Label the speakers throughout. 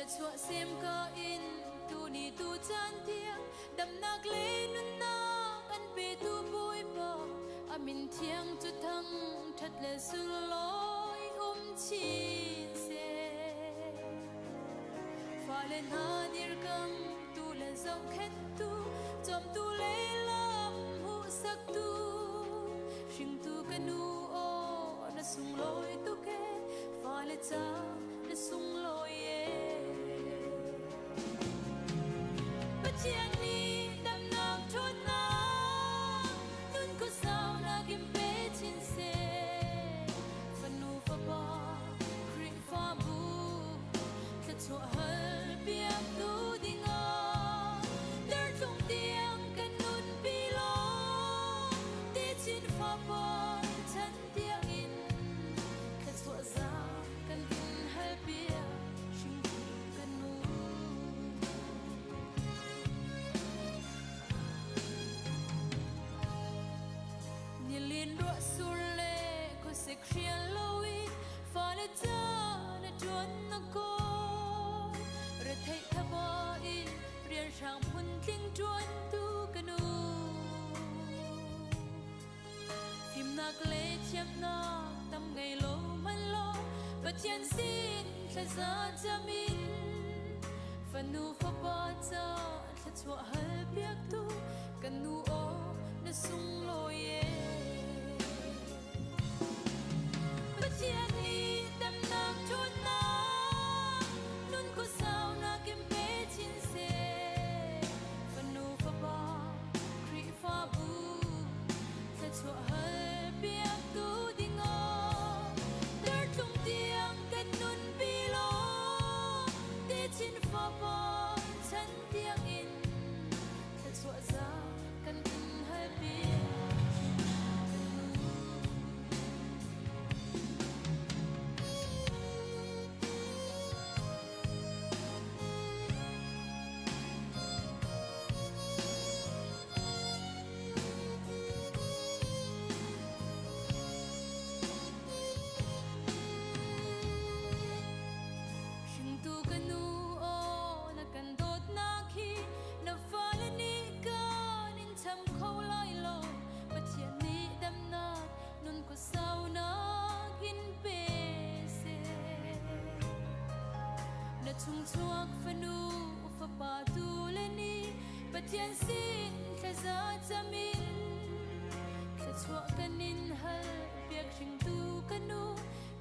Speaker 1: Na chuahsem ka in tuni tu caan tiang damnak le nunnak an petu Bawipa a min thiang cu thang ṭhat le sunglawi um chin seh. Fale hna dirkam tu le zohkhenhtu cawmtu le lam hmuhsaktu hringtu ka nu aw na sunglawi tuk ee fale ca na sunglawi ee. Pathian nih damnak ṭhawnnak nun khuasaunak in pe chin seh. Fanu fapa Khrihfabu thluachuah hal piaktu dingah dartlung tiang kan nunpi law techin fapa chan tiangin thluachuah za kan in halpiak hringtu kan nu. Nilin ruah sur le khuasik hrial loin fale ca na ṭuan na kawl. Retheih thaba in rianhrang phuntling ṭuantu ka nu. Fimnak le thiamnak tam ngei lo hmanh law Pathian sin thlaza cam in fanu fapa ca thluachuah hal piaktu kan nu aw na sunglawi ee. Pathian nih damnak ṭhawnnak nun khuasaunak in pe chin seh. Fanu fapa Khrihfabu thluachuah hal piaktu dingah dartlung tiang kan nunpi law techin fapa chan tiangin thluachuah za kan in halpi. Hringtu ka nu aw na kan dawtnak hi na fale nih kan in cham kho lai lo Pathian nih damnak nun khuasaunak in pe seh. Na chungchuak fanu fapa tu le ni Pathian sin thlaza cam in thluachuah kan in hal piak hringtu ka nu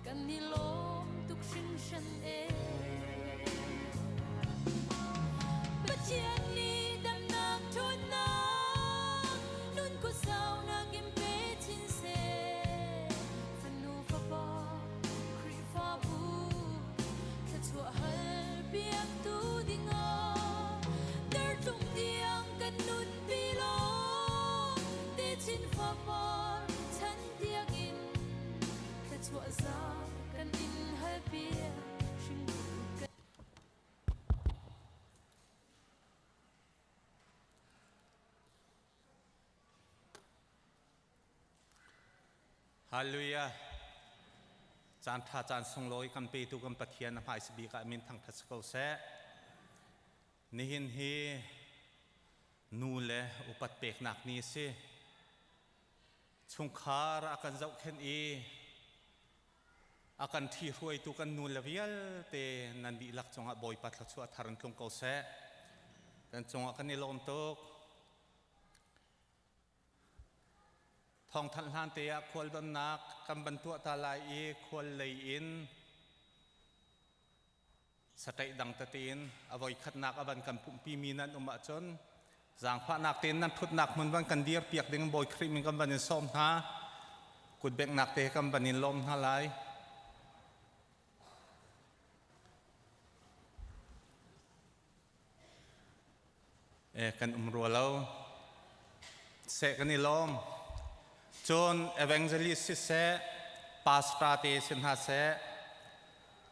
Speaker 1: kan i lawm tuk hringhran ee. Pathian nih damnak ṭhawnnak nun khuasaunak in pe chin seh. Fanu fapa Khrihfabu thluachuah hal piaktu dingah dartlung tiang kan nunpi law techin fapar chan tiangin thluachuah za kan in halpiak hringtu kan
Speaker 2: Hallelujah. Caan ṭha caan sunglawi kan petu kan Pathian a hmaisa bik ah min thangṭhat si ko seh. Nihin hi nu le upat peknak ni a si. Chungkhar a kan zohkhenh i a kan ṭhihruaitu kan nu le vialte nan dihlak cungah Bawipa thluachuah thar in tlung ko seh. Kan cungah kan i lawm tuk. Thawngthanh hlan te ah khual donnak kan van tuah ta lai i khual lei in saṭaih dang tete in a voikhatnak a van kan pumhpi mi nan um ahcun zaangfahnak tein nan ṭhutnak hmun van kan dir piak ding Bawi Khrih min kan van in sawm hna. Kutbeknak te kan van in lawm hna lai. Kan um rua lo. Seh kan i lawm. Cun evangelist siseh, pastor te si hna seh,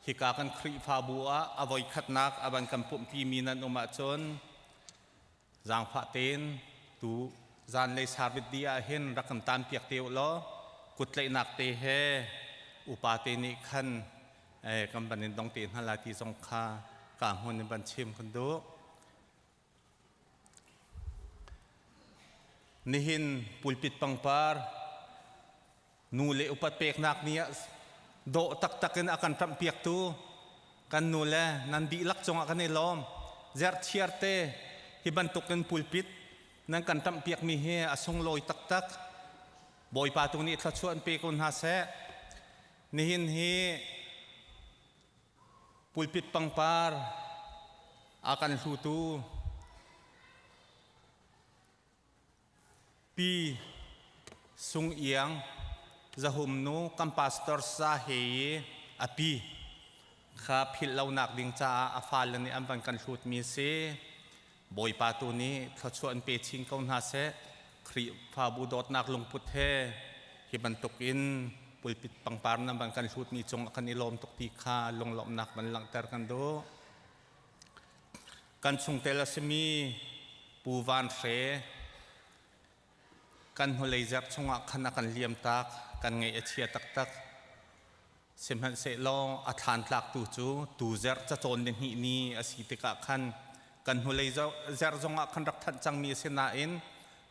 Speaker 2: hika kan Khrihfabu ah a voikhatnak a van kan pumhpi mi nan um ahcun zaangfah tein tu zanlei service dih ah hin rak kan tan piak te u law kuttlaihnak te he upa te nih khan kan van in dong te hna lai ti zong kha. Ka hmun in van chim kan duh. Nihin pulpit pangpar nu le upat peknak ni ah dawh taktak in a kan ṭamhpiaktu kan nu le nan dihlak cungah kan i lawm. Zerchiar te hi bantukin pulpit nan kan ṭamhpiakmi hi a sunglawi taktak. Bawipa tu nih thluachuah an pe ko hna seh. Nihin hi pulpit pangpar a kan hlutu Pi Sung Iang Zahum nu kan pastor sa he i a pi kha philh lonak ding caah a fale nih an van kan hlutmi si. Bawipa tu nih thluachuah an pe chin ko hna seh. Khrihfabu dawtnak lungput he hi bantuk in pulpit pangpar nan van kan hlutmi cung ah kan i lawm tuk ti kha lunglawmhnak van langhter kan duh. Kan chungtel a simi Pu Van Hre kan hnulei zerh chungah khan a kan liamtak, kan ngaih a chia taktak. Sihmanhsehlaw a thlan tlaktu cu tu zerh cacawn ni hnih ni a si tikah khan kan hnulei zerh zongah khan rak thanh cangmi a si nain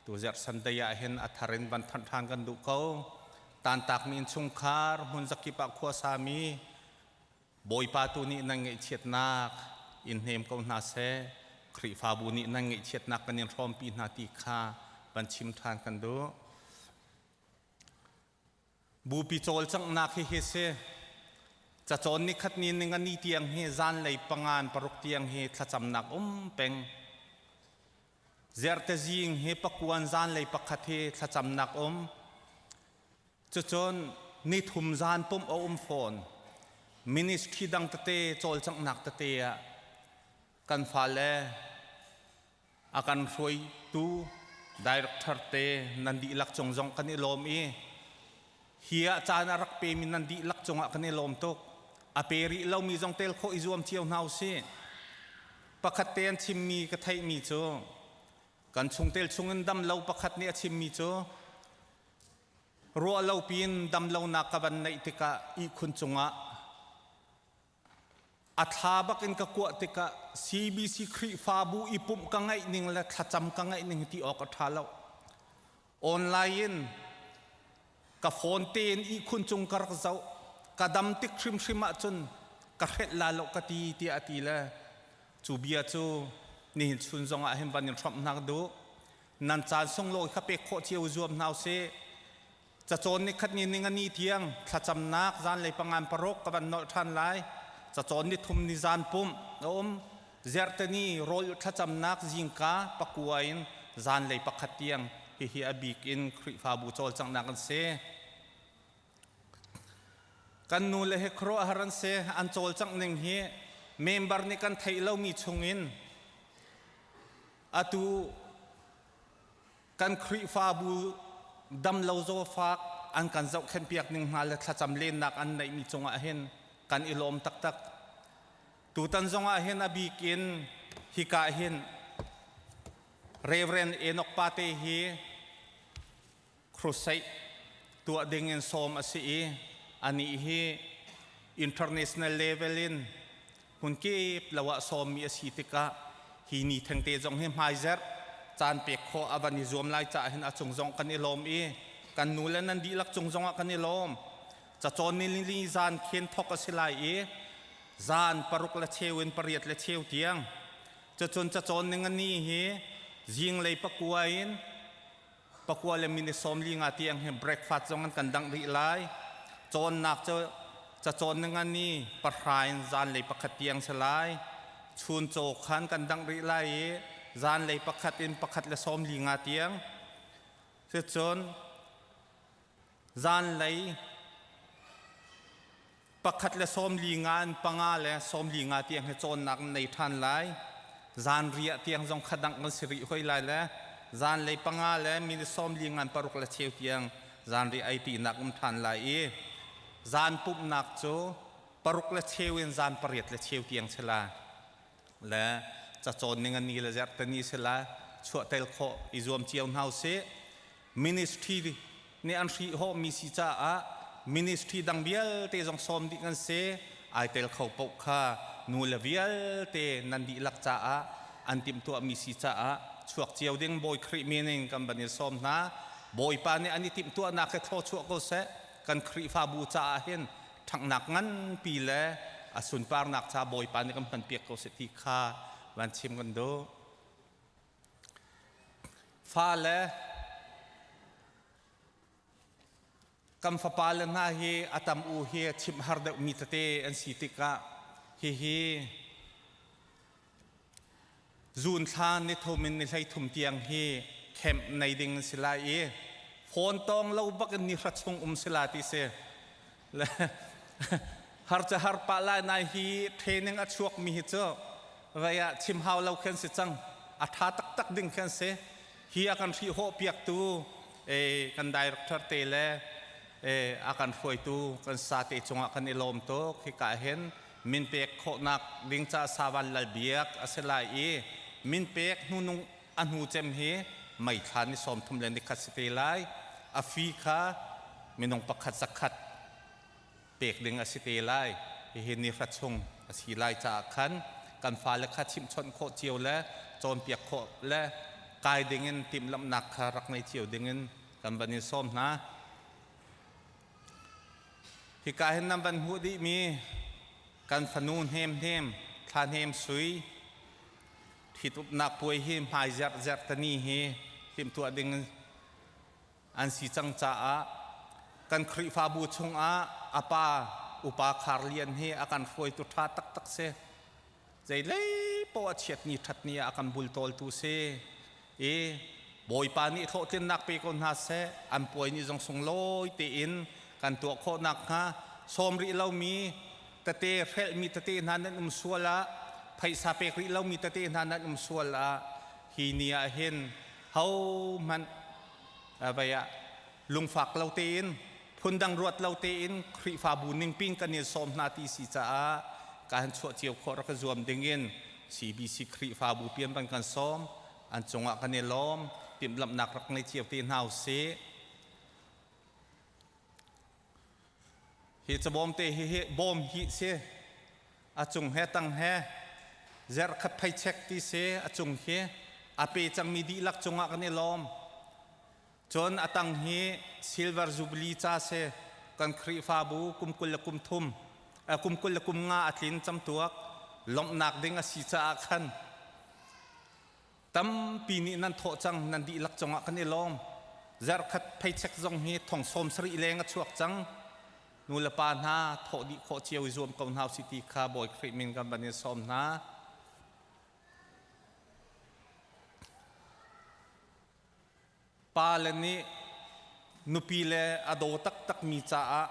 Speaker 2: tu zerh Sunday ah hin a thar in van thanh ṭhan kan duh ko. Tantakmi innchungkhar hmun zakip ah khuasami Bawipa tu nih nan ngaihchiatnak in hnem ko hna seh. Khrihfabu nih nan ngaihchiatnak kan in hrawmpi hna ti kha van chim ṭhan kan duh. Bupi cawlcanghnak hi hi si. Cacawn nikhat ni ning a ni tiang hi zanlei pangan paruk tiang hi thlacamnak um peng. Zerte zing hi pakuan zanlei pakhat hi thlacamnak um. Cucun nithum zan pumh a um fawn. Ministry dang tete cawlcanghnak tete ah kan fale a kan hruaitu director te nan dihlak cung zong kan i lawm i hi ah caan a rak pemi nan dihlak cungah kan i lawm tuk. A pe rih lomi zong tel khawh i zuam cio hna usih. Pakhat te an chimmi ka theihmi cu kan chungtel chungin dam lo pakhat nih a chimmi cu Ruah lo piin damlonak ka van neih tikah ihkhun cungah a thla bak in ka kuah tikah CBC Khrihfabu i pumh ka ngaih ning le thlacam ka ngaih ning ti awk a ṭha lo. Online in ka phone tein ihkhun cung ka rak zoh. Ka dam tik hrimhrim ahcun ka hrelh la lo ka ti tiah a ti le cu bia cu nihin chun zongah hin van in hrawmh hna ka duh. Nan caan sunglawi kha pek khawh cio zuam hna usih. Cacawn ni khat ni ning a ni tiang thlacamnak zanlei pangan paruk ka van nolh ṭhan lai. Cacawn ni thum ni zan pumh a um. Zerhteni rawl thlacamnak zingka pakua in zanlei pakhat tiang hihi a bik in Khrihfabu cawlcanghnak an si. Kan nu le hi khuaruahhar an si. An cawlcangh ning hi member nih kan theih lomi chungin Atu kan Khrihfabu damlo zawfak an kan zohkhenhpiak ning hna le thlacam lennak an neihmi cungah hin kan i lawm taktak. Tutan zongah hin a bik in hika hin Reverend Enoch Pate hi crusade tuah ding in sawm a si i anih hi international level in hmunkip lo ah sawmmi a si tikah hi ni thengte zong hi hmaizerh caan pek khawh a van i zuam lai caah hin a cung zong kan i lawm i kan nu le nan dihlak cung zongah kan i lawm. Cacawn ni li zan khin thok a si lai i zan paruk le cheu in pariat le cheu tiang cucun cacawn ning a ni hi zinglei pakua in pakua le minute 45 tiang hi breakfast zong an kan dangh rih lai. Cawnnak cu cacawn ninga ni pahra in zanlei pakhat tiang si lai. Chun caw khan kan dangh rih lai i zanlei pakhat in pakhat le 45 tiang. Cucun zanlei pakhat le 45 in panga le 45 tiang hi cawnnak nan nei ṭhan lai. Zanriah tiang zong kha dangh kan si rih hoi lai le zanlei panga le minute 45 in paruk le cheu tiang zanriah ei tinak um ṭhan lai i zan pumhnak cu paruk le cheu in zan pariat le cheu tiang si lai. Le cacawn ning a ni le zerhtani si lai. Chuahtel khawh i zuam cio hna usih. Ministry nih an hrihhawhmi si caah ministry dang vialte zong sawm dih kan si. Ai tel kho paoh kha nu le vialte nan dihlak caah an timhtuahmi si caah chuak cio ding Bawi Khrih min in kan van i sawm hna. Bawipa nih an i timhtuahnak he thlawchuah ko seh. Kan Khrihfabu caah hin ṭhanghnak nganpi le a sunparnak ca Bawipa nih kan hmanpiak ko seh ti kha van chim kan duh. Fale kan fapa le hna hi a tam u hi chimh har deuhmi tete an si tikah hihi Zun thla ni thum in ni 13 tiang hi camp nei ding si lai i phone tawng lo bak in ni hra chung um si la ti si. Le har ca har pa lai nai hi training a chuak mi hi cu vei ah chim hau lo khen si cang a tha taktak ding khen si. Hi a kan hrih hawh piak tu kan director te le a kan hruaitu kan sa te cungah kan i lawm tuk. Hika hin min pek khawhnak ding ca Savan Lal Biak a si lai i min pek hnunung a hnu cem hi May thla ni 31 si te lai. A fee kha minung pakhat zakhat pek ding a si te lai. Hihi ni hra chung a si lai caah khan kan fale kha chimhchawnh khawh cio le cawnpiak khawh le kai ding in timhlamhnak kha rak ngei cio ding in kan van in sawm hna. Hika hin nan van hmuh dihmi kan fanu Hnem Hnem, Thla Hnem Sui, ṭhitupnak puai hi hmai zerh tani hi timhtuah ding an si cang caah kan Khrihfabu chungah a pa upa Khar Lian hi a kan hruaitu ṭha taktak si. Zeilei poah chiatni ṭhatni ah a kan bultawltu si. I Bawipa nih hlawhtlinnak pe ko hna seh. An puai ni zong sunglawi tein kan tuah khawh nakhnga sawm rih lomi tete hrelhmi tete hna nan um sual ah phaisa pek rih lomi tete hna nan um sual ah hi ni ah hin hohmanh vei ah lungfak lo tein phundang ruat lo tein Khrihfabu ningpin kan i sawm hna ti si caah ka han chuah cio khawh rak zuam dingin CBC Khrihfabu pian van kan sawm an cungah kan i lawm timhlamhnak rak ngei cio te hna usih. Hi cabawm te hi hi bawm hi si a cung he tang he zer khat phei chek ti si a cung hi a pe cangmi dihlak cungah kan i lawm. Cun a tang hi Silver Jubilee ca si kan Khrihfabu kum 23 kum 25 a tlin camtuak lawmhnak ding a si caah khan tampi nih nan thawh cang nan dihlak cungah kan i lawm. Zarhkhat paycheck zong hi thong 70 leng a chuak cang. Nu le pa hna thawh dih khawh cio i zuam ko hna usih ti kha Bawi Khrih min kan van in sawm hna. Pa le nih nupi le a daw taktakmi caah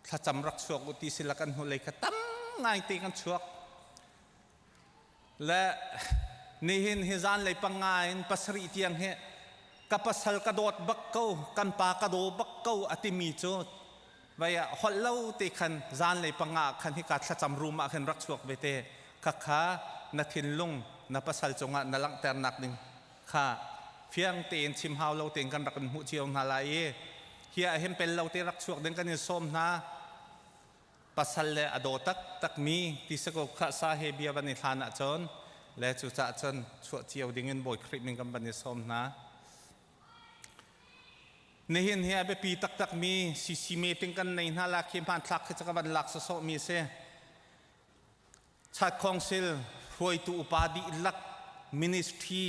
Speaker 2: thlacam rak chuak u ti sila kan hnulei kha tam ngaite kan chuak. Le nihin hi zanlei panga in 7 tiang hi ka pasal ka dawt bak ko, kan pa ka daw bak ko a timi cu vai ah holh lo te khan zanlei panga khan hika thlacam room ah khan rak chuak ve te. Khakha na thinlung na pasal cungah na langhternak ding kha fiang tein chim hau lo tein kan rak in hmuh cio hna lai i hi ah hin pel lo te rak chuak ding kan in sawm hna. Pasal le a daw taktak mi ti sako kha sa he bia van i hlan ahcun le cucaah cun chuah cio ding in Bawi Khrih min kan van i sawm hna. Nihin hi a biapi taktak mi CC meeting kan nei hna la khi hmanthlak khi ka van lak sawsawh mi a si. Chat Council hruaitu upa dihlak ministry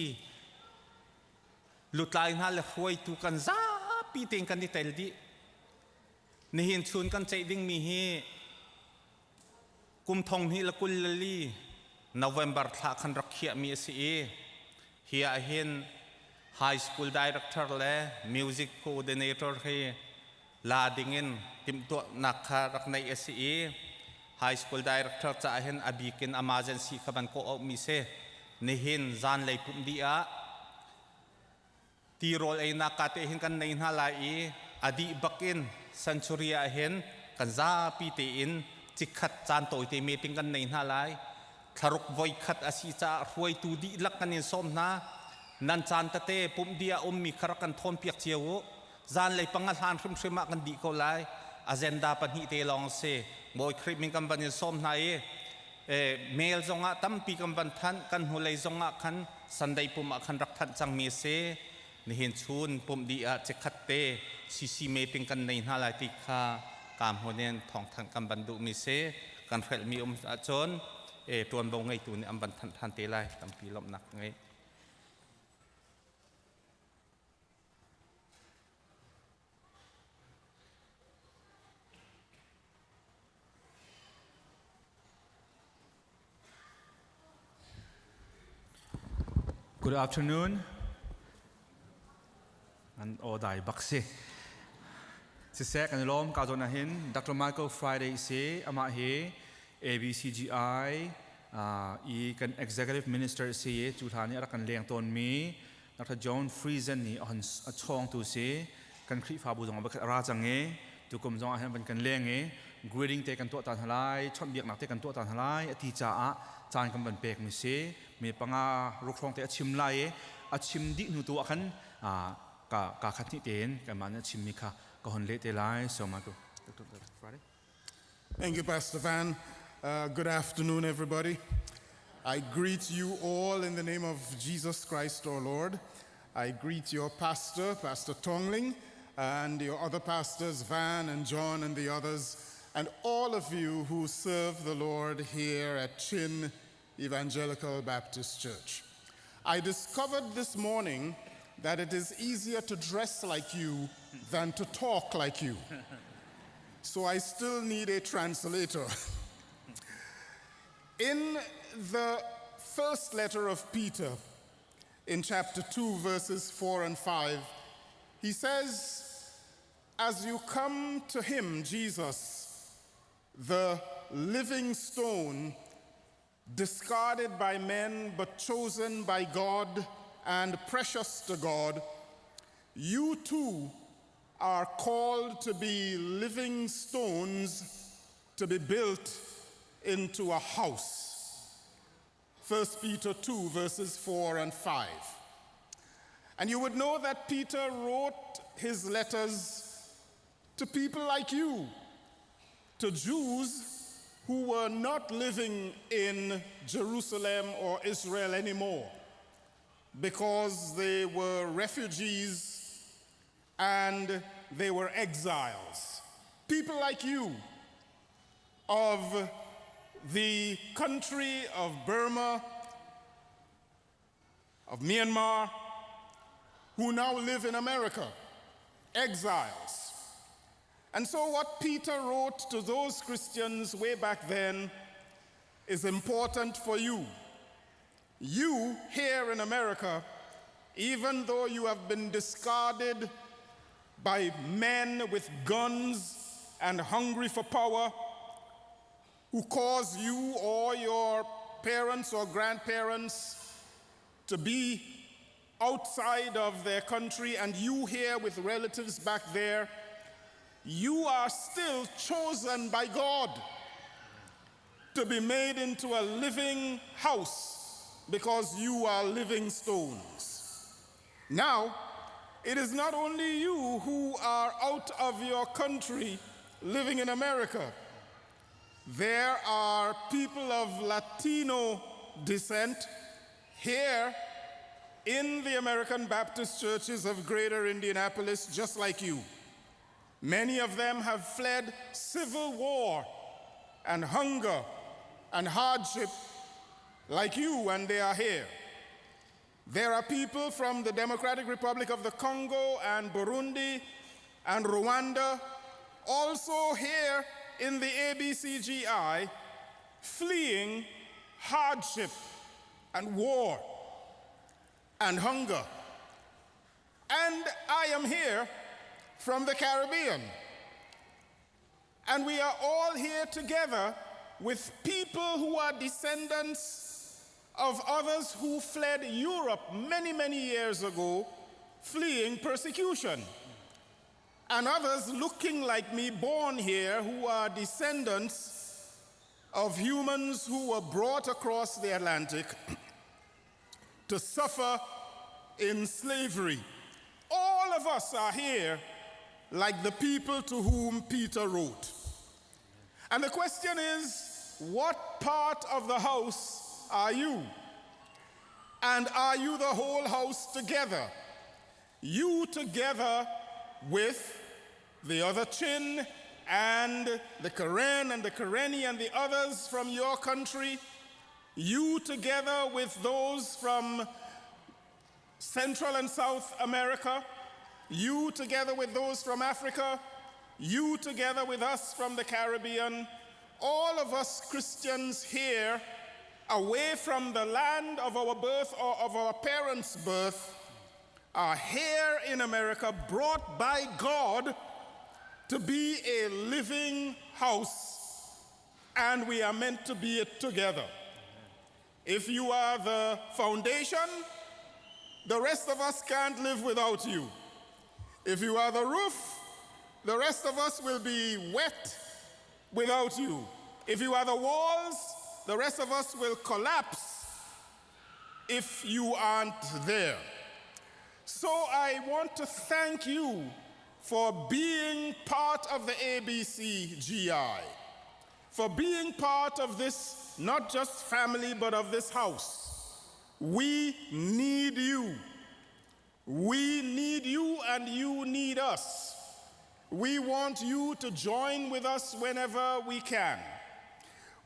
Speaker 2: lutlai hna le hruaitu kan zapi tein kan i tel dih. Nihin chun kan ceih dingmi hi kum 2024 November thla khan rak khiahmi a si i hi ah hin high school director le music coordinator hi la dingin timhtuahnak kha rak neih a si i high school director caah hin a bik in emergency kha van kawh auhmi si. Nihin zanlei pumh dih ah tirawl einak ka te hin kan nei hna lai i a dih bak in century ah hin kan zapi tein chikkhat caan tawite meeting kan nei hna lai. Thlaruk voikhat a si caah hruaitu dihlak kan in sawm hna. Nan caan tete pumh dih ah ummi kha rak kan thawn piak cio u. Zanlei panga hlan hrimhrim ah kan dih ko lai. Agenda pahnih te lawng si. Bawi Khrih min kan van in sawm hna i. Mail zongah tampi kan van thanh, kan hnulei zongah khan Sunday pum ah khan rak thanh cangmi a si. Nihin chun pumh dih ah chikkhat te CC meeting kan nei hna lai ti kha ka hmun in thawngthanh kan van duhmi si. Kan hrelhmi um ahcun ṭuanvo ngeitu nih an van thanh ṭhan te lai. Tampi lawmhnak ngei.
Speaker 3: Good afternoon. An aw dai bak si. Siseh kan i lawm ka zawn ahhin Dr. Michael Friday si amah hi ABCGI i kan executive minister si cu hlan i a rak kan leng tawnmi Dr. John Friesen nih a hon a chawngtu si kan Khrihfabu zong ah a ra cang i tukum zong ah hin van kan leng i greeting te kan tuah ta hna lai chawnhbiaknak te kan tuah ta hna lai a ti caah caan kan van pek mi si mi panga ruk hrawng te a chim lai i a chim dih hnu tu ah khan ka ka khat hnih tein kanmah nih a chimmi kha ka hon leh te lai so Michael Dr. Friday
Speaker 4: Thank you, Pastor Van. Good afternoon, everybody. I greet you all in the name of Jesus Christ our Lord. I greet your pastor, Pastor Tongling, and your other pastors, Van and John and the others, and all of you who serve the Lord here at Chin Evangelical Baptist Church. I discovered this morning that it is easier to dress like you than to talk like you. So I still need a translator. In the first letter of Peter, in chapter 2, verses 4 and 5, he says, As you come to him, Jesus, the living stone, discarded by men but chosen by God and precious to God, you too are called to be living stones to be built into a house. 1 Peter 2, verses 4 and 5. And you would know that Peter wrote his letters to people like you, to Jews who were not living in Jerusalem or Israel anymore because they were refugees and they were exiles. People like you of the country of Burma, of Myanmar, who now live in America, exiles. And so, what Peter wrote to those Christians way back then is important for you. You here in America, even though you have been discarded by men with guns and hungry for power, who cause you or your parents or grandparents to be outside of their country and you here with relatives back there, you are still chosen by God to be made into a living house because you are living stones. Now, it is not only you who are out of your country living in America. There are people of Latino descent here in the American Baptist churches of Greater Indianapolis, just like you. Many of them have fled civil war and hunger and hardship like you, and they are here. There are people from the Democratic Republic of the Congo and Burundi and Rwanda also here in the ABCGI fleeing hardship and war and hunger. And I am here from the Caribbean. And we are all here together with people who are descendants of others who fled Europe many, many years ago, fleeing persecution. And others looking like me, born here, who are descendants of humans who were brought across the Atlantic to suffer in slavery. All of us are here like the people to whom Peter wrote. And the question is, what part of the house are you? And are you the whole house together? You together with the other Chin and the Karen and the Karenni and the others from your country, you together with those from Central and South America, you together with those from Africa, you together with us from the Caribbean, all of us Christians here, away from the land of our birth or of our parents' birth, are here in America, brought by God to be a living house, and we are meant to be it together. If you are the foundation, the rest of us can't live without you. If you are the roof, the rest of us will be wet without you. If you are the walls, the rest of us will collapse if you aren't there. So I want to thank you for being part of the ABCGI, for being part of this, not just family, but of this house. We need you. We need you and you need us. We want you to join with us whenever we can.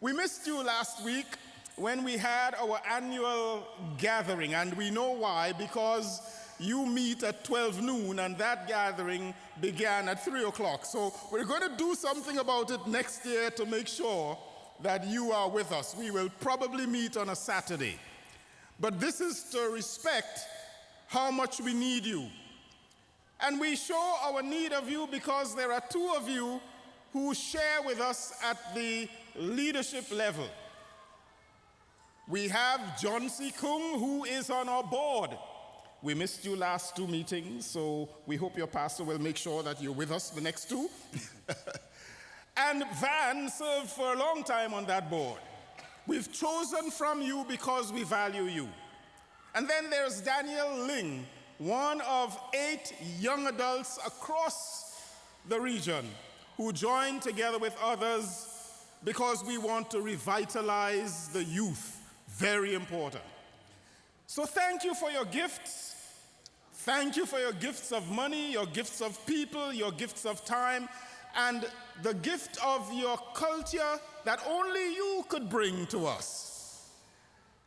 Speaker 4: We missed you last week when we had our annual gathering, and we know why because you meet at 12 noon and that gathering began at 3 o'clock. So we're going to do something about it next year to make sure that you are with us. We will probably meet on a Saturday. But this is to respect how much we need you. And we show our need of you because there are two of you who share with us at the leadership level. We have John C. Kung, who is on our board. We missed you last two meetings, so we hope your pastor will make sure that you're with us the next two. And Van served for a long time on that board. We've chosen from you because we value you. And then there's Daniel Ling, one of eight young adults across the region who joined together with others because we want to revitalize the youth. Very important. So thank you for your gifts. Thank you for your gifts of money, your gifts of people, your gifts of time, and the gift of your culture that only you could bring to us.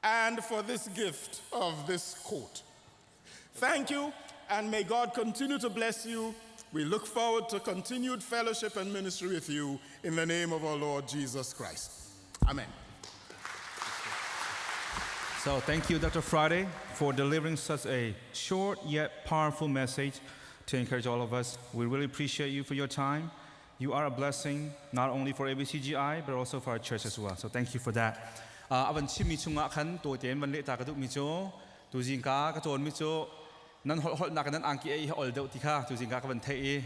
Speaker 4: And for this gift of this coat. Thank you, and may God continue to bless you. We look forward to continued fellowship and ministry with you in the name of our Lord Jesus Christ. Amen.
Speaker 3: So thank you, Dr. Friday, for delivering such a short yet powerful message to encourage all of us. We really appreciate you for your time. You are a blessing not only for ABCGI but also for our church as well. So thank you for that. A van chimmi chungah khan tawitein van leh ta ka duhmi cu tuzing ka ka cawnmi cu nan holh holhnak nan angki ei hi ol deuh ti kha tuzing ka ka van theih i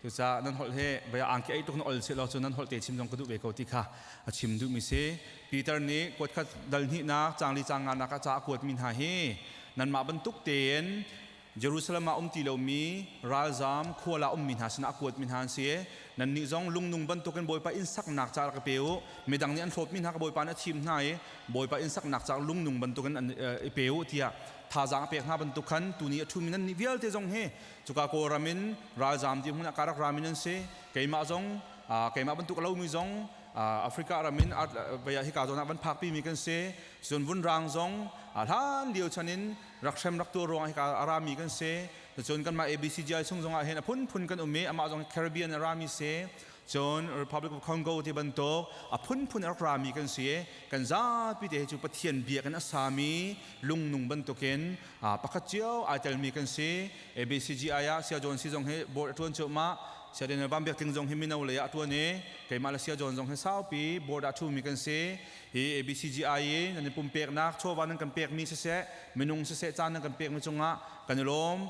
Speaker 3: cucaah nan holh hi bia angki ei tuk na ol seh law cu nan holh te chim zong ka duh ve ko ti kha a chim duhmi si. Peter nih kuat khat dal hnihnak cangli cang nga nak ah ca a kuatmi hna hi nanmah bantuk tein Jerusalem ah um ti lomi ralzam khual ah ummi hna sinah a kuatmi hna an si. Nannih zong lungnung bantukin Bawipa inn saknak ca rak i pe u. Midang nih an hlawtmi hna kha Bawipa nih a thim hna i Bawipa inn saknak ca lungnung bantukin an i pe u tiah thazaang a pek hna bantuk khan tuni a ṭhumi nannih vialte zong hi cuka Kawlram in ralzam dirhmun ah karak rami nan si. Keimah zong keimah bantuk a lomi zong Africa ram in hika zawn ah van phakpimi kan si. Cun vunrang zong hlan lio chan in rak hrem rak tuar ruangah hika a rami kan si. Cun kanmah ABCGI chung zongah hin a phunphun kan um i amah zong Caribbean a rami si. Cun Republic of Congo ti bantuk a phunphun a rak rami kan si. Kan zapi te hi cu Pathian biakinn a sami lungnung bantukin pakhat cio ai telmi kan si. ABCGI ah Sia John Si zong hi board a ṭuan cuahmah. Sia Daniel Van Biak Tling zong hi mino lei ah a ṭuan i keimah le Sia John zong hi saupi board ah ṭhumi kan si. Hi ABCGI i nan i pumpeknak chawva nan kan pekmi siseh, minung siseh caan nan kan pekmi cungah kan i lawm.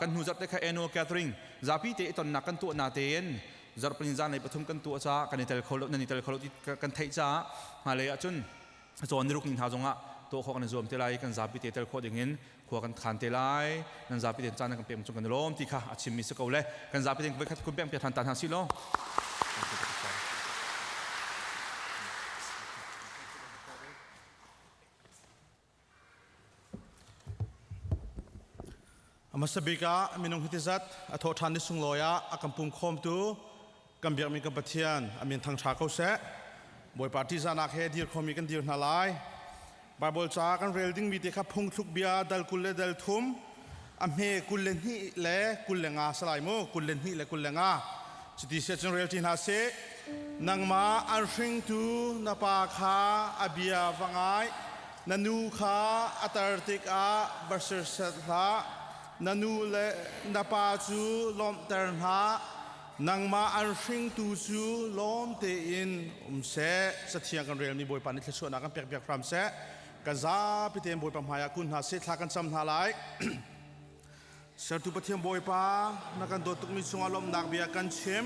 Speaker 3: Kan hnu zarh te kha annual gathering zapi te i tonnak kan tuah na tein zarhpini zan lei pathum kan tuah caah kan i tel kho lo nan i tel kho lo ti kan theih caah hmailei ahcun cawn niruk ni hna zongah tuah khawh kan i zuam te lai kan zapi te tel khawh dingin khua kan khan te lai nan zapi ten caan nan kan pek cung kan i lawm ti kha a chimmi si ko le kan zapi ten khat kun pek piak than ta hna si law.
Speaker 5: Hmasa bik ah minung hiti zat a thawh ṭhan ni sunglawi ah a kan pum khawmtu kan biakmi kan Pathian a min thangṭha ko seh. Bawipa ṭihzahnak he dir khomi kan dir hna lai. Baibal ca kan rel dingmi te kha phungthluk bia dal 20 le dal thum a hme 22 le 25 salai mu 22 le 25 cuti sia cun rel ṭi hna sih. Nangmah an hringtu na pa kha a bia va ngai Na nu kha a tar tikah va serhsat hlah. Na nu le na pa cu lawmhter hna. Nangmah an hringtu cu lawm tein um seh. Cathiang kan relmi Bawipa nih thluachuahnak kan pekpiak hram seh. Kan zapi tein Bawipa hmaiah kun hna seh, thla kan cam hna lai. Sertu Pathian Bawipa, na kan dawt tukmi cungah lawmhnak bia kan chim.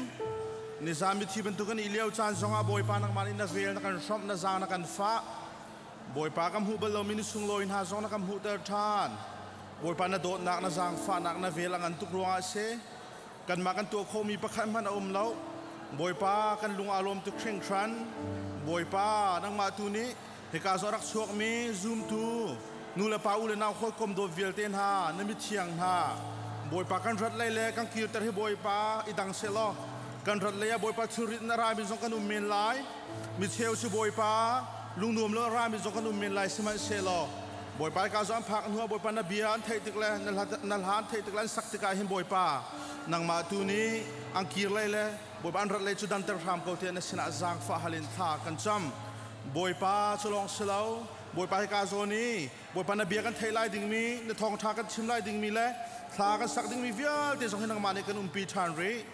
Speaker 5: Nizan mithi bantuk kan i lio caan zongah Bawipa nangmah nih na vel na kan hrawmh, na zaang na kan fah. Bawipa kan hmuh bal lomi ni sunglawi hna zong na kan hmuhter ṭhan. Bawipa na dawtnak, na zaangfahnak, na vel a ngan tuk ruangah a si. Kanmah kan tuah khawhmi pakhat hmanh a um lo. Bawipa kan lung aa lawm tuk hringhran. Bawipa nangmah tu nih hika zaw rak chuakmi zumtu nu le pa u le nau hawikom dawt vialte hna na mithiang hna Bawipa kan rat lei le kan kirter hi Bawipa i dang sehlaw kan rat lei ah Bawipa thilrit na rami zong kan um men lai micheu cu Bawipa lungnuam lo rami zong kan um men lai sihmanhsehlaw Bawipa ka zo an phak hnu ah Bawipa na bia an theih tik le na hla an theih tik le an sak tikah hin Bawipa nangmah tu nih an kir lei le Bawipa an rat lei cu danter hram ko tiah na sinah zaangfah hal in thla kan cam Bawipa cu lawng si lo Bawipa hika zawn i Bawipa na bia kan theih lai dingmi na thawngṭha kan chim lai dingmi le thla kan sak dingmi vialte zong hi nangmah nih kan umpi ṭhan rih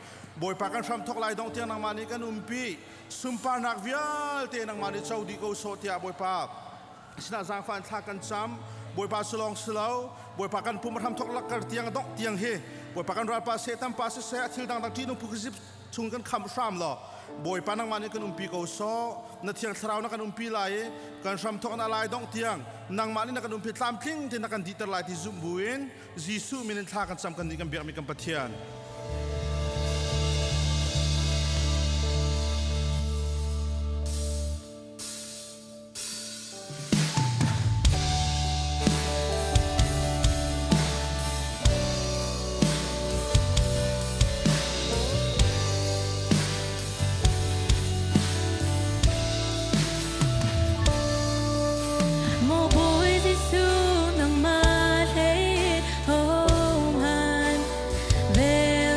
Speaker 5: Bawipa kan hram thawk lai dong tiang nangmah nih kan umpi sunparnak vialte nangmah nih co dih ko sawh tiah Bawipa sinah zaangfah in thla kan cam Bawipa cu lawng si lo Bawipa kan pum a hram thawk lakkar tiang a dongh tiang hi Bawipa kan ralpa Satan pa siseh a thil dangdang ṭihnung phukizip chung kan khamh hram law Bawipa nangmah nih kan umpi ko sawh na thiang thlarau na kan umpi lai i kan hram thawk na lai dongh tiang nangmah nih na kan umpi tlamtling te na kan dihter lai ti zumh buin Jesuh min in thla kan cam kan nih kan biakmi kan Pathian.
Speaker 1: Maw Bawi Jesuh nangmah hlei hohmanh vel.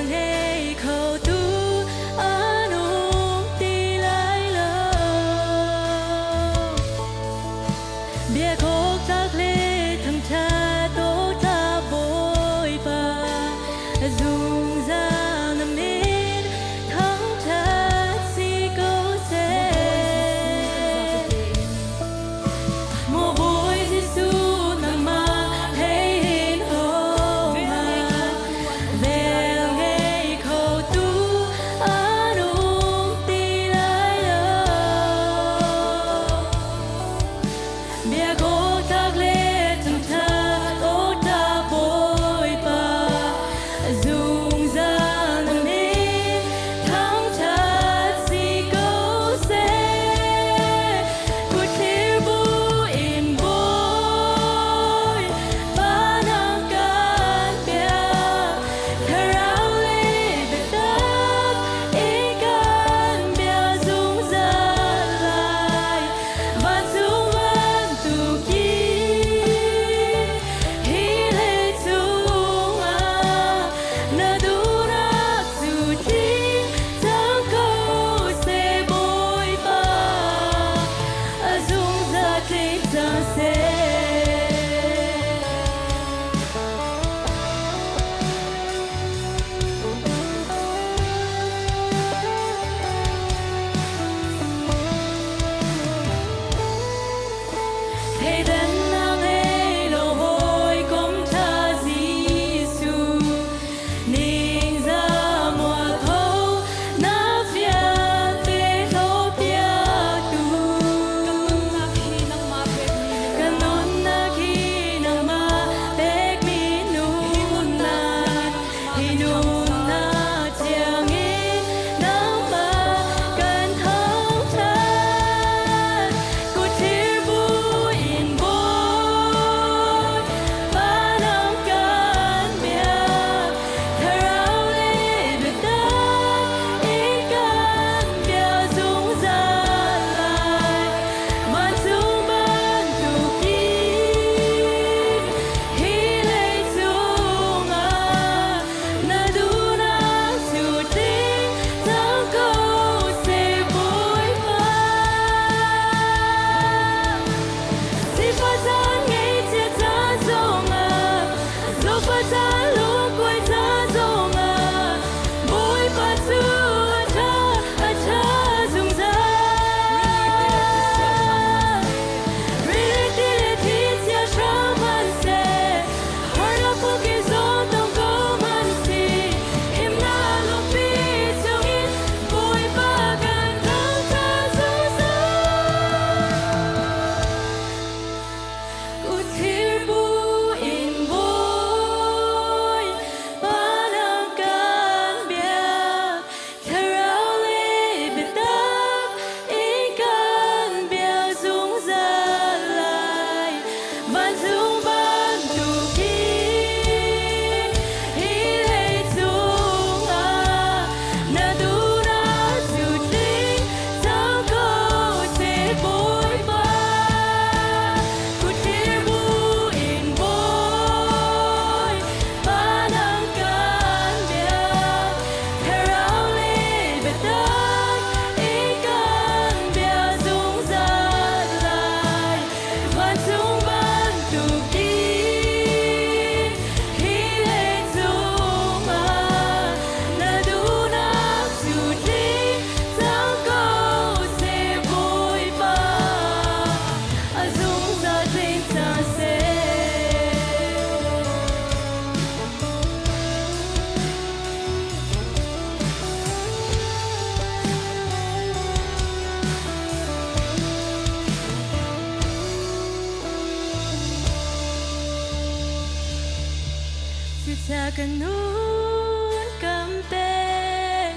Speaker 1: Cucaah ka nun kan pek,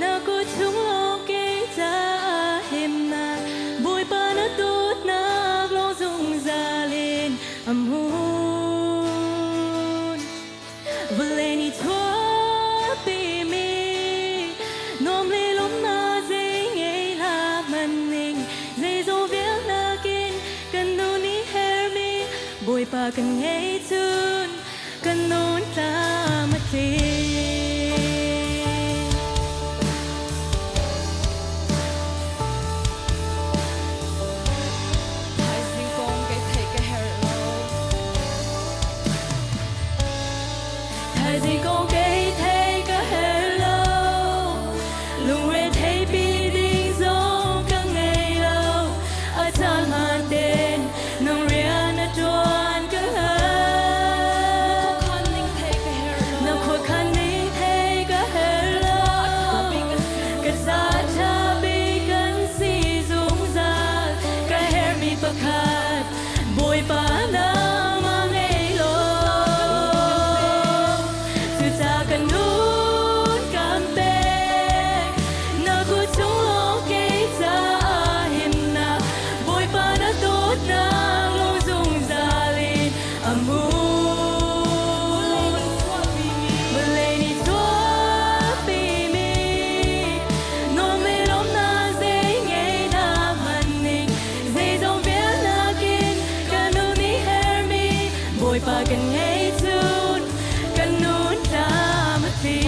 Speaker 1: na kut chung lawng kei caah himnak, Bawipa na dawtnak lawng zungzal in a hmun. Vawlei nih chuahpimi nuam le lawmhnak zei ngei hlah hmanhning, zeizong vialnak in kan nu nih hermi Bawipa kan ngei cun kan nun tlam a tling.
Speaker 6: Thaizing kong kei theih ka herh lo.
Speaker 1: Thaizing kong kei theih ka herh lo. Lungre theipi ding zong ka ngei lo. A caan hmaan tein nang rian a ṭuan ka hal.
Speaker 6: Na khuakhan ning theih ka herh lo.
Speaker 1: Na khuakhan ning theih ka herh lo. Ka ca ṭha bik kan si zungzal. Ka herhmi pakhat Bawipa nangmah ngei law. Cucaah ka nun kan pek. Na kut chung lawng kei caah himnak Bawipa na dawtnak lung zungzal in a hmun. Vawlei nih tuahpimi nuam le lawmhnak zei ngei dah hmanning zeizong vialnak in kan nun nih herhmi Bawipa kan ngei cun kan nun tlam a tling.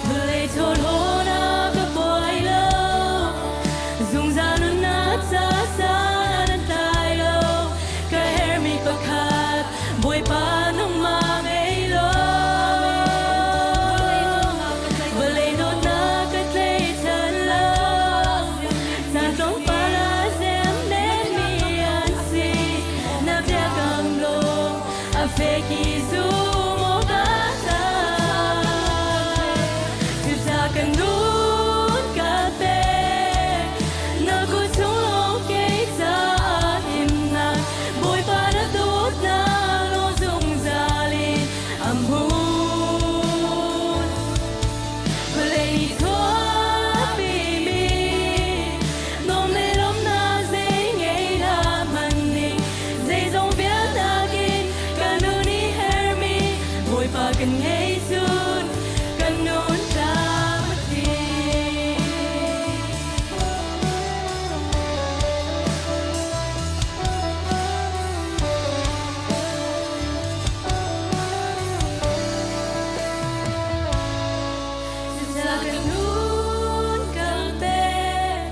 Speaker 1: Vawlei chawlhawnak ka buai lo, zungzal nunnak ca san an tlai lo. Ka herhmi pakhat Bawipa nangmah ngei law. Vawlei dawtnak ka tlaihchan lo, caan tlawmpal ah zem menmi an si. Na biakam lawng a fek i zum awk a tlak. Cucaah ka nun ka pek, na kut chung lawng kei caah himnak, Bawipa na dawtnak lawng zungzal in a hmun. Vawlei nih tuahpimi nuam le lawmhnak zei ngei hlah hmanhning, zeizong vialnak in kan nun i herhmi Bawipa kan ngei cun kan nun tlam a tling. Cucaah ka nun kan pek,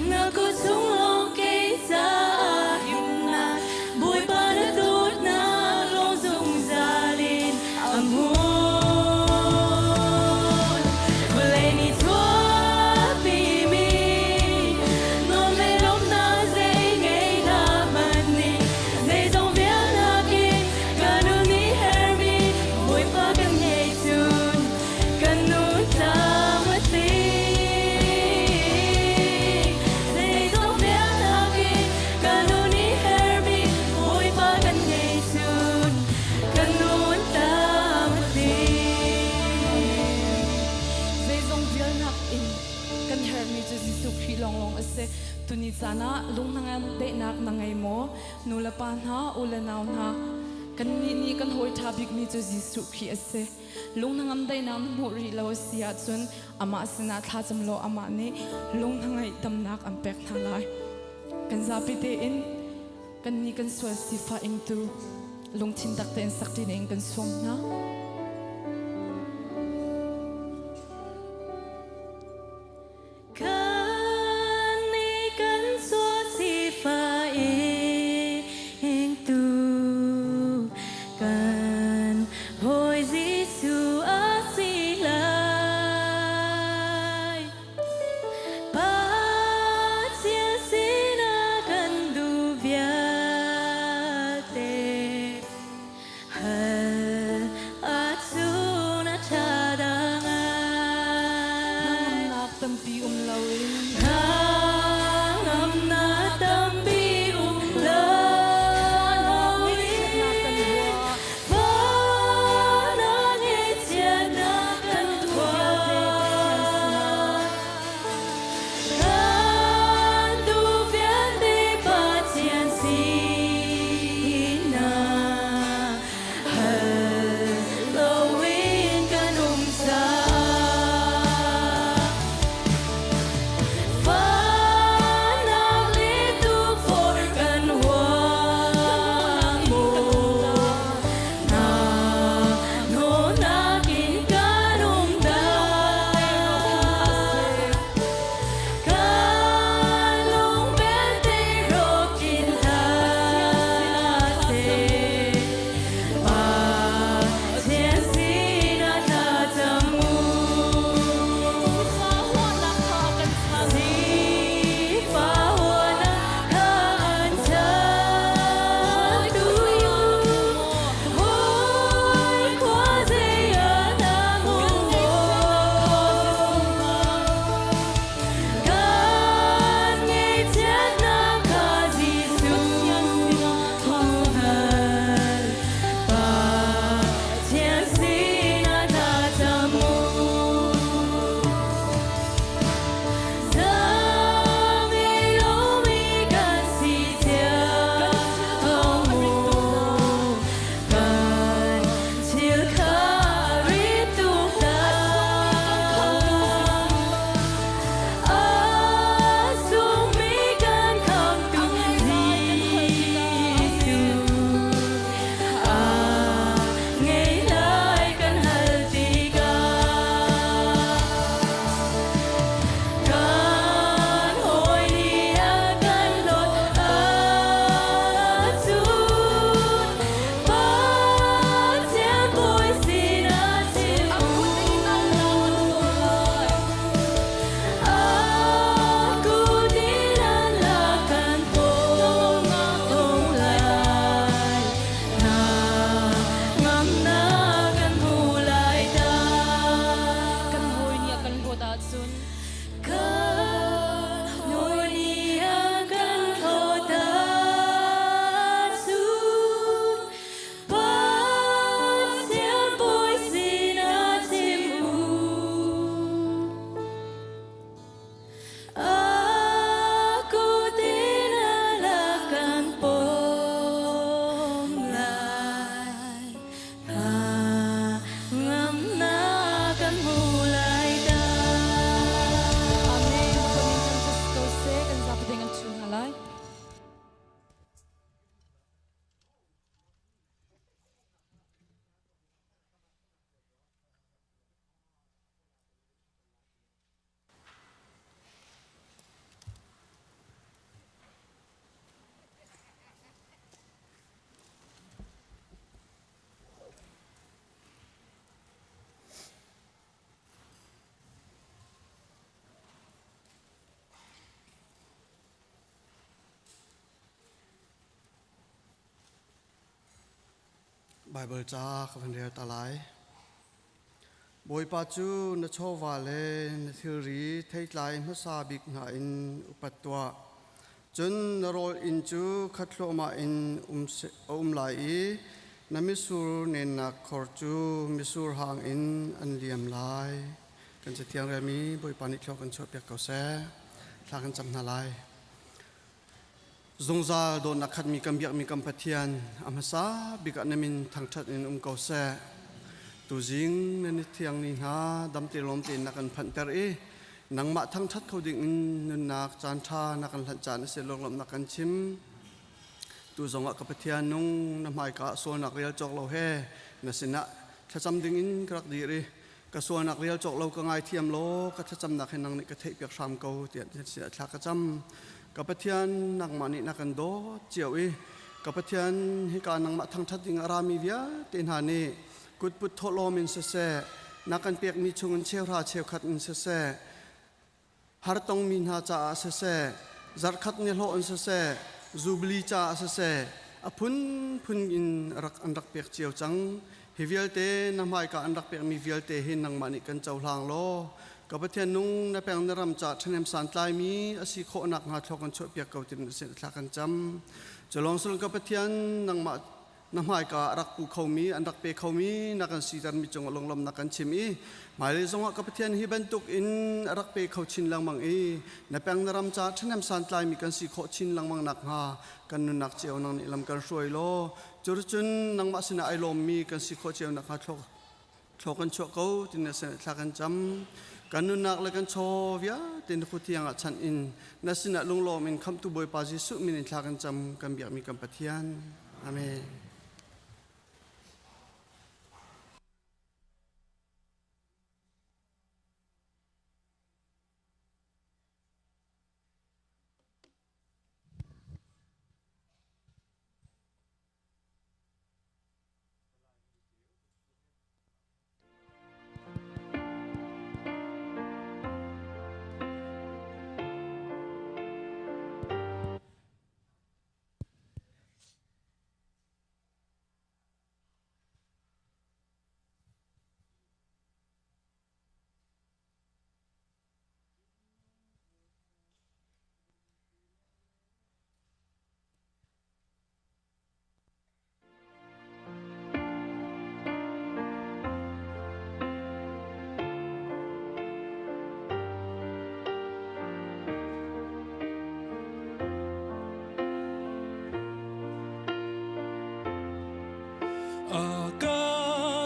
Speaker 1: na kut chung lawng kei caah himnak, Bawipa na dawtnak lawng zungzal in a hmun. Vawlei nih tuahpimi nuam le lawmhnak zei ngei hlah hmanhning, zeizong vialnak in kan nun i herhmi Bawipa kan ngei cun kan nun tlam a tling. Zeizong vialnak in kan nun i herhmi Bawipa kan ngei cun kan nun tlam a tling.
Speaker 6: Zeizong vialnak in kan herhmi cu Jesuh Khrih lawnglawng a si. Tuni caan ah lunghnangam daihnak na ngei maw? Nu le pa hna, u le nau hna, kannih nih kan hawi ṭha bikmi cu Jesuh Khrih a si. Lunghnangam daihnak na hmuh rih lo a si ahcun amah sinah thlacam law amah nih lunghnangaih damnak an pek hna lai. Kan zapi tein kannih kan sual sifah ingtu lungthin tak tein sak ṭi in kan sawm hna.
Speaker 1: Kan nih kan sual sifah ingtu kan Bawi Jesuh a si lai. Pathian sinah kan duh vialte hal a
Speaker 6: um loin.
Speaker 1: Hnangamnak tampi um loin. Fahnak ngaihchiatnak kan tuar. Kan duh vialte Pathian sinah hal loin kan um cang. Fahnak le tukforh kan huam maw? Hna-hnawhnak in kan um dah? Kan lung belte rawk in hlah seh. Pathian sinah thlacam u. Sifah huatnak kha an chantu. Hawi khua zei ah dah hmu Kan ngaihchiatnak kha Jesuh thawnghngal Pathian sinah thlacam u. Zang ngei lomi kan si tiang maw? Kan thil kha rit tuk dah. A sungmi kan khamtu Jesuh a ngei lai kan hal tikah. Kan hawi nih a kan hlawt ahcun Pathian bawi sinah chim u. A kut in an lak kan pawng lai. Hna ngamnak kan hmu lai ta.
Speaker 6: Kan hawi nih a kan hlawt ahcun
Speaker 1: Kan hawi nih a kan hlawt ahcun Pathian bawi sinah chim u. A kut in a lak kan pawm lai. Hna ngamnak kan hmu lai ta.
Speaker 6: Amen. Bawipa min thangṭhat si ko seh. Kan zapi kan ṭhu hna lai.
Speaker 7: Baibal ca ka van rel ta lai. Bawipa cu na chawva le na thilri theitlai hmasa bik hna in upat tuah. Cun na rawl inn cu khat thluahmah in um a um lai i na mitsur nennak khor cu mitsur hang in an liam lai. Kan cathiang relmi Bawipa nih thlua kan chuahpiak ko seh. Thla kan cam hna lai. Zungzal dawtnak khatmi kan biakmi kan Pathian a hmasa bik ah na min thangṭhat in um ko seh. Tuzing na ni thiang ni hna damte lawm tein na kan phanhter i nangmah thangṭhat kho ding in nunnak caan ṭha na kan hlanh caan a si lawmnak kan chim. Tu zongah ka Pathian nung na hmaika ah sualnak rial cawk lo he na sinah thlacam ding in ka rak dir i ka sualnak rial cawk lo ka ngaithiam law ka thlacamnak hi nang nih ka theihpiak hram ko tiah sinah thla ka cam. Ka Pathian nangmah nih na kan dawt cio i ka Pathian hika nangmah thangṭhat ding a rami vialte hna nih kutput thawhlawm in siseh na kan pekmi chungin cheuhra cheukhat in siseh hartongmi hna caah siseh zarhkhat ni hlawh in siseh zubili caah siseh a phunphun in rak an rak pek cio cang. Hi vialte na hmaika an rak pekmi vialte hi nangmah nih kan cohlang law. Ka Pathian nung na peng na ram ca ṭhahnem santlaimi a si khawh nakhnga thlua kan chuahpiak ko tin sin thla kan cam. Culawng sul ka Pathian nangmah na hmaika a rak pu khomi an rak pe khomi na kan sitermi cung lunglawmnak kan chim i hmailei zongah ka Pathian hi bantuk in a rak pe kho chin lengmang i na peng na ram ca ṭhahnem santlaimi kan si khawh chin lengmang nakhnga kan nunnak cio nang nih lam kan hruai law cuticun nangmah sinah ai lawmmi kan si khawh cio nakhnga thlua thlua kan chuah ko tin na sin thla kan cam. Kan nunnak le kan chaw vialte na khuthiang ah chanh in na sinah lunglawm in khamhtu Bawipa Jesuh min in thla kan cam kan biakmi kan Pathian. Amen.
Speaker 8: A ka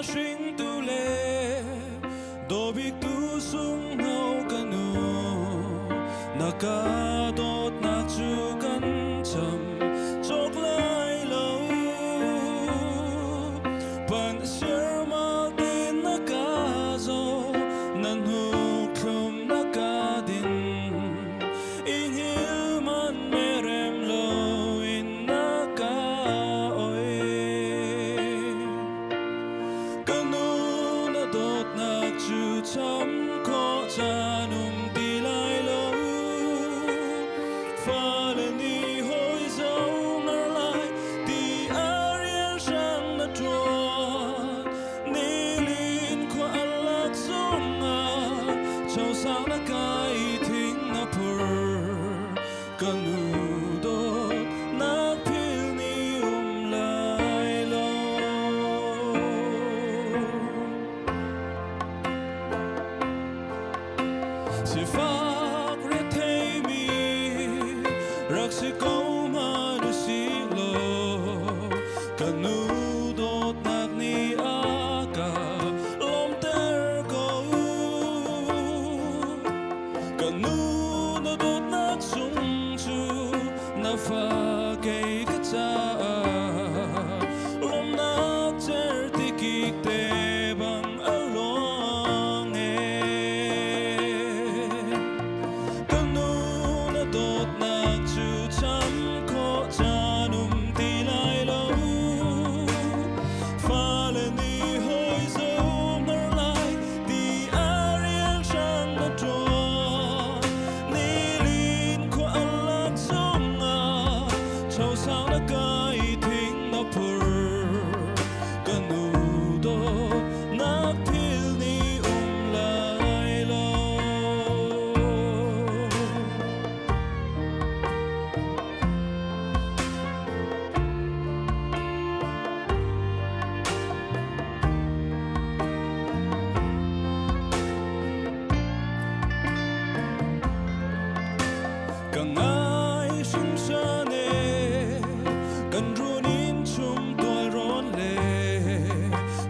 Speaker 8: hringtu le dawbiktu sunghno ka nu, na ka dawtnak cu kan cham cawk lai lo. Pan sirmal tin na ka zo, na hnuk thlum na ka din. Inghil man merem lo in na ka oi. Ka nu na dawtnak cu cham khawh caan um ti lai lo. Fale nih hawi zo ngar lai ti a rian hrang na ṭuan. Nilin khua a lak zongah chosang na kai thing na phur. Ka nu dawt nak phil ni um lai lo. Sifak retheimi rak si ko hmanh usih law ka nu dawtnak nih a ka lawmhter ko. Ka nu na dawtnak sung cu na fa kei ka caah lawmhnak cerhti kik te bang a luang ee. Ka nu na dawtnak cu cham khawh caan um ti lai lo. Fale nih hawi zohmar lai ti a rian hrang na ṭuan. Nilin khua a lak zongah chosang na kai thing na phur. Ka nu dawtnak phil ni um lai lo. Ka ngai hringhran ee, kan run in chum tual rawn le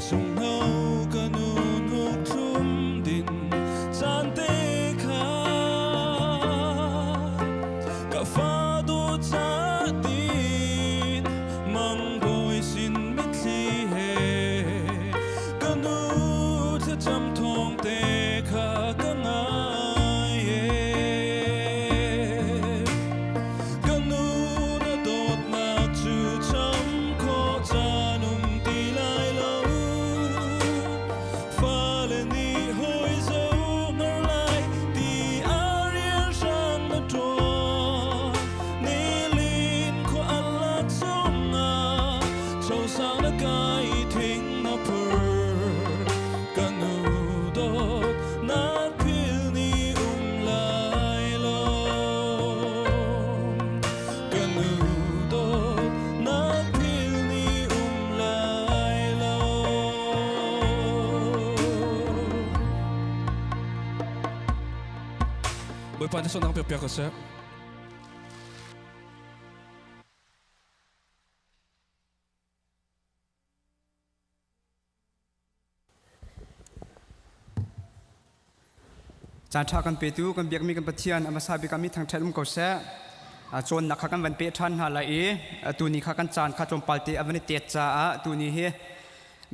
Speaker 8: sunghno ka nu hnuk thlum din caan te kha ka fa dawt ca tin mangbawi sin mitthli he ka nu thlacam thawng te kha ka ngai ee.
Speaker 3: Bawipa nih sawhnak pek piak ko seh.
Speaker 9: Caan ṭha kan petu kan biakmi kan Pathian a hmasa bik ah mi thangṭhat um ko seh. Cawnnak kha kan van peh ṭhan hna lai i tuni kha kan caan kha tlawmpal te a van i tet caah tuni hi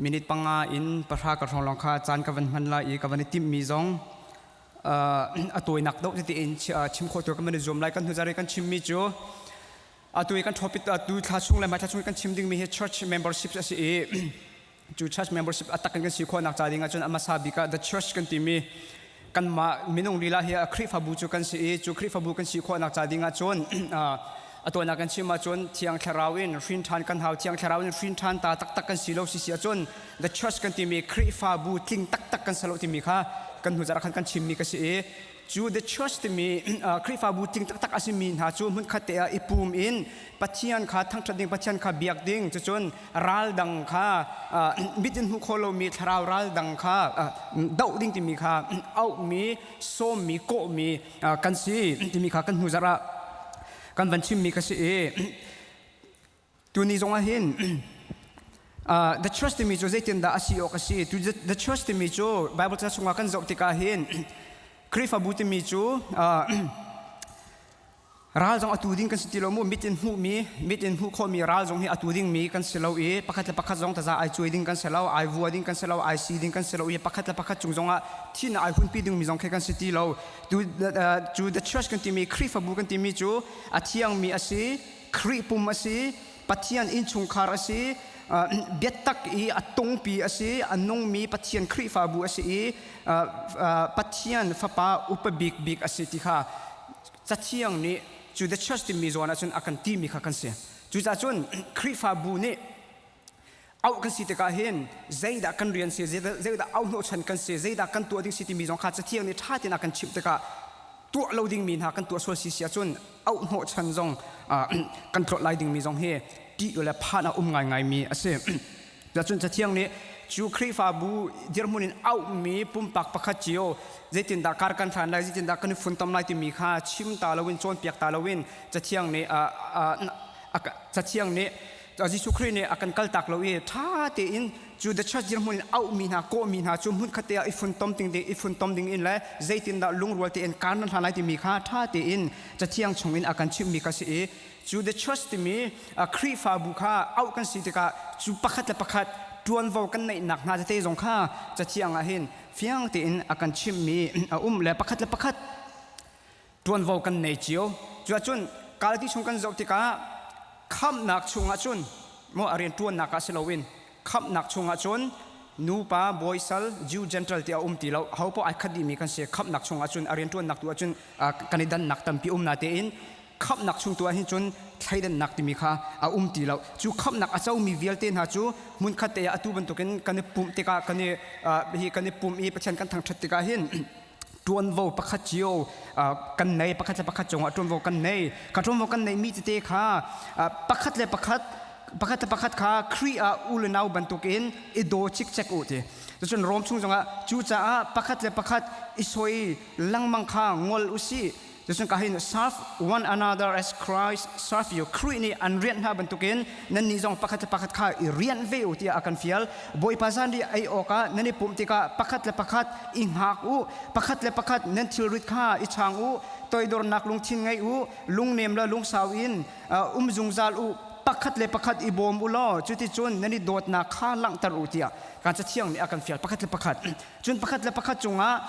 Speaker 9: minute 5 in 10 ka hrawng lawng kha caan ka van hman lai i ka van i timhmi zong a tawinak deuh tete in chim khawh tu kan van i zuam lai. Kan hnuzar i kan chimmi cu atu i kan topic atu thla chung le hmai thla chung i kan chim dingmi hi church membership a si i cu church membership a tak in kan si khawhnak ca ding ahcun a hmasa bik ah the church kan timi kanmah minung lila hi a Khrihfabu cu kan si i cu Khrihfabu kan si khawhnak ca ding ahcun a tuahnak kan chim ahcun Thiang Thlarau in hrin ṭhan kan hau. Thiang Thlarau in hrin ṭhan ta taktak kan si lo si si ahcun the church kan timi Khrihfabu tling taktak kan si lo timi kha kan hnu zarh khan kan chimmi ka si i cu the church timi Khrihfabu tling taktak a simi hna cu hmunkhat te ah i pum in Pathian kha thangṭhat ding, Pathian kha biak ding, cucun ral dang kha mit in hmuh khawh lomi thlarau ral dang kha doh ding timi kha auhmi, sawmmi, kawhmi kan si timi kha kan hnu zarh ah kan van chimmi ka si i tuni zong ah hin the church timi cu zeitindah a si awk a si? The church timi cu Bible ca chungah kan zoh tikah hin Khrihfabu timi cu ral zong atu ding kan si ti lo mu. Mit in hmuhmi, mit in hmuh khawhmi ral zong hi atu dingmi kan si lo i pakhat le pakhat zong taza ai cuai ding kan si lo, ai vua ding kan si lo, ai si ding kan si lo i pakhat le pakhat cung zongah thin ai hunpi dingmi zong khi kan si ti lo. Cu the church kan timi, Khrihfabu kan timi cu a thiangmi a si, Khrih pum a si, Pathian innchungkhar a si, biatak i a tungpi a si, a nungmi Pathian Khrihfabu a si i Pathian Fapa upa bik bik a si ti kha Cathiang nih cu the church timi zawn ahcun a kan timi kha kan si. Cucaah cun Khrihfabu nih auh kan si tikah hin zeidah kan rian si, zeidah auh hnawhchan kan si, zeidah kan tuah ding si timi zong kha Cathiang nih ṭha tein a kan chimh tikah tuah lo dingmi hna kan tuah sual si si ahcun auh hnawhchan zong kan tlawt lai dingmi zong hi ṭih le phan a um ngaingaimi a si. Cun Cathiang nih cu Khrihfabu dirhmun in auhmi pumpak pakhat cio zeitindah kar kan hlan lai, zeitindah kan i funtom lai timi kha chim ta loin, cawnpiak ta loin Cathiang nih Cathiang nih Jesuh Khrih nih a kan kaltak lo i ṭha tein cu the church dirhmun in auhmi hna, kawhmi hna cu hmunkhat te ah i funtom ding i funtom ding in le zeitindah lungrual tein kar nan hlan lai timi kha ṭha tein Cathiang chungin a kan chimhmi kha si i cu the church timi Khrihfabu kha auh kan si tikah cu pakhat le pakhat ṭuanvo kan neihnak hna tete zong kha Cathiang ah hin fiang tein a kan chimhmi a um le pakhat le pakhat ṭuanvo kan nei cio. Cuahcun Galati chung kan zoh tikah khamhnak chungah cun maw a rian ṭuannak ah si loin khamhnak chungah cun nupa bawisal Jew Gentile ti a um ti lo, ho paoh ai khat dihmi kan si. Khamhnak chungah cun a rian ṭuannak tu ahcun kan i dannak tampi um na tein khamhnak chung tu ah hin cun thleidannak timi kha a um ti lo. Cu khamhnak a comi vialte hna cu hmunkhat te ah atu bantukin kan i pumh tikah, kan i hi kan i pumh i Pathian kan thangṭhat tikah hin ṭuanvo pakhat cio kan nei. Pakhat le pakhat cungah ṭuanvo kan nei kha ṭuanvo kan neihmi tete kha pakhat le pakhat, pakhat le pakhat kha Khrih ah u le nau bantukin i daw cikcek u ti. Cun Rom chung zongah, cucaah pakhat le pakhat i soi lengmang kha ngol u sih. Cun ka hin serve one another as Christ serve you. Khrih nih an rianh hna bantukin nannih zong pakhat le pakhat kha i rianh ve u tiah a kan fial. Bawipa zanriah ei awkah nan i pumh tikah pakhat le pakhat i hngak u. Pakhat le pakhat nan thilrit kha i chang u. Toidornak lungthin ngei u. Lungnem le lungsau in um zungzal u. Pakhat le pakhat i bawm u law cuticun nan i dawtnak kha langhter u tiah kan Cathiang nih a kan fial, pakhat le pakhat. Cun pakhat le pakhat cungah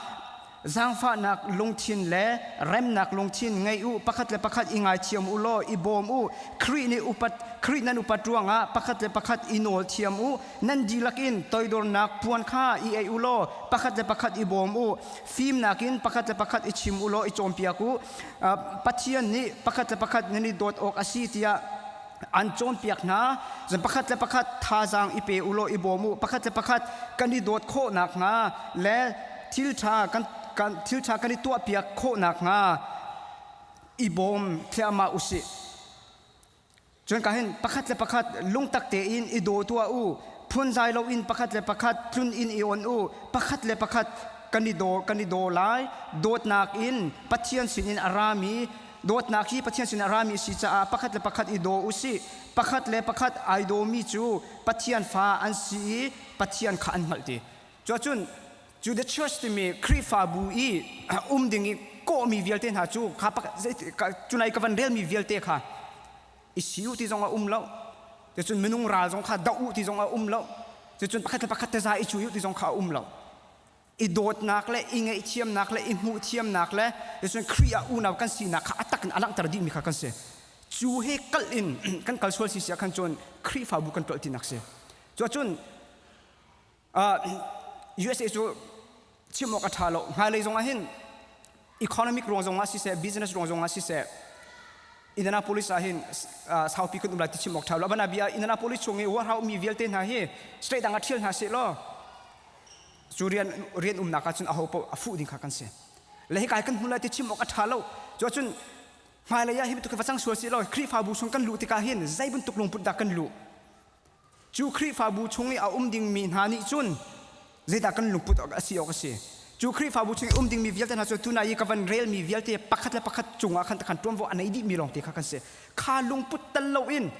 Speaker 9: zaangfahnak lungthin le remnak lungthin ngei u, pakhat le pakhat i ngaithiam u law i bawm u. Khrih nih upat, Khrih nan upat ruangah pakhat le pakhat i nawl thiam u. Nan dihlak in toidornak puan kha i ei u law pakhat le pakhat i bawm u. Fimnak in pakhat le pakhat i chim u law i cawnpiak u. Pathian nih pakhat le pakhat nan i dawt awk a si tiah an cawnpiak hna. Cun pakhat le pakhat thazaang i pe u law i bawm u. Pakhat le pakhat kan i dawt khawh nakhnga le thil ṭha kan, kan thil ṭha kan i tuahpiak khawh nakhnga i bawm thliahmah u sih. Cun ka hin pakhat le pakhat lungtak tein i daw tuah u. Phunzai loin pakhat le pakhat tlun in i on u. Pakhat le pakhat. kan i daw kan i daw lai. Dawtnak in Pathian sinin a rami dawtnak hi Pathian sin a rami si caah pakhat le pakhat i daw usih. Pakhat le pakhat ai dawmi cu Pathian fa an si i Pathian kha an hngalh ti. Cuacun cu the church timi Khrihfabu i um ding i kawhmi vialte hna cu kha cunai ka van relmi vialte kha i si u ti zong a um lo. Cucun minung ral zong kha doh u ti zong a um lo. Cucun pakhat le pakhat teza i cui u ti zong kha a um lo. I dawtnak le i ngaihthiamnak le i hmuhthiamnak le cucun Khrih ah unau kan sinak kha a tak in a langhter dihmi kha kan si. Cu he kal in kan kal sual si si ah khan cun Khrihfabu kan ṭolh tinak si. Cuacun USA cu chim awk a ṭha lo. Hmailei zong ah hin economic ruang zong ah siseh, business ruang zong ah siseh, Indianapolis ah hin saupi kan um lai ti chim awk ṭha lo. Abana bia Indianapolis chung i warehouse mi vialte hna hi state dang ah ṭhial hna seh law cu rian rian umnak ah cun aho paoh a fuh ding kha kan si. Le hikai kan hmu lai ti chim awk a ṭha lo. Cuacun hmailei ah hi bantuk va cang sual sih law Khrihfabu chung kan luh tikah hin zei bantuk lungput dah kan luh? Cu Khrihfabu chung i a um dingmi hna nih cun zeidah kan lungput awk a si awk a si? Cu Khrihfabu chung i um dingmi vialte hna cu tuna i ka van relmi vialte pakhat le pakhat cungah khan khan ṭuanvo a nei dihmi lawngte kha kan si. Kha lungput tal loin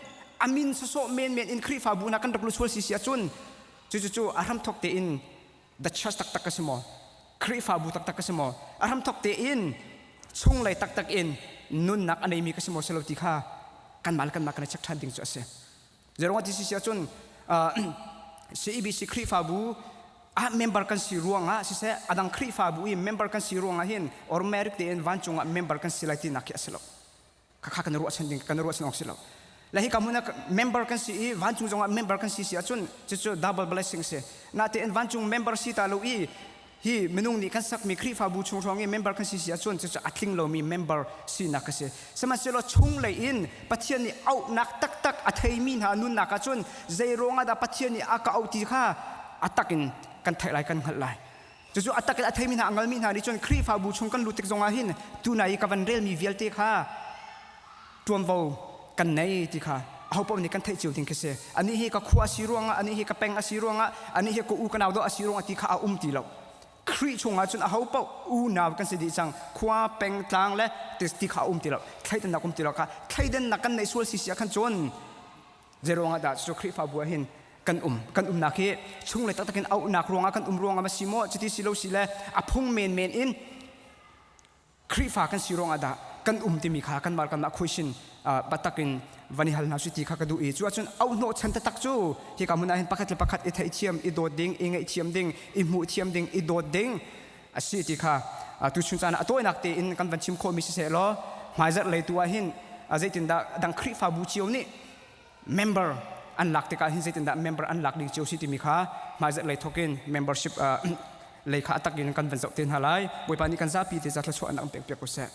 Speaker 9: a min sawsawh menmen in Khrihfabu hna kan rak lu sual si si ahcun cucu a hramthawk tein the church taktak ka si maw? Khrihfabu taktak ka si maw? A hramthawk tein chunglei taktak in nunnak a neimi ka si maw si lo ti kha kanmah le kanmah kan i check ṭhan ding cu a si. Zeruangah ti si ahcun CEBC Khrihfabu ah member kan si ruangah siseh adang Khrihfabu i member kan si ruangah hin automatic tein vancung ah member kan si lai tinak khi a si lo. Khakha kan ruahchan ding kan ruahchan awk si lo. Le hi ka hmun ah member kan si i vancung zongah member kan si si ahcun cucu double blessing si. Natein vancung member si ta lo i Hi minung nih kan sakmi Khrihfabu chung hrawng i member kan si si ahcun cucu a tling lomi member sinak a si. Sihmanhsehlaw chunglei in Pathian nih auhnak taktak a theimi hna nunnak ahcun zei ruangah dah Pathian nih a ka auh ti kha a tak in kan theih lai kan hngalh lai. Cucu a tak in a theimi hna a ngalmi hna nih cun Khrihfabu chung kan lut tik zongah hin tunai i ka van relmi vialte kha ṭuanvo kan nei ti kha ahopaoh nih kan theih cio ding khi si. Anih hi ka khua a si ruangah, anih hi ka peng a si ruangah, anih hi ka u ka nau dawh a si ruangah ti kha a um ti lo. Khrih chungah cun ahopaoh unau kan si dih cang. Khua, peng, tlang le ti kha a um ti lo. Thleidannak um ti lo kha thleidannak kan neih sual si si ah khan cun zeiruangah dah cu Khrihfabu ah hin kan um kan umnak hi chunglei taktak in auhnak ruangah kan um ruangah ma si maw cuti si lo si le a phung menmen in Khrihfa kan si ruangah dah kan um timi kha kanmah kanmah khuaisin biatak in van i hal hna su ti kha ka duh i cu ahcun auhnawh chan taktak cu hika hmun ah hin pakhat le pakhat i theihthiam i dawt ding i ngaihthiam ding i hmuhthiam ding i dawt ding a si ti kha tuchun caan ah a tawinak tein kan van chim khawhmi siseh law hmaizarh lei tu ah hin zeitindah dang Khrihfabu cio nih member an lak tikah hin zeitindah member an lak ding cio si timi kha hmaizarh lei thawk in membership lei kha a tak in kan van zoh te hna lai. Bawipa nih kan zapi te ca thluachuah an pek piak ko seh.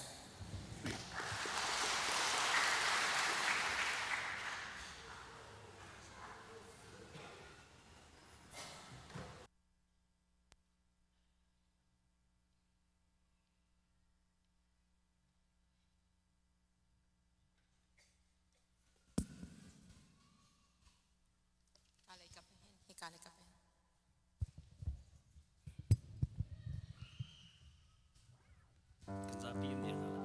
Speaker 10: Kan zapi in dir hna lai.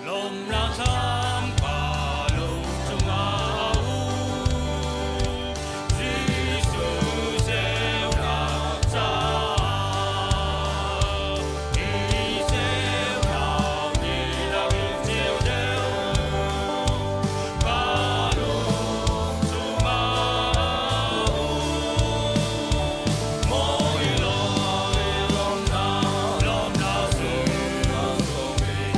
Speaker 10: Lawmnak thlam pa lung cungah a um. Jesuh ceunak caah. Hi ceunak nih lo in ceu deuh. Ka lung cungah a um. Mawi lawmnak, lawmnak sung a sung i.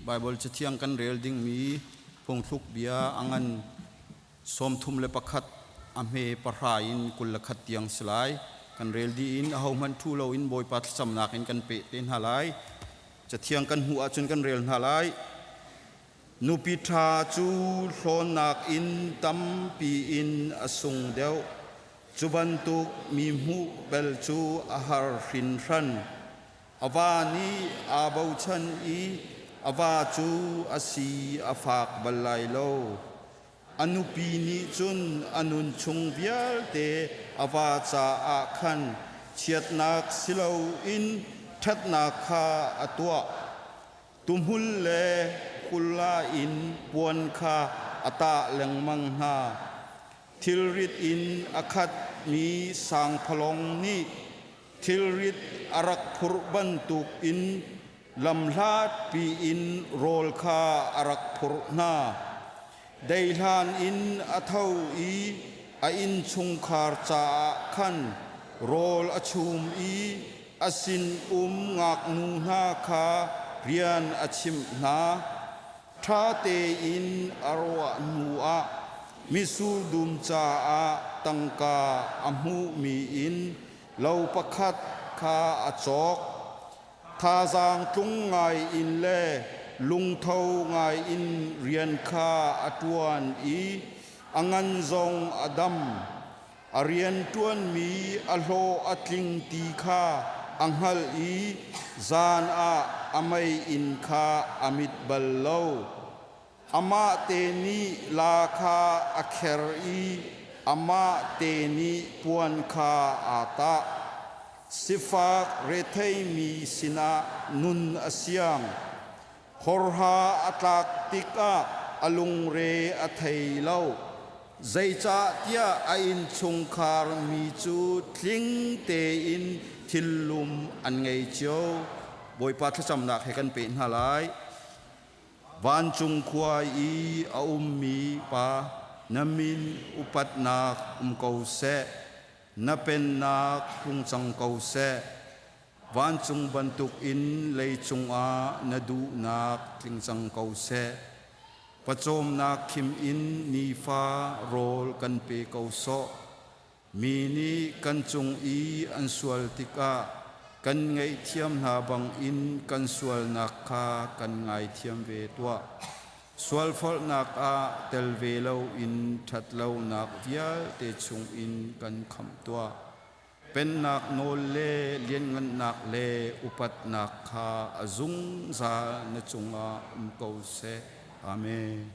Speaker 11: Bible cathiang kan rel dingmi phungthluk bia a ngan 31 a hme 10 in 21 tiang si lai. Kan rel dih in ahohmanh ṭhu loin Bawipa thlacamnak in kan peh te hna lai. Cathiang kan hmuh ahcun kan rel hna lai. Nupi ṭha cu hlawnnak in tampi in a sung deuh. Cu bantuk mi hmuh bel cu a har hrinhran. A va nih aa bochan i a va cu a si a fak bal lai lo. A nupi nih cun a nun chung vialte a va caah khan chiatnak si loin ṭhatnak kha a tuah. Tuhmul le hula in puan kha a tah lengmang hna. Thilrit in a khatmi sangphalawng nih thilrit a rak phurh bantukin lamhlatpi in rawl kha a rak phurh hna. Deihlan in a tho i a innchungkhar caah khan rawl a chum i a sinum ngaknu hna kha rian a chimh hna. Ṭha tein a ruah hnuah mitsur dum caah tangka a hmuhmi in lo pakhat kha a cawk. Thazaang tlung ngai in le lungtho ngai in rian kha a ṭuan i a ngan zong a dam. A rianṭuanmi a hlawh a tling ti kha a hngalh i zan ah a meiinn kha a mit bal lo. Amah te nih la kha a kher i amah te nih puan kha aa tah. Sifak retheimi sinah nun a siang. Horha a tlak tikah a lungre a thei lo. Zeicahtiah a innchungkhar mi cu tling tein thillum an ngei cio. Bawipa thlacamnak he kan peh hna lai. Vancung khua i a ummi Pa, na min upatnak um ko seh. Na pennak tlung cang ko seh. Vancung bantukin leicung ah na duhnak tling cang ko seh. Pawcawmnak khim in nifa rawl kan pe ko sawh. Mi nih kan cung i an sual tikah kan ngaihthiam hna bangin kan sualnak kha kan ngaithiam ve tuah. Sualfolhnak ah tel ve loin ṭhatlonak vialte chungin kan khamh tuah. Pennak nawl le lianngannak le upatnak kha a zungzal na cungah um ko seh. Amen.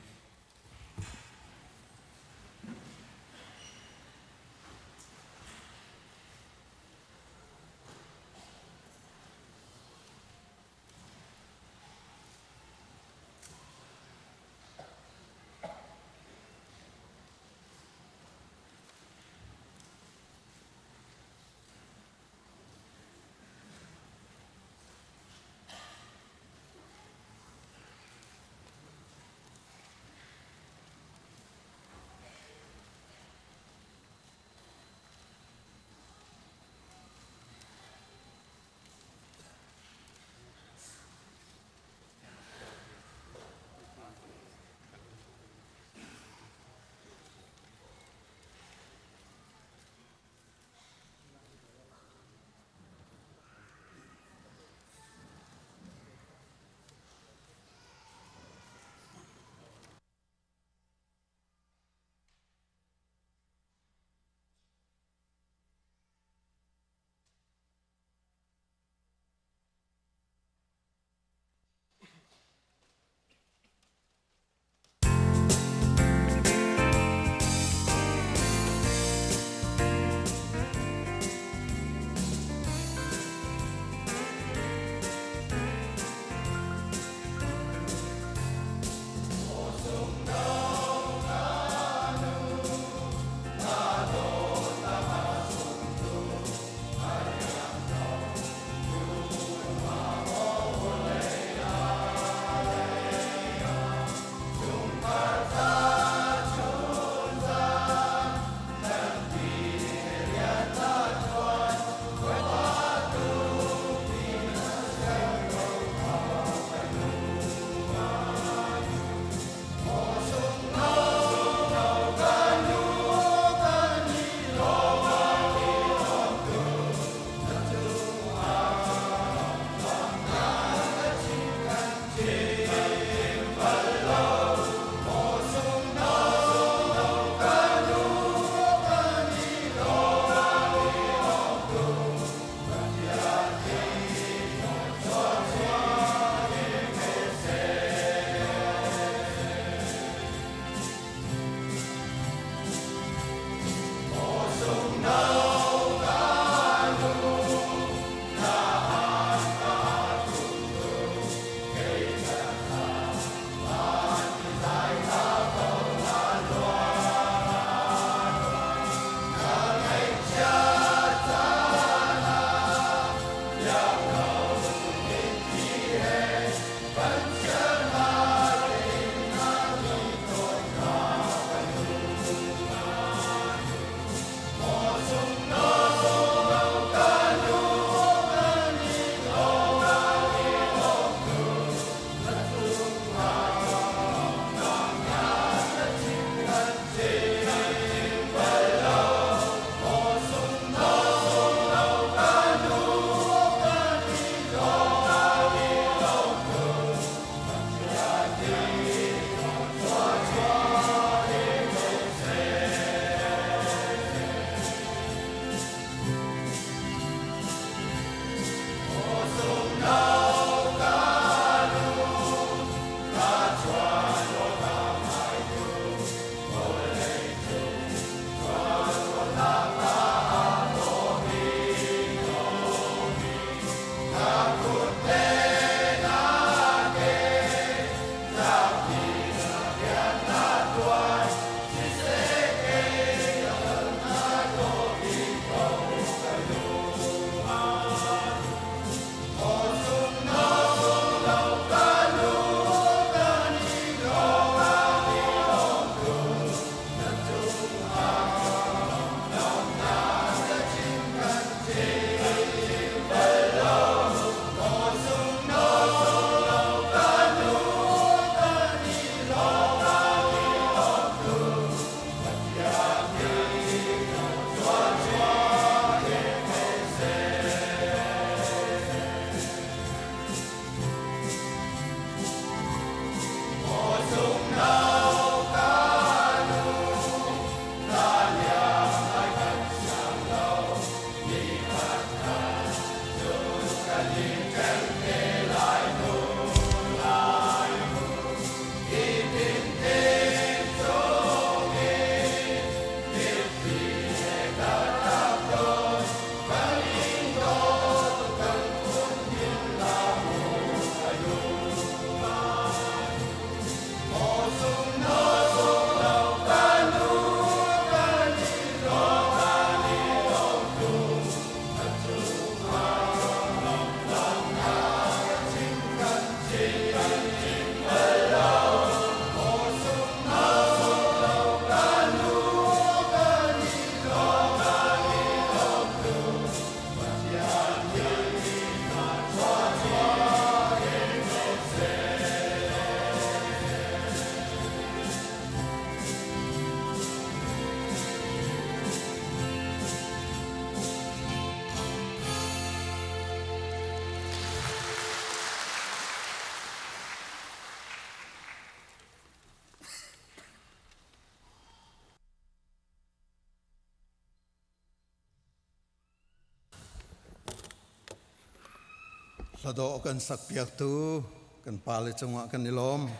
Speaker 12: Hladawh kan sakpiaktu kan pale cungah kan i lawm.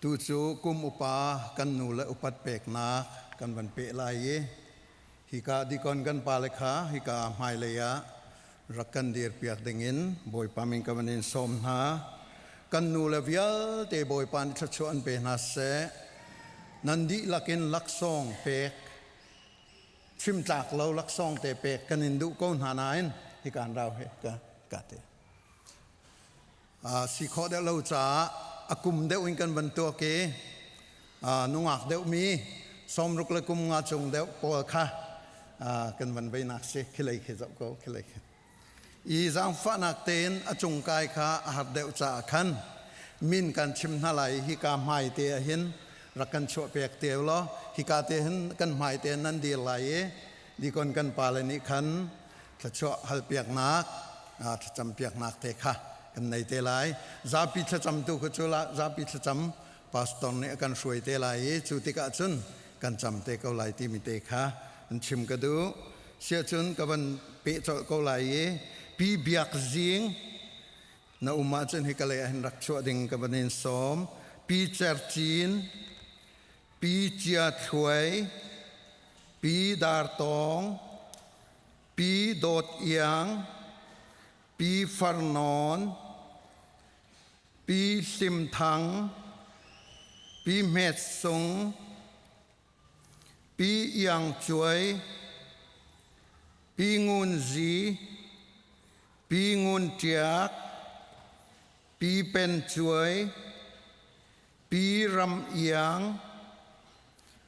Speaker 12: Tu cu kum upa kan nu le upat peknak kan van peh lai i hika dikon kan pale kha hika hmailei ah rak kan dirpiak dingin Bawipa min ka van in sawm hna. Kan nu le vialte Bawipa nih thluachuah an pe hna seh. Nan dihlak in laksawng pek chimtlak lo laksawng te pek kan in duh ko hna nain hika an rau he ka ka te si khawh deuh lo caah a kum deuh in kan van tuak i nungak deuh mi sawmruk le kum nga cung deuh pawl kha kan van veinak si khilei khi zoh ko khilei khi i zaangfahnak tein a cung kai kha a har deuh caah khan min kan chim hna lai i hika hmai te ah hin rak kan chuah pek te law hika te hin kan hmai te nan dir lai i dikon kan pale nih khan thluachuah halpiaknak thlacam piaknak te kha kan nei te lai. Zapi thlacam tu khu cu la zapi thlacam pastor nih a kan hruai te lai i cu tikah cun kan cam te ko lai timi te kha an chim ka duh. Siahcun ka van peh colh ko lai i Pi Biak Zing na um ahcun hi ka lei ah hin rak chuah ding ka van in sawm. Pi Cer Cin, Pi Cia Thluai, Pi Dar Tawng, Pi Dawt Iang, Pi Far Nawn, Pi Hlim Thang, Pi Hmet Sung, Pi Iang Cuai, Pi Ngun Zi, Pi Ngun Ṭiak, Pi Pen Cuai, Pi Ram Iang,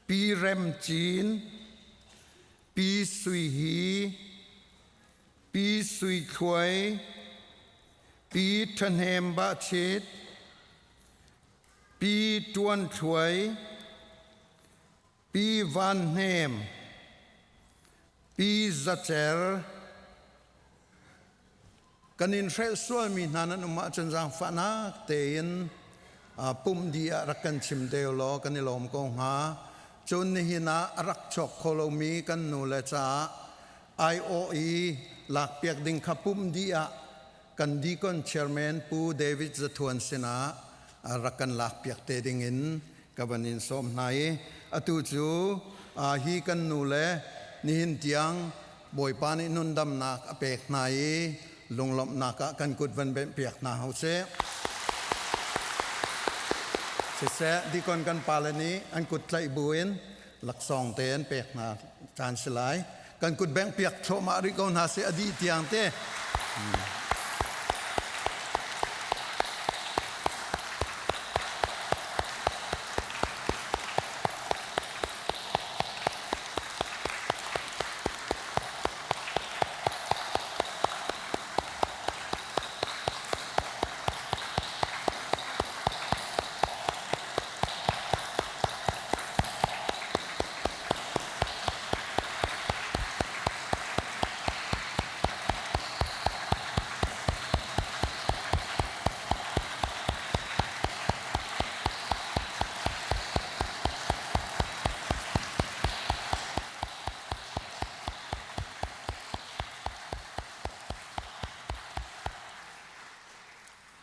Speaker 12: Pi Rem Cin, Pi Sui Hi, Pi Sui Thluai, Pi Ṭhahnem Bahchit, Pi Ṭuan Thluai, Pi Van Hnem, Pi Za Cer, kan in hrelh sualmi hna nan um ahcun zaangfahnak tein pumh dih ah rak kan chim te law kan i lawm ko hnga. Cun nihin ah a rak chuak kho lomi kan nu le caah aiawh i lakpiak ding kha pumh dih ah kan deacon chairman Pu David Zathuan sinah rak kan lakpiak te ding in ka van in sawm hna i atu cu hi kan nu le nihin tiang Bawipa nih nundamnak a pek hna i lunglawmhnak ah kan kut van benhpiak hna hau sih. Siseh, deacon kan pale nih an kut tlaih buin laksawng te an pek hna caan si lai. Kan kut bengh piak thluahmah rih ko hna sih a dih tiang te.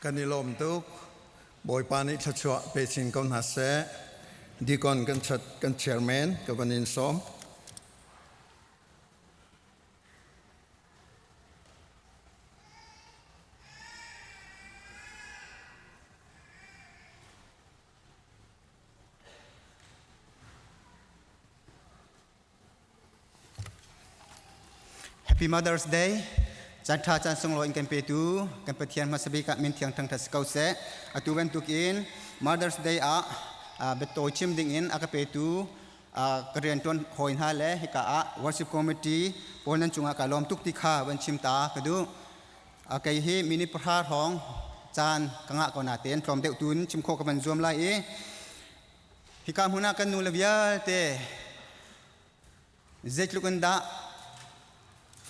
Speaker 12: Kan i lawm tuk. Bawipa nih thluachuah pe chin ko hna seh. Deacon kan chat kan chairman ka van in sawm.
Speaker 9: Happy Mother's Day. Caan ṭha caan sunglawi in kan petu kan Pathian hmasa bik ah min thiang thangṭhat si ko seh. Atu bantukin Mother's Day ah biatawi chim ding in a ka petu ka rianṭuan hawi hna le hika ah worship committee pawl nan cungah ka lawm tuk ti kha van chim ta ka duh. Kei hi minute pahra hrawng caan ka ngah ko natein tlawm deuh tun chim khawh ka van zuam lai i hika hmun ah kan nu le vialte zeitluk in dah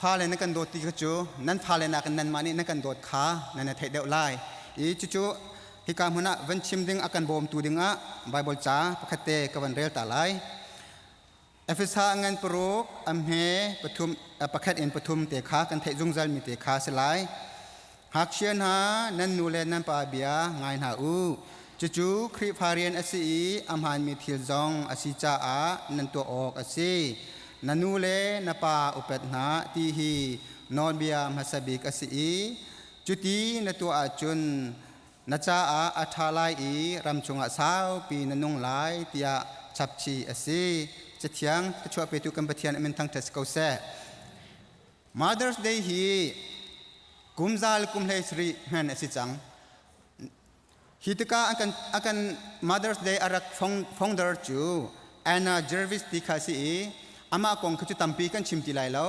Speaker 9: fale nan kan dawt ti kha cu nan fale nakin nanmah nih nan kan dawt kha nan i theih deuh lai i cucu hika hmun ah van chim ding a kan bawmtu dingah Baibal ca pakhat te ka van rel ta lai. Efesa ngan paruk a hme pathum pakhat in pathum te kha kan theih zungzal mi te kha si lai.
Speaker 13: Ngakchia hna, nan nu le nan pa bia ngai hna u. Cucu Khrihfa rian a si i a hmaanmi thil zong a si caah nan tuah awk a si. Na nu le na pa upat hna ti hi nawlbia hmasa bik a si i cuti na tuah ahcun na caah a ṭha lai i ram chungah saupi na nung lai tiah chapchih a si. Cathiang thluachuah petu kan Pathian a min thangṭhat si ko seh. Mother's Day hi kum za le kum hlei sarih hman a si cang. Hi tikah a kan Mother's Day a rak founder cu Anna Jarvis ti kha a si i amah kong kha cu tampi kan chim ti lai lo.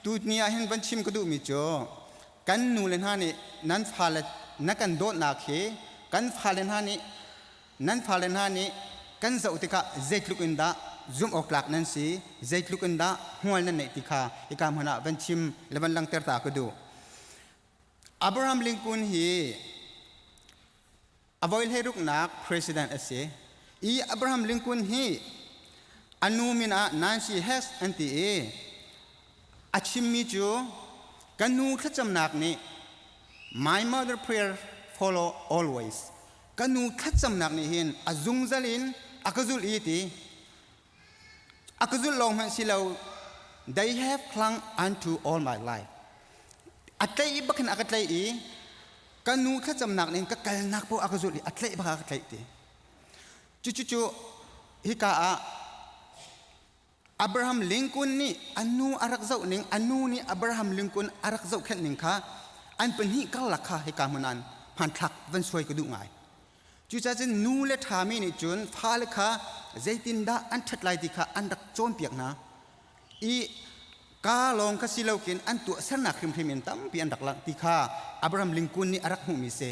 Speaker 13: Tu ni ah hin van chim ka duhmi cu kan nu le hna nih nan fale na kan dawtnak hi kan fale hna nih nan fale hna nih kan zoh tikah zeitluk in dah zumh awk tlak nan si zeitluk in dah hmual nan neih ti kha hika hmun ah van chim le van langhter ta ka duh. Abraham Lincoln hi a voi hleiruknak president a si. I Abraham Lincoln hi a nu min ah Nancy Hess an ti i a chimmi cu ka nu thlacamnak nih my mother prayer follow always ka nu thlacamnak nih hin a zungzal in a ka zulh i ti a ka zulh lawng hmanh si lo they have clung unto all my life a tlaih bak hin a ka tlaih i ka nu thlacamnak nih ka kalnak poh a ka zulh i a tlaih bak a ka tlaih ti cucu hika ah Abraham Lincoln nih a nu a rak zoh ning a nu nih Abraham Lincoln a rak zohkhenh ning kha an pahnih karlak kha hika hmun ah hmanthlak van suai ka duh ngai Cucaah cun nu le ṭhami nih cun fale kha zeitindah an ṭhat lai ti kha an rak cawnpiak hna i kaa lawng kha si lokin an tuahsernak hrimhrim in tampi an rak langh ti kha Abraham Lincoln nih a rak hmuhmi a si.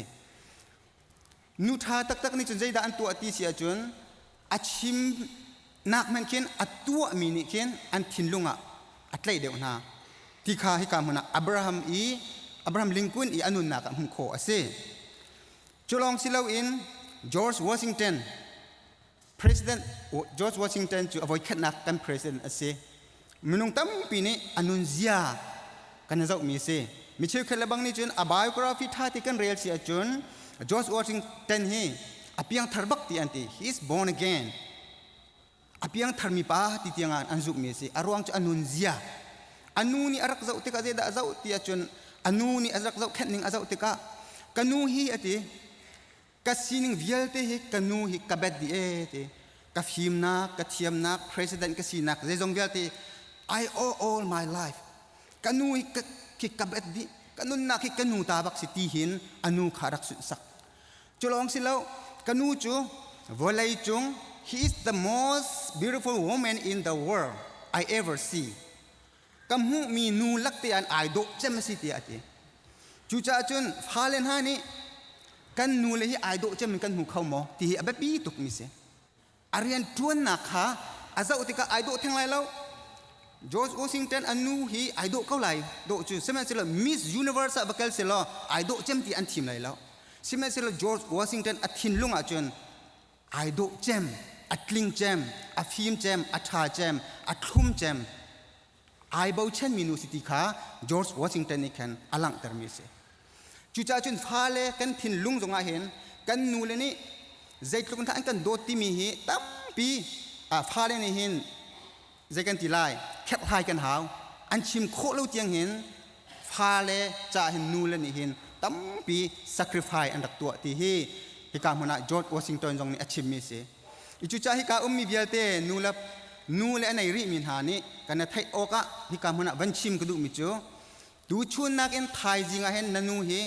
Speaker 13: Nu ṭha taktak nih cun zeidah an tuah ti si ahcun a chimnak hmanh khin a tuahmi nih khin an thinlung ah a tlaih deuh hna ti kha hika hmun ah Abraham i Abraham Lincoln i a nunnak ah hmuh khawh a si. Cu lawng si loin George Washington President George Washington cu a voikhatnak kan president a si. Minung tampi nih a nunzia kan zohmi a si. Mi cheukhat le bang nih cun a biography ṭha ti kan rel si ahcun George Washington hi a piangthar bak ti an ti. He is born again. A piangthar mi pa ti tiang ah an zumhmi a si. A ruang cu a nunzia. A nu nih a rak zoh tikah zeidah a zoh ti ahcun a nu nih a rak zohkhenh ning a zoh tikah ka nu hi a ti ka sining vialte hi ka nu hi ka bet dih ee ti ka fimnak ka thiamnak president ka sinak zeizong vialte I owe all my life ka nu hi ka, khi ka bet dih ka nunnak hi ka nu ta bak si ti hin a nu kha rak sunhsak Cu lawng si lo, ka nu cu vawlei cung he is the most beautiful woman in the world I ever see. Ka hmuhmi nu lakte an ai dawh cem a si tiah a ti. Cucaah cun fale hna nih kan nu le hi ai dawh cem in kan hmu kho maw ti hi a biapi tukmi si. A rian ṭuannak kha a zoh tikah ai dawh theng lai lo. George Washington a nu hi ai dawh ko lai dawh cu sihmanhsehlaw Miss Universe ah va kal selaw ai dawh cem ti an thim lai lo. Sihmanhsehlaw George Washington a thinlung ah cun ai dawh cem, a tling cem, a fim cem, a ṭha cem, a thlum cem, ai bochanmi nu si ti kha George Washington nih khan a langhtermi a si. Cucaah cun fale kan thinlung zongah hin kan nule nih zeitluk in an kan dawt timi hi tampi fale nih hin zei kan ti lai kherhhlai kan hau an chim khawh lo tiang hin fale ca hin nule nih hin tampi sacrifice an rak tuah ti hi hika hmun ah George Washington zong nih a chimmi a si. Cucaah hika ummi vialte nu le nu le a nei rihmi hna nih kan i theih awkah hika hmun ah van chim ka duhmi cu tuchun nakin thaizing ah hin na nu hi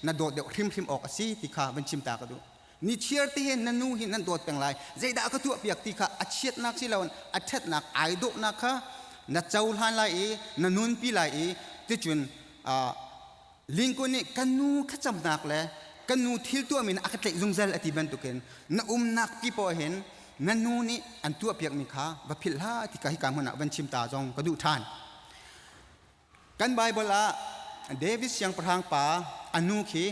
Speaker 13: na dawt deuh hrimhrim awk a si ti kha van chim ta ka duh. Nichiar te hin na nu hi nan dawt peng lai. Zeidah ka tuah piak ti kha a chiatnak si loin a ṭhatnak ai dawhnak kha na cohlan lai i na nunpi lai i ticun Lincoln nih ka nu thlacamnak le ka nu thil tuahmi in a ka tlaih zungzal a ti bantukin na umnak ti poah hin na nu nih an tuahpiakmi kha va philh hlah ti ka hika hmun ah van chim ta zong ka duh ṭhan. Kan Bible ah David siangpahrang pa a nu khi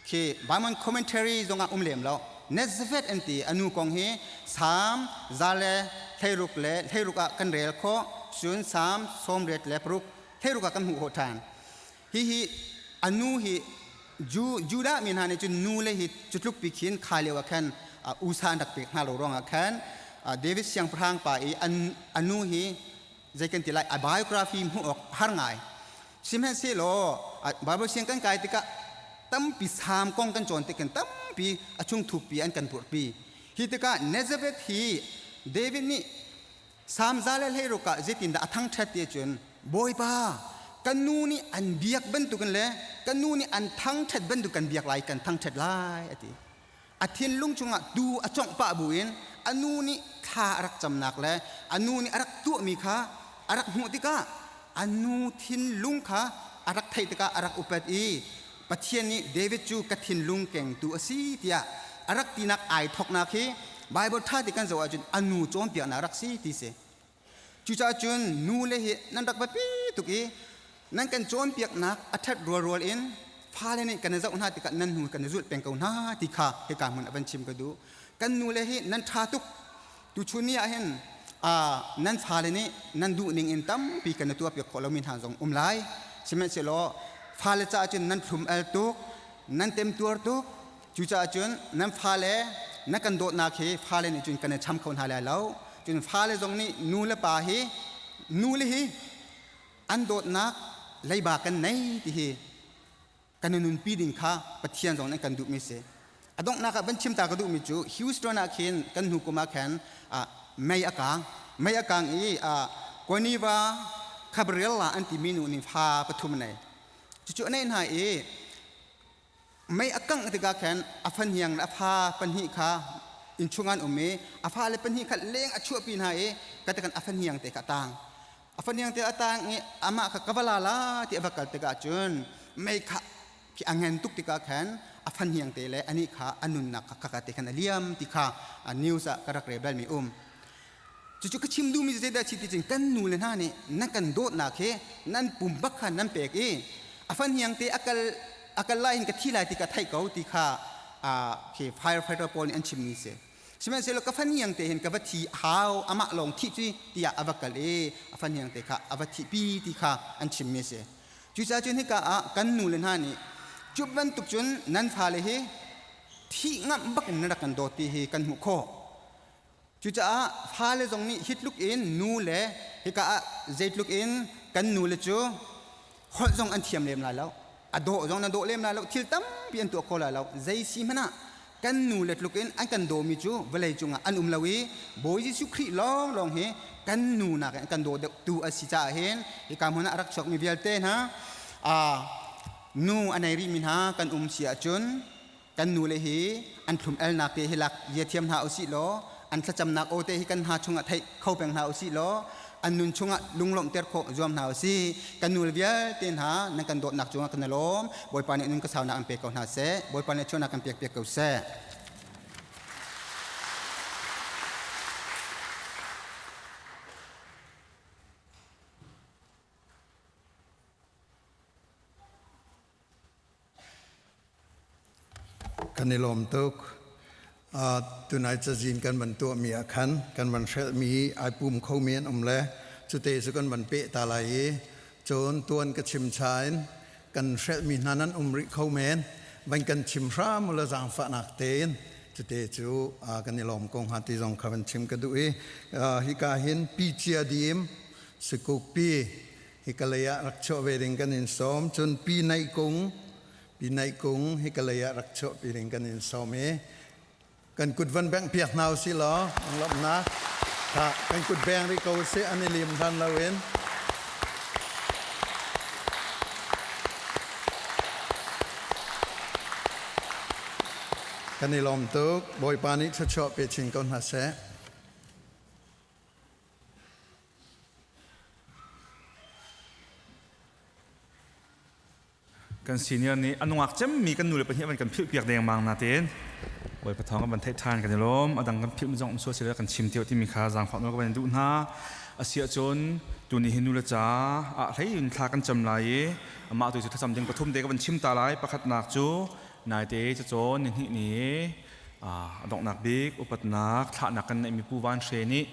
Speaker 13: khi Bible commentary zongah um lem lo. Nazareth an ti a nu kong hi Salm za le 16 le 16 ah kan rel khawh cun Salm 86 16 ah kan hmuh khawh ṭhan. Hihi Anu hi Judah mi hna nih cun nu le hi cutluk pi khin kha lio ah khan usa an rak pek hna lo ruangah khan David siangpahrang pa i anu hi zei kan ti lai, a biography hmuh awk har ngai. Sihmanhsehlaw Bible siang kan kai tikah tampi Salm kong kan cawn tik tampi a chung thukpi an kan purhpi. Hi tikah Nazareth hi David nih Salm 116 ah zeitindah a thangṭhat ti cun, Bawipa, kan nu nih an biak bantukin le kan nu nih an thangṭhat bantuk kan biak lai, kan thangṭhat lai, a ti. A thinlung chungah tuu a congh pah buin a nu nih thla a rak camnak le a nu nih a rak tuahmi kha a rak hmuh tikah, a nu thinlung kha a rak theih tikah a rak upat i Pathian nih David cu ka thinlung kengtu a si tiah a rak tinak ai thawknak hi Bible ṭha ti kan zoh ahcun a nu cawnpiaknak rak si ti si. Cucaah cun nu le hi nan rak biapi tuk i nan kan cawnpiaknak a ṭhat rualrual in fale nih kan i zoh hna tikah nan hnu kan i zulh peng ko hna ti kha hika hmun a van chim ka duh. Kan nu le hi nan ṭha tuk. Tuchun ni ah hin nan fale nih nan duh ning in tampi kan i tuahpiak khawh lomi hna zong um lai. Sihmanhsehlaw fale caah cun nan thlum al tuk, nan temtuar tuk. Cucaah cun nan fale na kan dawtnak hi fale nih cun kan i cham kho hna lai lo. Cun fale zong nih nu le pa hi, nu le hi an dawtnak leiba kan nei ti hi kan i nunpi ding kha Pathian zong nih kan duhmi si. A donghnak ah van chim ta ka duhmi cu Houston ah khin kan hnu kum ah khan mei a kang. Mei a kang i Koniva Cabrera an timi nu nih fa pathum a nei. Cucu a neih hna i mei a kangh tikah khan a fahniang le a fa pahnih kha innchung an um i a fale pahnih kha leng a chuahpi hna i katakan a fahniang te kha a tang. A fahniang te a tang i amah kha ka va la la ti a va kal tikah cun mei kha khi a ngen tuk tikah khan a fahniang te le anih kha a nunnak kha khaka te khan a liam ti kha news ah ka rak rel balmi um. Cucu ka chim duhmi cu zeidah a si ti cun kan nu le hna nih nan kan dawtnak hi nan pum bak kha nan pek i a fahniang te a kal a kal lai in ka thi lai ti ka theih ko ti kha khi firefighter pawl nih an chimmi si. Sihmanhsehlaw ka fahniang te hin ka va thi hau, amah lawng thih cu tiah a va kal i a fahniang te kha a va thihpi ti kha an chimmi a si. Cucaah cun hika ah kan nu le hna nih cu bantuk cun nan fale hi thih ngamh bak in nan rak kan dawt ti hi kan hmuh khawh. Cucaah fale zong nih hi tluk in nu le hika ah zeitluk in kan nu le cu holh zong an thiam lem lai lo, a dawh zong na dawh lem lai lo, thil tampi an tuah kho lai lo. Zei si hmanh ah kan nu le tluk in an kan dawmi cu vawlei cungah an um lo i Bawi Jesuh Khrih lawnglawng hi kan nu nakin an kan daw deuh tu a si caah hin hika hmun ah a rak chuakmi vialte hna nu a nei rihmi hna kan um si ahcun kan nule hi an thlum elnak te hi lak zia thiam hna usih law, an thlacamnak aw te hi kan hna chungah theih kho peng hna usih law, an nun chungah lunglawmhter khawh zuam hna usih. Kan nule vialte hna nan kan dawtnak cungah kan i lawm. Bawipa nih nun ka saunak an pe ko hna seh. Bawipa nih chuahnak kan pek piak ko seh.
Speaker 12: Kan i lawm tuk. Tunai cazin kan van tuahmi ah khan kan van hrelhmi ai pum khomi an um le cute cu kan van peh ta lai i cun tuan ka chim cha in kan hrelhmi hna nan um rih kho men, van kan chim hram u la zaangfahnak tein. Cute cu kan i lawm ko hnga ti zong kha van chim ka duh i hika hin pi cia dim sikuk pi hika lei ah rak chuah ve ding kan in sawm. Cun pi naih kung, pi naih kung hika lei ah rak chuah pi ding kan in sawm i kan kut van bengh piak hna usih law lawmhnak tha kan kut beng rih ko usih, an i lim hlan loin. Kan i lawm tuk. Bawipa nih thluachuah pe chin ko hna seh.
Speaker 3: Kan senior nih a nungak cemmi kan nu le pahnih van kan philh piak dengmang natein Bawipa thawng kan van theih ṭhan kan i lawm. A dang kan philh mi zong um sual sila kan chim tio timi kha zaangfah nawl ka van duh hna. A si ahcun tuni hi nu le ca ah hlei in thla kan cam lai i amah tu cu thlacam ding pathum te ka van chim ta lai. Pakhatnak cu naite cacawn ni hnih ni a donghnak bik upatnak thlahnak kan neihmi Pu Van Hre nih.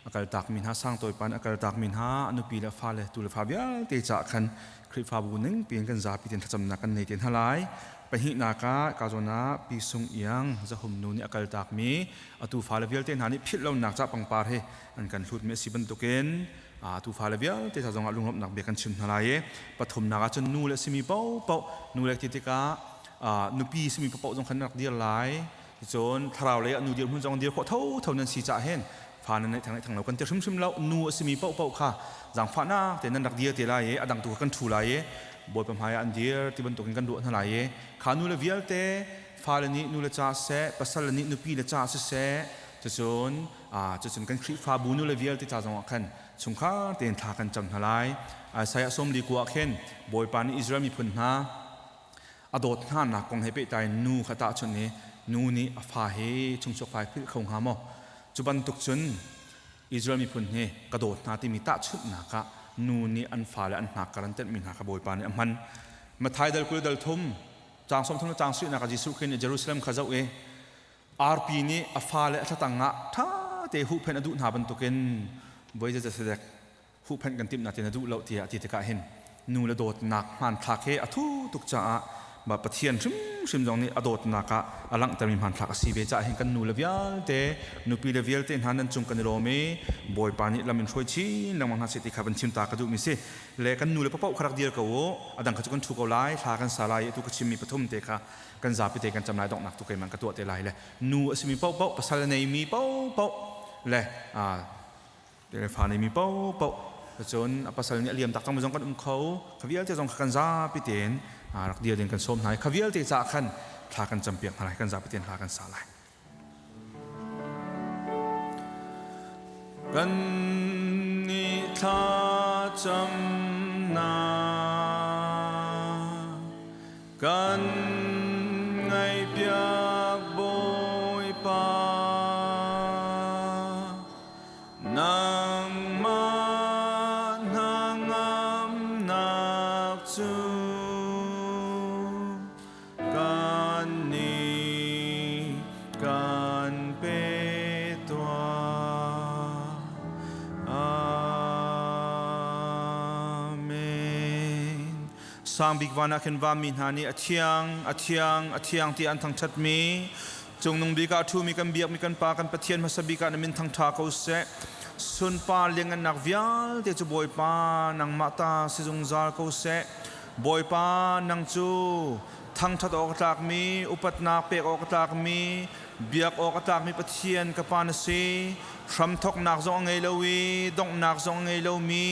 Speaker 3: A kaltak mi hna sangtawi pa nih a kaltak mi hna a nupi le fale tu le fa vialte caah khan Khrihfabu ning piin kan zapi tein thlacamnak kan nei te hna lai. Pahnihnak ah ka zawn ah Pi Sung Iang Zahum nu nih a kaltak mi atu fale vialte hna nih philh lonak ca pangpar hi an kan hlut mi a si bantukin atu fale vialte ca zongah lunglawmhnak bia kan chim hna lai i pathumnak ah cun nu le simi paohpaoh nu le ti tikah nupi simi paohpaoh zong khan rak dir lai. Cun thlarau lei ah nu dirhmun zong dir khawh thotho nan si caah hin fa nan neih thang neih thang lo kan ti hrimhrim lo. Nu a simi paohpaoh kha zaangfahnak tein nan rak dir te lai i a dang tu kha kan ṭhu lai i Bawipa hmai ah an dir ti bantukin kan ruah hna lai i kha nu le vialte fale nih nu le ca siseh, pasal le nih nupi le ca siseh, cucun cucun kan Khrihfabu nu le vialte ca zongah khan chungkhar tein thla kan cam hna lai. Isaiah 44 ah khin Bawipa nih Israel miphun hna a dawt hnanak kong he pehtlai in nu kha tahchunh i nu nih a fa hi chungchuak fa hi philh kho hnga maw? Cu bantuk cun Israel miphun hi ka dawt hna timi tahchunhnak ah nu nih an fale an hnakkar an tenhmi hna kha Bawipa nih a hman. Matthai dal 20 dal thum caang 30 le caang sarihnak ah Jesuh Khrih nih Jerusalem kha zoh i arpi nih a fale a thlatang ah ṭha te huhphenh a duh hna bantukin voi zeizat huhphenh kan timh natin a duh lo tiah a ti tikah hin nu le dawtnak hmanthlak hi a thu tuk caah ma Pathian hrimhrim zong nih a dawtnak ah a langhtermi hmanthlak a si ve caah hin kan nu le vialte nupi le vialte hna nan cung kan i lawm i Bawipa nih lam in hruai chin lengmang hna seh ti kha van chim ta ka duhmi si le kan nu le papaoh kha rak dir ko u a dang kha cu kan thu ko lai hla kan sa lai atu ka chimmi pathum te kha kan zapi te kan cam lai donghnak tu keimah ka tuah te lai le nu a simi paohpaoh pasal a neimi paohpaoh le fa neimi paohpaoh cun a pasal nih a liam tak cang mi zong kan um kho kha vialte zong kha kan zapi tein rak dir ding kan sawm hna i kha vialte caah khan thla kan campiak hna lai kan zapi tein hla kan sa lai kan nih thla camnak Kan ngaihpiak Bawipa, nangmah hnangamnak cu kannih kan pe tuah. Amen. Sangbik van ah khin vanmi hna nih a thiang, a thiang, a thiang tiah an thangṭhatmi, Cungnung bik ah a ṭhumi kan biakmi kan Pa kan Pathian hmasa bik ah na min thangṭha ko seh. Sunpar lianhngannak vialte cu Bawipa nangmah ta si zungzal ko seh. Bawipa nang cu thangṭhat awk a tlakmi, upatnak pek awk a tlakmi, biak awk a tlakmi Pathian ka Pa na si. Hramthawknak zong a ngei lo i donghnak zong a ngei lomi,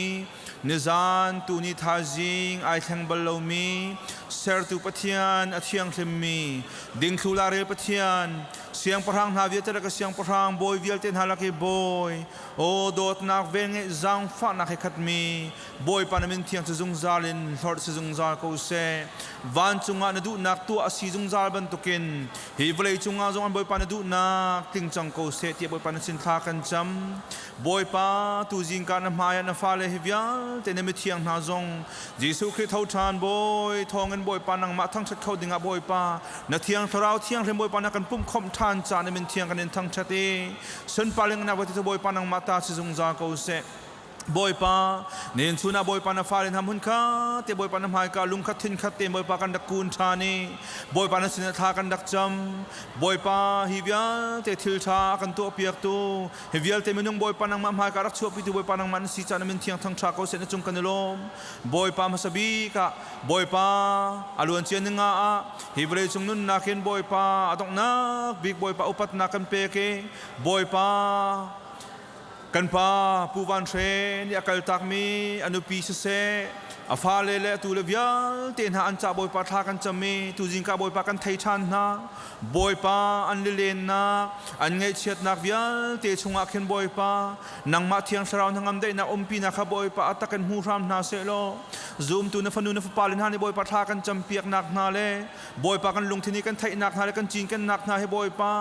Speaker 3: Nizan tuni thaizing ai thleng bal lomi sertu Pathian a thianghlimmi dingthlu larel Pathian siangpahrang hna vialte lak i siangpahrang bawi vialte hna lak i bawi aw dawtnak velngeih zaangfahnak he khatmi Bawipa na min thiang cu zungzal in hlorh si zungzal ko seh. Vancung ah na duhnak tuah a si zungzal bantukin hi vawlei cungah zong an Bawipa na duhnak tling cang ko seh tiah Bawipa na sin thla kan cam. Bawipa, tu zingka na hmaiah na fale hi vialte na mithiang hna zong Jesuh Khrih tho ṭhan Bawi thawngin Bawipa nangmah thangṭhat kho dingah Bawipa na thiang thlarau thianghlim Bawipa na kan pumhkhawmh ṭhan caah na min thiang kan in thangṭhat i sunpar lengnak vialte cu Bawipa nangmah ta si zungzal ko seh. Bawipa, nen chun ah Bawipa na fale hna hmun kha te Bawipa na hmaika lungkhat thinkhat te Bawipa kan rak kun ṭhan i Bawipa na sinah thla kan rak cam. Bawipa, hi vialte thil ṭha a kan tuahpiaktu Hi vialte minung Bawipa nangmah hmaika rak chuahpitu Bawipa nangmah na si caah na min thiang thangṭha ko seh na cung kan i lawm. Bawipa hmasa bik ah Bawipa a luancia ninga ah hi vawlei cung nunnak in Bawipa a donghnak bik Bawipa upatnak kan pek i Bawipa kan pa Pu Van Hre nih a kaltakmi a nupi siseh a fale le atu le vialte hna an ca Bawipa thla kan cam i tuzing ka Bawipa kan thei ṭhan hna. Bawipa an lilennak an ngaihchiatnak vialte chungah khin Bawipa nangmah Thiang Thlarau hnangam daihnak umpinak kha Bawipa a tak in hmu hram hna seh law zumtu na fanu na fapa le hna nih Bawipa thla kan campiaknak hna le Bawipa kan lungthin i kan theihnak hna le kan cinkennak hna hi Bawipa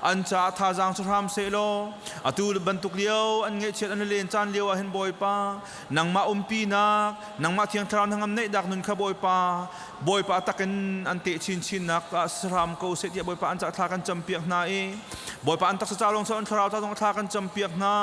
Speaker 3: an caah thazaang cu hram seh law atu bantuk lio an ngaihchiat an len caan lio ah hin Bawipa nangmah umpinak nangmah Thiang Thlarau hnangam neihnak nun kha Bawipa Bawipa takin an teh chinchinnak ah sahram ko seh tiah Bawipa an ca thla kan campiak hna i Bawipa an taksa ca lawng an thlarau ca zong thla kan campiak hna.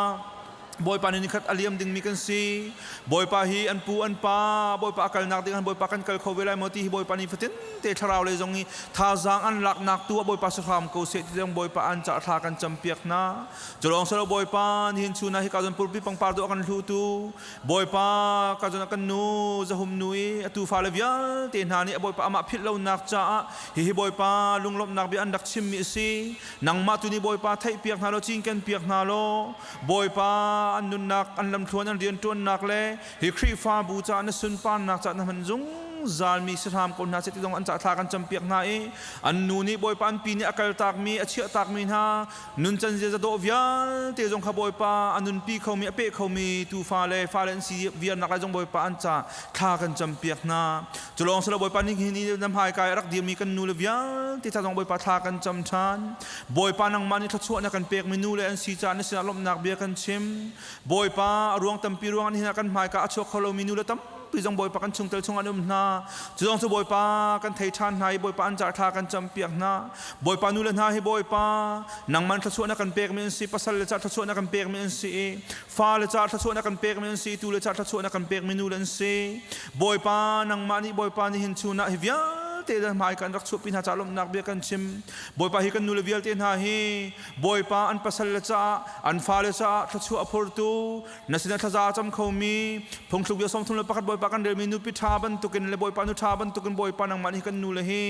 Speaker 3: Bawipa nih nikhat a liam dingmi kan si. Bawipa hi an pu an pa, Bawipa a kalnak ding ah Bawipa kan kal kho ve lai maw ti hi Bawipa nih fatin te thlarau lei zong hi thazaang an laknak tu ah Bawipa si hram ko seh ti zong Bawipa an ca thla kan campiak hna. Culawng silo Bawipa nihin chun ah hika zon pulpi pangpar dawh a kan hlutu Bawipa ka zon ah kan nu zahum nu i a tufa le vialte hna nih Bawipa amah philh lonak caah hihi Bawipa lunglawmhnak bia an rak chimmi a si. Nangmah tu nih Bawipa theihpiak hna law cinken piak hna law Bawipa an nunnak an lamthluan an rianṭuannak le hi Khrihfabu caah na sunparnak caah na hman zungzalmi si hram ko hna seh ti zong an cah thla kan campiak hna i an nu nih Bawipa an pi nih a kaltakmi a chiahtakmi hna nuncan ziaza dawh vialte zong kha Bawipa a nunpi khomi a peh khomi tufa le fale an si viarnak lai zong Bawipa an ca thla kan campiak hna. Cu lawng si lo Bawipa nih hi ni na hmaika i a rak dirmi kan nu le vialte ca zong Bawipa thla kan cam ṭhan. Bawipa nangmah nih thluachuah na kan pekmi nu le an si caah na sinah lawmhnak bia kan chim. Bawipa a ruang tampi ruangah nihin ah kan hmaika a chuak kho lomi nu le tampi zong Bawipa kan chungtel chungah an um hna. Cu zong cu Bawipa kan thei ṭhan hna i Bawipa an ca thla kan campiak hna. Bawipa nu le hna hi Bawipa nangmah thluachuah na kan pekmi an si, pasal le ca thluachuah na kan pekmi an si i fale ca thluachuah na kan pekmi an si, tu le ca thluachuah na kan pekmi nu le an si. Bawipa nangmah nih Bawipa nih hin chun ah hi vialte na hmai kan rak chuahpi hna ca lawmhnak bia kan chim. Bawipa hi kan nule vialte hna hi Bawipa an pasal le caah an fale caah thluachuah a phurtu na sinah thlaza a cam khomi phungthluk bia 31 Bawipa kan relmi nupi ṭha bantukin le Bawipa nu ṭha bantukin Bawipa nangmah nih kan nule hi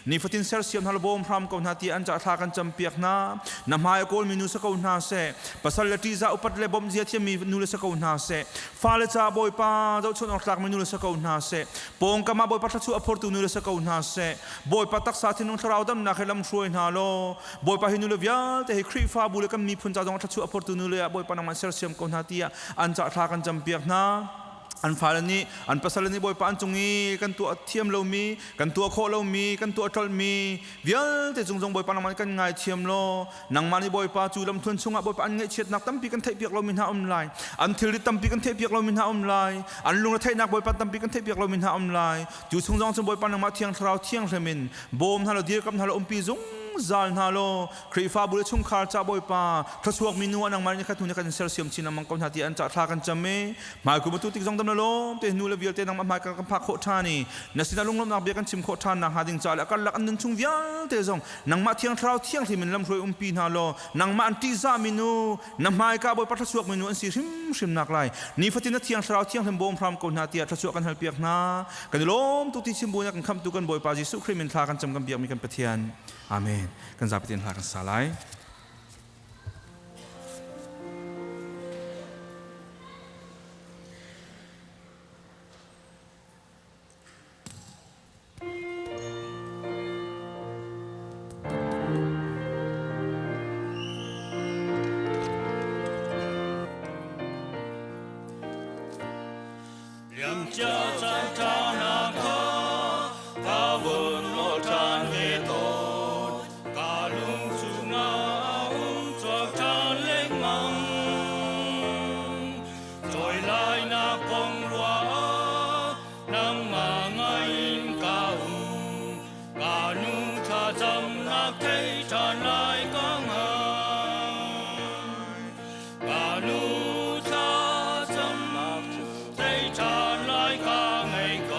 Speaker 3: nifatin sersiam hna la bawm hram ko hna ti an ca thla kan campiak hna. Na hmai a kawlmi nu si ko hna seh, pasal le ṭihzah upat le bawmh zia thiammi nu le si ko hna seh, fale ca Bawipa zohchunh awk tlakmi nu le si ko hna seh, pawngkam ah Bawipa thluachuah a phortu nu le si ko hna seh, Bawipa taksa thinlung thlarau damnak he lam hruai hna law, Bawipa hi nu le vialte hi Khrihfabu le kan miphun ca zong thluachuah a phortu nu le ah Bawipa nangmah sersiam ko hna tiah an ca thla kan campiak hna. An fale nih an pasal nih Bawipa an cung i kan tuah thiam lomi, kan tuah khawh lomi, kan tuah ṭolhmi vialte cung zong Bawipa nangmah nih kan ngaithiam law nangmah nih Bawipa cu lamthluan chungah Bawipa an ngaihchiatnak tampi kan theihpiak lomi hna um lai, an thilrit tampi kan theihpiak lomi hna um lai, an lungretheihnak Bawipa tampi kan theihpiak lomi hna um lai. Cu chung zong cun Bawipa nangmah Thiang Thlarau thianghlim in bawm hna law dirkamh hna law umpi zungzal hna law Khrihfabu le chungkhar ca Bawipa thluachuakmi nu ah nangmah nih khat hnu nih kan sersiam chin lengmang ko hna ti an cah thla kan cam i hmaikum atu tik zong dam le lawm te nu le vialte nangmah hmai kan phak khawh ṭhan i na sinah lunglawmhnak bia kan chim khawh ṭhan nakhnga ding ca le a karlak an nun chung vialte zong nangmah Thiang Thlarau thianghlim in lamhruai umpi hna law nangmah an ṭihzahmi nu na hmaika Bawipa thluachuakmi nu an si hrimhrim nak lai nifatin na Thiang Thlarau thianghlim bawm hram ko hna tiah thluachuah kan halpiak hna. Kan i lawm tuk ti chim bu in a kan khamhtu kan Bawipa Jesuh Khrih min thla kan cam kan biakmi kan Pathian. Amen. Kan zapi tein hla kan sa lai.
Speaker 10: Liamcia caan ṭha hna kha ka vun nawl ṭhan ve tawn. Ka lung chungah a um chuak ṭhan lengmang. Cawi lainak kong ruah ah nangmah ngai in ka um. Ka nu thlacamnak thei ṭhan lai ka ngai. Ka nu thlacamnak thei ṭhan lai ka ngei ko.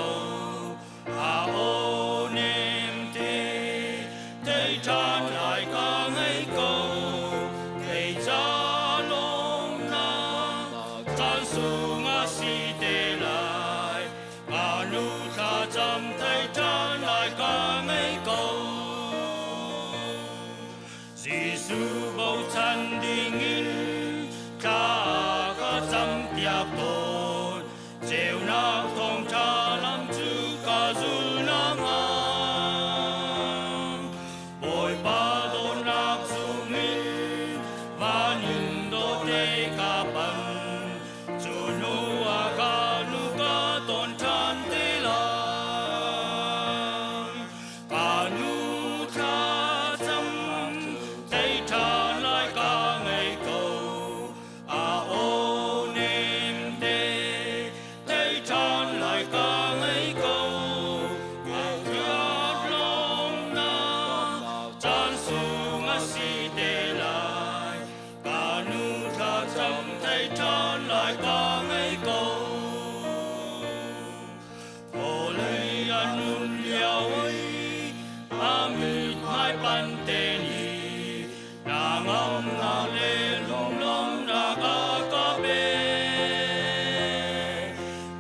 Speaker 10: te nih hnangamnak le lunglawmhnak a ka pek.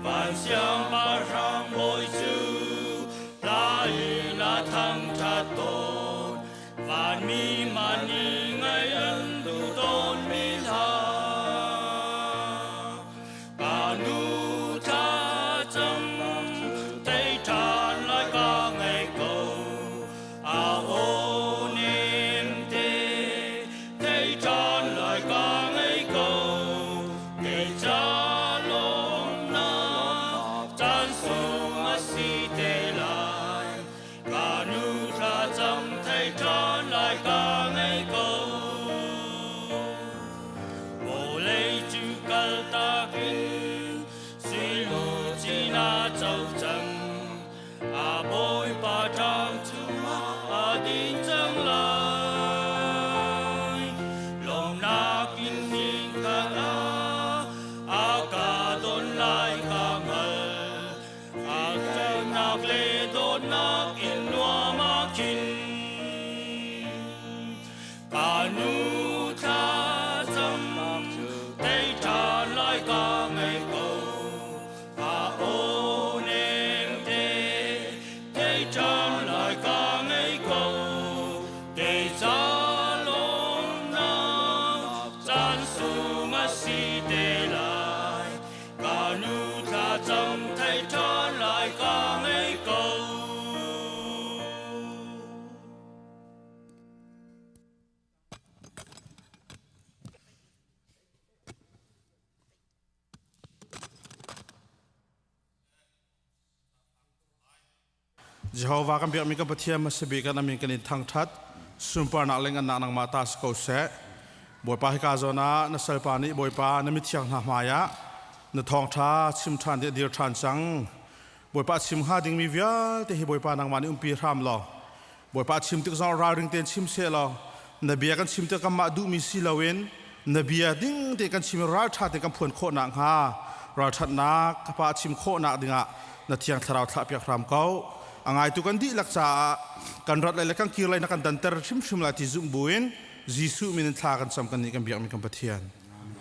Speaker 10: Van siangpahrang bawi cu hla in a thangṭhat tawn. Vanmi man nih ngaih an duh tawnmi hla. Ka nu thlacam thei ṭhan lai ka ngei ko. A aw nem te thei ṭhan lai ka ngei ko. Kei ca lawmnak caan sung a si te lai. Ka nu thlacam thei ṭhan lai ka ngei ko. Vawlei cu kaltak in suiluchin a co cang. A bawipa ṭang cungah a din cang lai. Lawmnak in hninkhat ah a ka don lai ka hngal. A ṭhatnak le dawtnak in nuam a khin. Ka nu thlacam tei ṭhan lai ka ngei ko. Ka aw nem te tei ṭhan lai ka ngei ko. Kei ca lawmnak caan sung a si te lai. Ka nu thlacam thei ṭhan lai ka ngei ko.
Speaker 5: Jehovah kan biakmi kan Pathian hmasa bik kan amin kan in thangthat sunparnak le ngannak nangmah ta si ko seh. Bawipa hika zawn ah na salpa nih Bawipa na mithiang hna hmai ah na thawngtha chim ṭhan dih dir ṭhan cang. Bawipa chim hnga dingmi vialte hi Bawipa nangmah nih umpi hram law Bawipa chim tik zong ralring tein chim seh law na bia kan chim tik kanmah duhmi si loin na bia ding tein kan chim i ralṭha tein kan phuan khawh nakhnga ralṭhatnak ka pa chim khawhnak dingah na thiang thlarau thlahpiak hram ko. A ngaitu kan dihlak caah kan rat lai le kan kir lai na kan danter hrimhrim lai ti zumh buin Jesuh min in thla kan cam kan nih kan biakmi kan Pathian.
Speaker 13: Amen.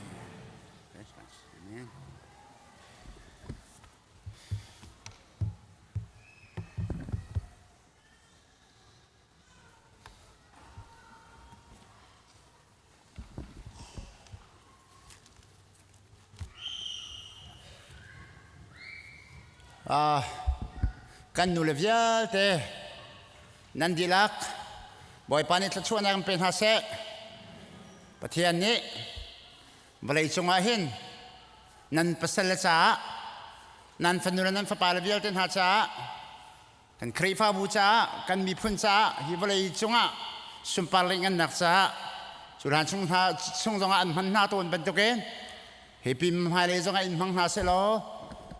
Speaker 13: Kan nule vialte nan dihlak Bawipa nih thluachuahnak in pe hna seh. Pathian nih vawlei cungah hin nan pasal le caah nan fanu le nan fapa le vialte hna caah Kan Khrihfabu caah, kan miphun caah, hi vawlei cungah sunpar le ngannak caah cu hlan chung hna chung zongah an hman hna tawn bantukin hi pim hmailei zongah in hmang hna sehlaw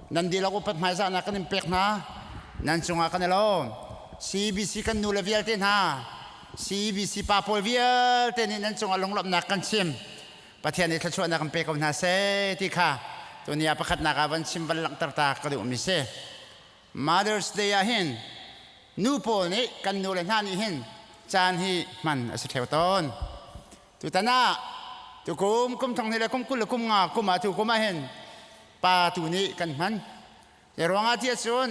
Speaker 13: nan dihlak upat hmaizahnak kan in pek hna nan cungah kan i lawm. CBC kan nu le vialte hna CBC pa pawl vialte nih nan cungah lunglawmhnak kan chim. Pathian nih thluachuahnak kan pe ko hna seh ti kha tuni ah pakhatnak ah van chim van langhter ta ka duhmi si. Mother's Day ah hin nu pawl nih kan nu le hna nih hin caan hi hman a si ṭheo tawn. Tutan ah tukum kum thong hnih le kum 20 le kum nga kum ah tu kum ah hin pa tu nih kan hman. Zei ruangah tiah cun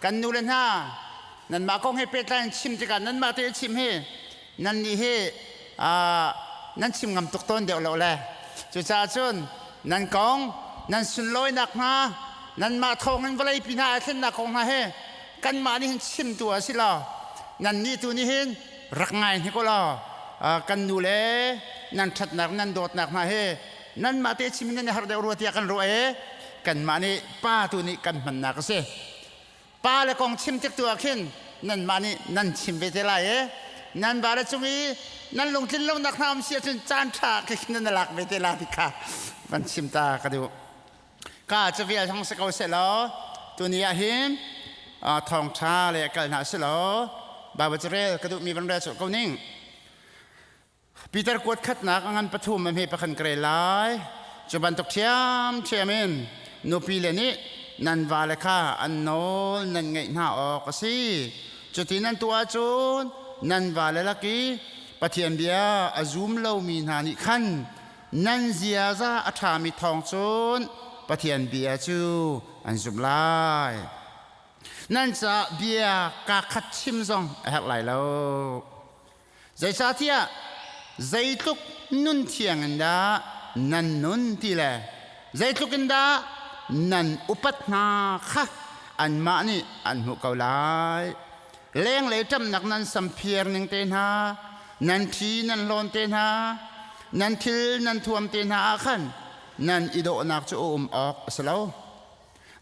Speaker 13: kan nu le hna nanmah kong he pehtlai in chim tikah nanmah te chim hi nan nih hi nan chim ngam tuk tawn deuh lo le cucaah cun nan kong nan sunlawinak hna nanmah thawngin vawlei pi hna a thlennak kong hna he kanmah nih hin chimtu a si lo nan nih tu nih hin rak ngai hnik u law kan nu le nan ṭhatnak nan dawtnak hna he nanmah te chim in nan i harh deuh rua tiah kan ruah i kanmah nih pa tu nih kan hmannak a si pa le kong chim tik tu ah khin nanmah nih nan chim ve te lai i nan va le cung i nan lungtlin lonak hna um si ahcun caan ṭha khi khin nan lak ve te la ti kha van chim ta ka duh ka cu vial hong si ko seh law tuni ah hin thawngṭha le kal hna si law Bible cu rel ka duhmi van rel sawh ko ning Peter kuat khatnak a ngan pathum a hme pakhan ka rel lai. Cu bantuk ṭhiamṭhiam in nupi le nih nan vale kha an nawl nan ngaih hna awk a si. Cuti nan tuah ahcun
Speaker 14: nan vale lak i Pathian bia a zum lomi hna nih khan nan ziaza a ṭhami thawng cun Pathian bia cu an zumh lai. Nan caah bia kaa khat chim zong a herh lai lo. Zeicahtiah zeitluk nun thiang in dah nan nun ti le zeitluk in dah nan upat hna kha anmah nih an hmuh ko lai. Lenglei ṭamnak nan samphiar ning te hna, nan ṭhi nan hlawn te hna, nan thil nan thuam te hna ah khan nan i dawhnak cu a um awk a si lo.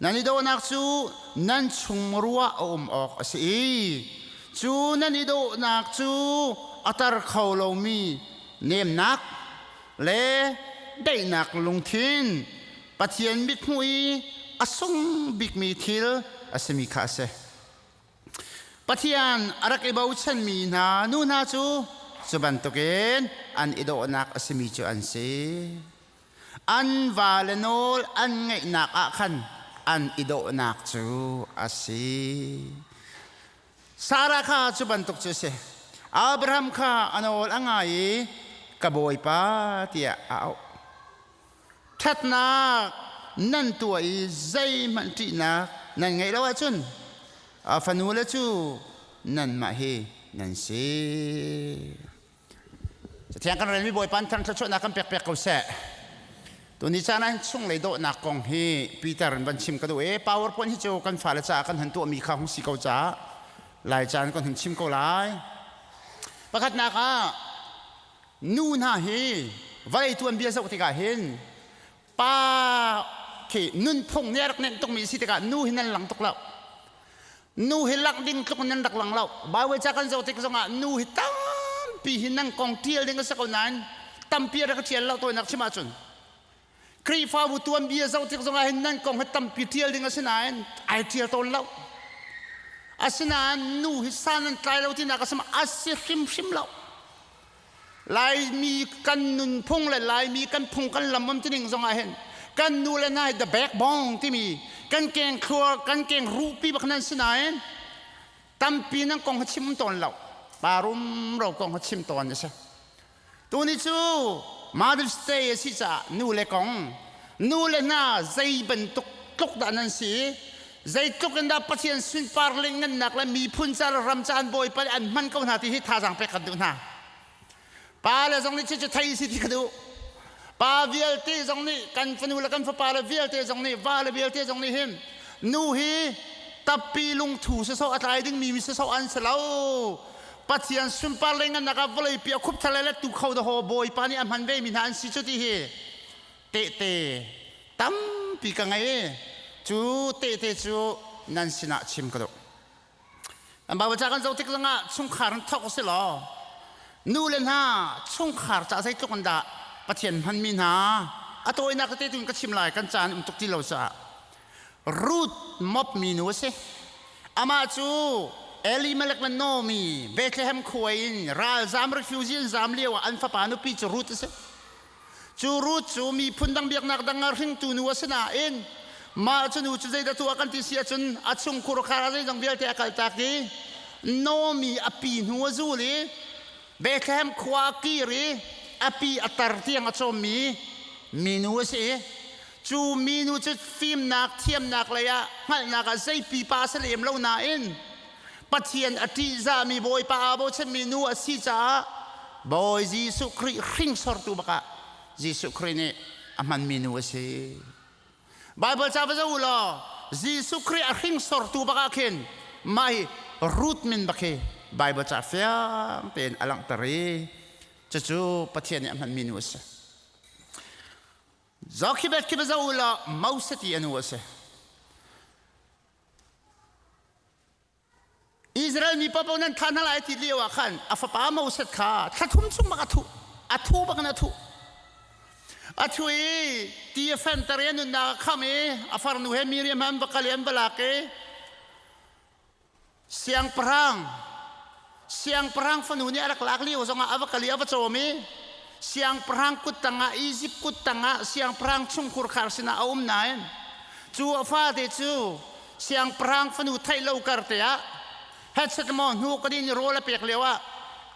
Speaker 14: Nan i dawhnak cu nan chung ruah a um awk a si i cu nan i dawhnak cu a tar kho lomi nemnak le daihnak lungthin Pathian mithmuh i a sung bikmi thil a simi kha a si. Pathian a rak i bochanmi hna nu hna cu cu bantukin an i dawhnak a simi cu an si. An vale nawl an ngeihnak ah khan an i dawhnak cu a si. Sarah kha cu bantuk cu a si. Abraham kha a nawl a ngai i ka bawipa tiah a auh. Ṭhatnak nan tuah i zeihmanh ṭihnak nan ngeih lo ahcun a fanule cu nanmah hi nan si. Cathiang kan relmi Bawipa in thluachuahnak kan pek pek ko seh. Tuni caan ah chunglei dawhnak kong hi Peter in van chim ka duh i PowerPoint hi cu kan fale caah kan han tuahmi kha hung si ko caah lai caan kan hun chim ko lai. Pakhatnak ah nu hna hi vawlei tuanbia zoh tikah hin pa khi nunphung nih a rak nenh tukmi si tikah nu hi nan lang tuk lo. Nu hi langh ding tluk nan rak lang lo. Bible ca kan zoh tik zongah nu hi tampi hi nan kong ṭial ding a si ko nain tampi a rak ṭial lo tawinak chim ahcun Khrihfabu tuanbia zoh tik zongah hin nan kong hi tampi ṭial ding a si nain ai ṭial tawn lo. Asinain nu hi san an tlai lo tinak a si a si hrimhrim lo. Laimi kan nunphung le Laimi kan phung kan lam um tining zongah hin kan nu le hna hi the backbone timi kan keng thlua kan keng ruhpi bak nan si nain tampi nan kong ha chim tawn lo pa rumro kong ha chim tawn a si tuni cu Mother's Day a si caah nu le kong nu le hna zei bantuk tluk dah nan si zeitluk in dah Pathian sunpar le ngannak le miphun ca le ram ca an bawipa nih an hman ko hna ti hi thazaang pek kan duh hna. Pa le zong nih cucu thei si ti ka duh. Pa vialte zong nih kan fanu le kan fapa le vialte zong nih va le vialte zong nih hin nu hi tappi lungthu sisawh a tlai dingmi mi sisawh an si lo. Pathian sunpar le ngannak ah vawlei pi a khup thale le tu kho dahaw bawipa nih a hman ve mi hna an si cu ti hi tehte tampi ka ngei cu tehte cu nan sinah chim ka duh an Bible ca kan zoh tik zongah chungkhar in thawk si law nu le hna chungkhar ca zeitluk in dah Pathian hmanmi hna a tawinak tete tun ka chim lai kan caan um tuk ti lo caah Ruth mop mi nu a si amah cu Elimelech le Naomi Bethlehem khua in ralzam refugee an zam lio ah an fapa nupi cu Ruth a si Cu Ruth cu miphun dang biaknak dang ah hringtu nu a si nain mah cu nu cu zeidah tuah kan ti si ahcun a chungkhur khar a zeizong vialte a kaltak i Naomi a pi hnu a zul i Bethlehem khua a kir i a pi a tar tiang a cawmmi minu a si i cu minu cu fimnak thiamnak lei ah hngalhnak ah zei pipa a si lem lo nain Pathian a ṭihzahmi Bawipa aa bochanmi nu a si caah Bawi Jesuh Khrih hringsortu bakah Jesuh Khrih nih a hmanmi nu a si. Baibal ca va zoh u law Jesuh Khrih a hringsortu bakah khin mah hi Ruth min bak hi Baibal ca fiang tein a langhter i cucu Pathian nih a hmanmi nu a si. Jochebed khi va zoh u law Moses ti a nu a si. Israel mi paoh nan thah hna lai ti lio ah khan a fapa Moses kha thla thum chung bak a thuh a thu bak in a thuh a thu i ti a fenter i a nunnak a kham i a farnu he Miriam he an va kal i an va lak i siangpahrang siangpahrang fanu nih a rak lak lio zongah a va kal i a va cawm i siangpahrang kut tangah Izipt kut tangah siangpahrang chungkhur khar sinah a um nain cu a fate cu siangpahrang fanu theih lo kar te ah hetset maw hnu ka din rawl a pek lio ah.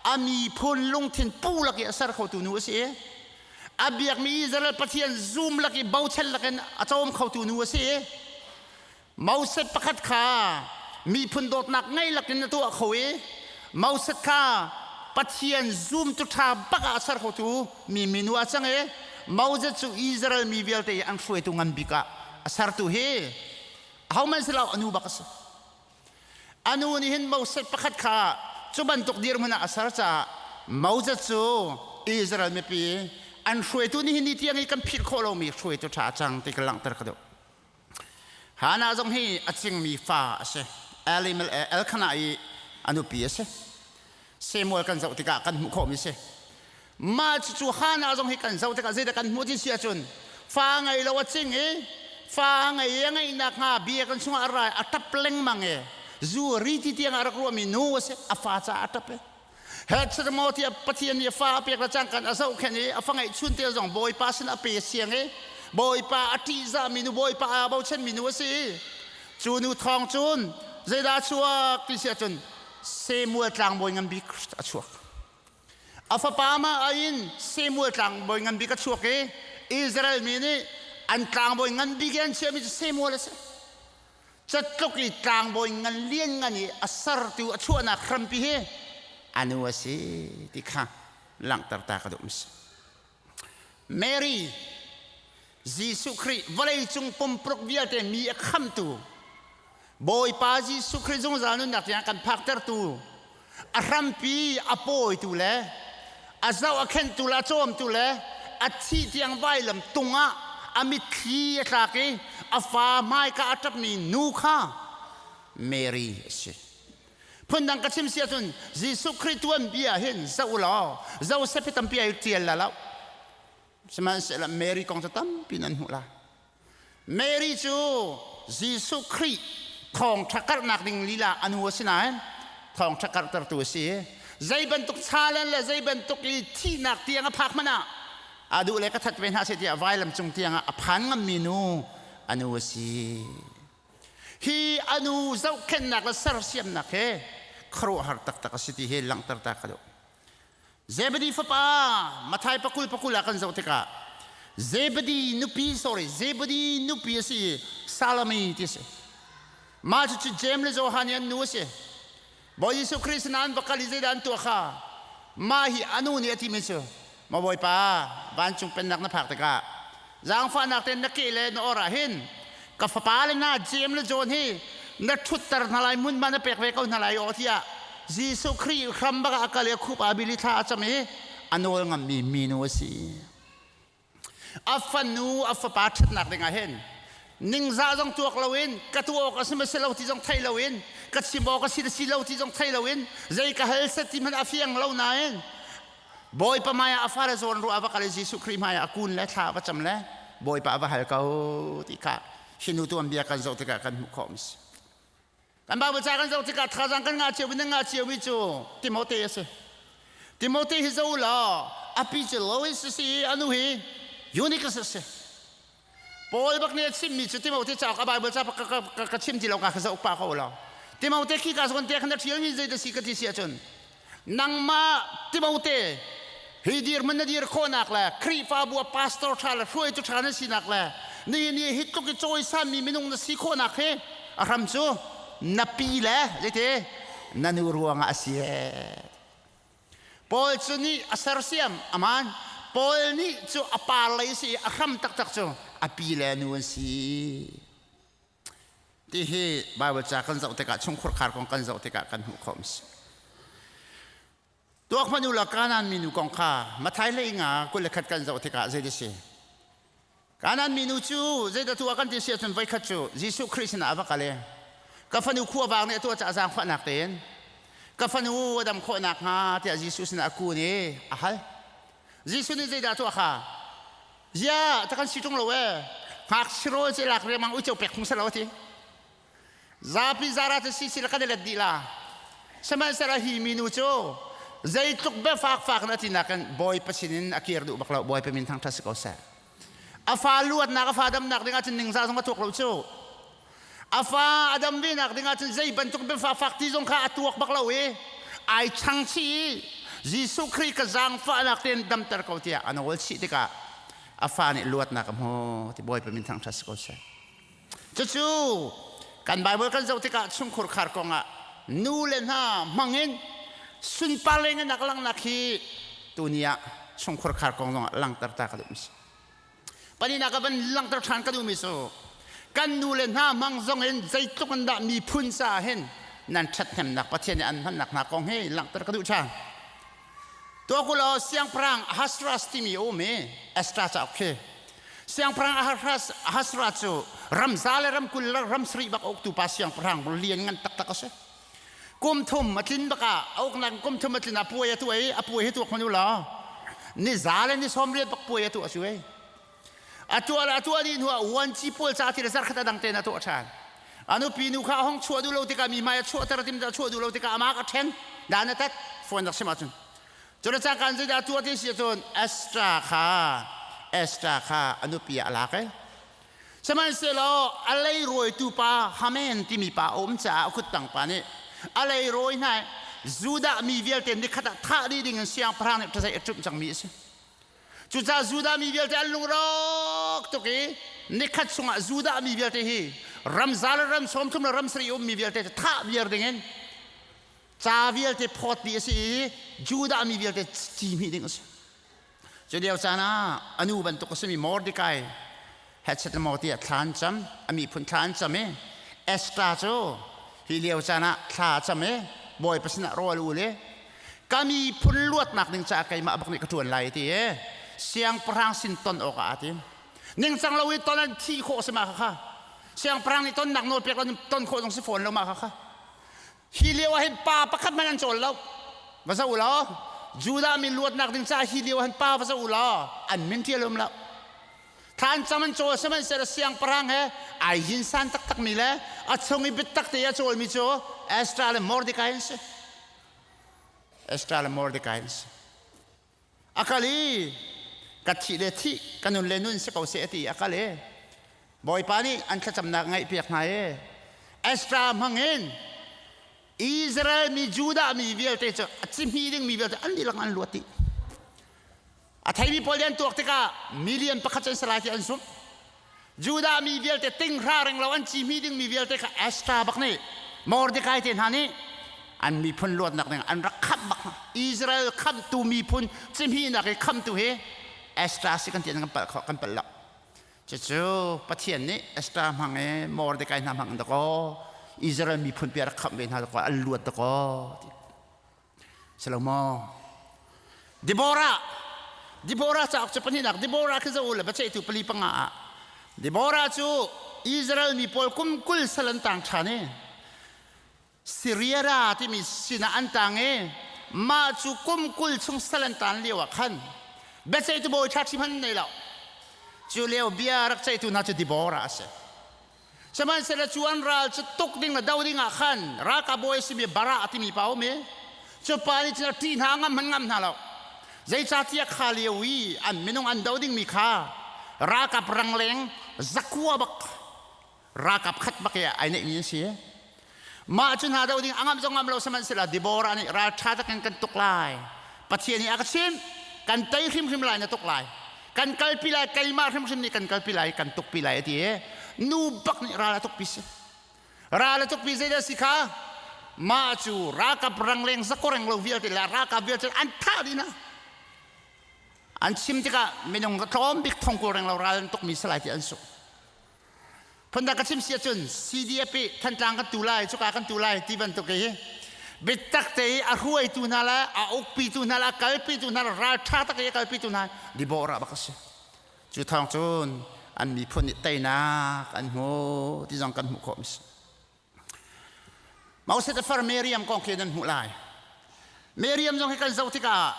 Speaker 14: A miphun lungthin pu lak i a ser khotu nu a si. A biakmi Israel Pathian zum lak i bochan lakin a cawm khotu nu a si. Moses pakhat kha miphun dawtnak ngei lakin a tuah kho i Moses kha Pathian zum tu ṭha bak ah a ser khotu mi minu a cang i Moses cu Israel mi vialte i an hruaitu ngan bik ah a sertu hi ahohmanh si lo anu bak a si. Anu nih hin Moses pakhat kha cu bantuk dirhmun ah a ser caah Moses cu Israel mipi an hruaitu nihin ni tiang i kan philh khawh lomi hruaitu ṭha a cang ti ka langhter ka duh. Hannah zong hi a cingmi fa a si. Elkanah i a nupi a si. Samuel kan zoh tikah kan hmuh khawhmi si. Mah cucu Hannah zong hi kan zoh tikah zeidah kan hmuh ti si ahcun fa ngei lo a cing i fa ngei i a ngeihnak hnga biakinn chungah a ra i a ṭap lengmang i zu ri ti tiang a rak ruahmi nu a si. A fa caah a ṭap i het maw tiah Pathian nih a fa a pek le cangkan a zohkhenh i a fa ngeihchun te zong Bawipa sin a pe siang i Bawipa a ṭihzahmi nu Bawipa aa bochanmi nu a si i cu nu thawng cun zeidah a chuak ti si ahcun Samuel tlangbawi ngan bik a chuak. A fapa mah in Samuel tlangbawi ngan bik a chuak i Israel mi nih an tlangbawi ngan bik i an chiahmi cu Samuel a si. Catluk i tlangbawi ngan lianngan i a sertu a chuahnak hrampi hi a nu a si ti kha langhter ta ka duh si. Mary Jesuh Khrih vawleicung pumpruk vialte mi a khamtu Bawipa Jesuh Khrih zungzal nunnak tiang kan phaktertu a hrampi a pawitu le a zoh a khenhtu le a cawmtu le a thih tiang vailam tung ah a mitthli a tlak i a fa hmaika a ṭapmi nu kha Mary a si. Phundang ka chim si ahcun Jesuh Khrih tuanbia hin zoh u law Joseph hi tampi ai ṭial la lo. Sihmanhsehlaw Mary kong cu tampi nan hmuh lai. Mary cu Jesuh Khrih thawngṭha karhnak ding lila a nu a si nain thawngṭha karhtertu a si. Zei bantuk challenge le zei bantuk i thihnak tiang a phak hmanh ah a duh le ka that ve hna seh tiah vailam cung tiang ah a phan ngammi nu a nu a si. Hi a nu zohkhenhnak le sersiamnak he khuaruahhar taktak a si ti hi langhter ta ka duh. Zebedi fapa Mathai pakul pakul ah kan zoh tikah Zebedi nupi sorry Zebedi nupi a si i Salome ti a si. Mah cucu Jeim le Johan i an nu a si. Bawi Jesuh Khrist sinah an va kal i zeidah an tuah kha mah hi a nu nih a timi cu maw Bawipa vancung pennak na phak tikah zaangfahnak tein na ke le na or ah hin ka fapa le hna Jeim le John hi na ṭhutter hna lai hmunhma na pek ve ko hna lai aw tiah Jesuh Khrih hram bak ah a kal i a khup aa bil i thla a cam i a nawl ngammi minu a si. A fanu a fapa ṭhatnak dingah hin ningzah zong tuak loin ka tuah awk a si ma si lo ti zong thei loin ka chim awk a si si lo ti zong thei loin zei ka hal set ti hmanh a fiang lo nain Bawipa hmai ah a fale zawn ruah a va kal i Jesuh Khrih hmai ah a kun le thla a va cam le Bawipa a va hal ko ti kha hi nu tuanbia kan zoh tikah kan hmuh khawh mi si. Kan Bible ca kan zoh tikah thazaang kan ngah cio nan ngah cio mi cu Timote a si. Timote hi zo law a pi cu Lois a si i a nu hi Eunicus a si. Paul bak nih a chimmi cu Timote cauk a Bible ca ka chim ti lo ka ka zoh pa ko lo. Timote khi ka zawn te khan a ṭhial mi zei da si ka ti si ahcun nangmah Timote hi dirhmun na dir khawhnak le Khrihfabu a pastor ṭha le hruaitu ṭha na sinak le nihin ni hi tluk i cawisanmi minung na si khawhnak hi a hram cu na pi le zeiti na nu ruangah a si Paul cu nih a sersiam aman Paul nih cu a par lei si i a hram taktak cu a pi le nu an si ti hi Bible ca kan zoh tikah chungkhur khar kong kan zoh tikah kan hmuh khawh si. Tuak hmanh u law Kanaan minu kong kha Mathai hlei nga 21 kan zoh tikah zei si? Kanaan minu cu zeidah tuah kan ti si ahcun voikhat cu Jesuh Khrih sinah a va kal i ka fanu khuavang nih a tuah caah zaangfahnak tein ka fanu a dam khawh nakhnga tiah Jesuh sinah a kun i a hal. Jesuh nih zeidah tuah kha? Ziah ta kan si ṭung lo ee. Ngakchia rawl cu lak riangmang uico pek phung selo a ti. Zapi zara cu si si la kan i let dih la. Sihmanhsehlaw hi minu cu zeitluk biafak fak in a ti nakin Bawipa sinin a kir duh bak lo. Bawipa min thangṭhat si ko seh. A fa luatnak, a fa damnak dingah cun ningzah zong a tuak lo cu. A fa a dam ve nak dingah cun zei bantuk biafak fak ti zong kha a tuak bak lo i ai chang chih i. Jesuh Khrih ka zaangfahnak tein damter ko tiah a nawl chih tikah a fa nih luatnak a hmu ti Bawipa min thangṭhat si ko seh. Cucu kan Bible kan zoh tikah chungkhur khar kongah nu le hna hmangin sunpar le ngenak langhnak hi tuni ah chungkhur khar kong zongah langhter ta ka duh mi si. Palinak ah van langhter ṭhan ka duhmi cu kan nu le hna hmang zong in zeitluk in dah miphun caah hin nan ṭhathnemnak Pathian nih an hmannak hna kong hi langhter ka duh ṭhan. Tuakulaw siangpahrang Ahasuerus timi a um i Esther cauk khi siangpahrang Ahasuerus cu ramza le ramkul le ram sarih bak a uktu pa siangpahrang lian ngan taktak a si. Kum thum a tlin bak ah a uknak kum thum a tlin ah puai a tuah i a puai hi tuak hmanh u law ni za le ni sawm riat bak puai a tuah cu ei. A tuah le a tuah dih hnu ah vuanci pawl ca ti le zarkhat a dang tein a tuah ṭhan. A nupi nu kha a hong chuah duh lo tikah mi hmai a chuahter tim a chuah duh lo tikah amah ka ṭhen dan a tat phone rak sim ahcun. Cun cangkan zeidah a tuah ti si ahcun Esther kha Esther kha a nupi ah a lak i Sihmanhsehlaw a leirawitu pa Haman timi pa a um caah a kuttang pa nih a leirawi hna i Judah mi vialte nikhat ah thah dih ding in siangpahrang nih ṭazaih a ṭumh cangmi a si. Cucaah Judah mi vialte an lungrawk tuk i nikhat chungah Judah mi vialte hi ramza le ram sawmthum le ram sarih ummi vialte cu thah viar dingin ca vialte phawt dih a si i Judah mi vialte ci hmih ding a si. Cu lio caan ah a nu bantuk a simi Mordecai hetchet le maw tiah thla an cam, a miphun thla an cam i Esther cu hi lio caan ah thla a cam i Bawipa sinah rawl ul i ka miphun luatnak ding caah keimah bak nih ka ṭuan lai ti i siangpahrang sin ton awkah aa tim. Ningcang lo i ton an thih khawh si ma kha siangpahrang nih tonnak nawl pek lo ton khawh zong si fawn lo ma kha Hi lio ah hin pa pakhat hmanh an cawl lo. Va zoh u law, Judah mi luatnak ding caah hi lio ah hin pa va zoh u law, an min ṭial um lo. Thlan cam an cawl sihmanhsehlaw siangpahrang he ai hinsan taktakmi le a chung i biatak te a cawlmi cu Esther le Mordecai an si. Esther le Mordecai an si. A kal i ka thih le thih, ka nun le nun si ko seh a ti i a kal i Bawipa nih an thlacamnak ngaihpiak hna i Ezra hmangin Israel mi Judah mi vialte cu a cihmih dingmi vialte an dihlak an luat dih. A theimi pawl nih an tuak tikah million pakhat cu an si lai ti an zumh. Judah mi vialte tinghra ring lo an cihmih dingmi vialte kha Esther bak nih Mordecai te hna nih an miphun luatnak ding an rak khamh bak hna. Israel khamhtu miphun cihmihnak i khamhtu hi Esther si kan ti kan palh kho kan palh lo. Cucu Pathian nih Esther hmang i Mordecai hna hmang dakaw Israel miphun pi a rak khamh ve hna dakaw an luat dakaw ti. Salomo Deborah Deborah cauk cu pahnihnak Deborah khi zoh u le biaceihtu pali panga ah Deborah cu Israel mi pawl kum 20 sal an tang ṭhan i Syria ra timi sinah an tang i mah cu kum 20 chung sal an tan lio ah khan biaceihtu bawi ṭha ṭhi hmanh nei lo cu lio bia rak ceihtu hna cu Deborah a si. Sihmanhsehlaw cu an ral cu tuk ding le do ding ah khan ralkap bawi a simi Barak a timi pa a um i cu pa nih cun a ṭih hna ngam hmanh ngam hna lo. Zeicahtiah kha lio i an minung an do dingmi kha ralkap rangleng zakua bak ralkap khat bak i ai neihmi an si. Mah cu hna do ding a ngamh zong ngam lo sihmanhsehlaw Deborah nih ral ṭha takin kan tuk lai. Pathian nih a ka chimh kan tei hrimhrim lai na tuk lai. Kan kalpi lai keimah hrimhrim nih kan kalpi lai kan tukpi lai a ti i nu bak nih ral a tukpi si. Ral a tukpi zeidah si kha mah cu ralkap rangleng zakoreng lo vialte le ralkap vialte an thah dih hna. An chim tikah minung tlawm bik thongkul reng lo ral an tukmi si lai ti an sung. Phundang ka chim si ahcun CDF i Thantlang kan tu lai, cuka kan tu lai ti bantuk hi biatak te i a hruaitu hna le a ukpitu hna le a kalpitu hna le ralṭha tak i a kalpitu hna Deborah bak a si. Cu thawng cun an miphun nih teinak an hmu ti zong kan hmuh khawh mi si. Moses a far Miriam kong khi nan hmuh lai. Miriam zong hi kan zoh tikah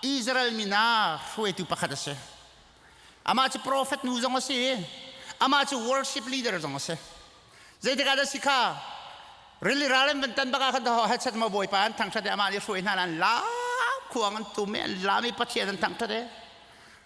Speaker 14: Israel mi hna hruaitu pakhat a si. Amah cu prophet nu zong a si. Amah cu worship leader zong a si. Zeitikah dah si kha rili ral an van tan bak ah khan ho hachat ma bawipa an thangthat i amah nih hruai hna an lam khuang an tum i an lam i Pathian an thangthat i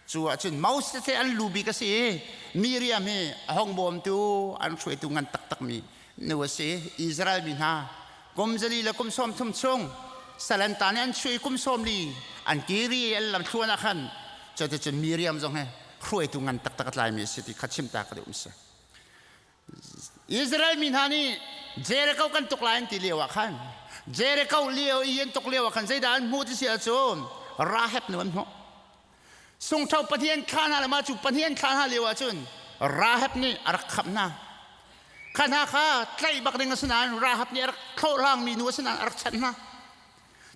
Speaker 14: Cu ahcun Moses he an lu bik a si i Miriam hi a hong bawmtu an hruaitu ngan taktakmi nu a si. Israel mi hna kum zali le kum 30 chung Salanta nih an chuah i kum 40 an kiri an lam thluan ah khan cuticun Miriam zong hi hruaitu ngan taktak a tlaimi a si ti kha chim ta ka duh um si. Israel mi hna nih Jericho kan tuk lai an ti lio ah khan Jericho lio i an tuk lio ah khan zeidah an hmuh ti si ahcun Rahab nu an hmuh. Sungtho Pathian thlah hna le mah cu Pathian thlah hna lio ahcun Rahab nih a rak khamh hna. Kha hna kha tlaih bak ding a si nain Rahab nih a rak thlawhhlangmi nu a si nain a rak chanh hna.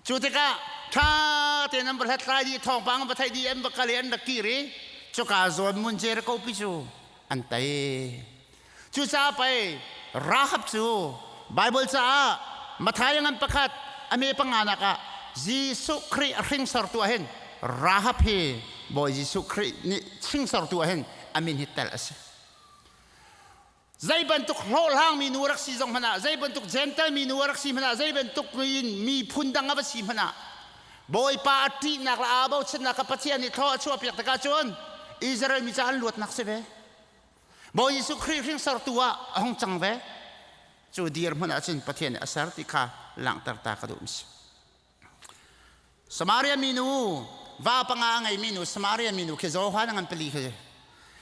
Speaker 14: Cu tikah ṭha tein an va hlathlai dih, thawngpang an va theih dih, an va kal i an rak kir i cuka zawn mun Jericho pi cu an tei. Cucaah pei Rahab cu Baibal caah Matthai ngan pakhat a me panganak ah Jesuh Khrih a hringsortu ah hin Rahab hi Bawi Jesuh Khrih nih hringsortu ah hin a min hi telh a si. Zei bantuk hlawhhlangmi nu a rak si zong hmanh ah, zei bantuk Jentail mi nu a rak si hmanh ah, zei bantuk in miphun dang a va si hmanh ah, Bawipa a ṭihnak le aa bochannak kha Pathian nih thlaw a chuahpiak tikah cun Israel mi caah an luatnak si ve. Bawi Jesuh Khrih hringsortu ah a hung cang ve. Cu dirhmun ah cun Pathian nih a ser ti kha langhter ta ka duh si. Samaria minu va panga a ngeimi nu Samaria minu khi Johan a ngan pali khi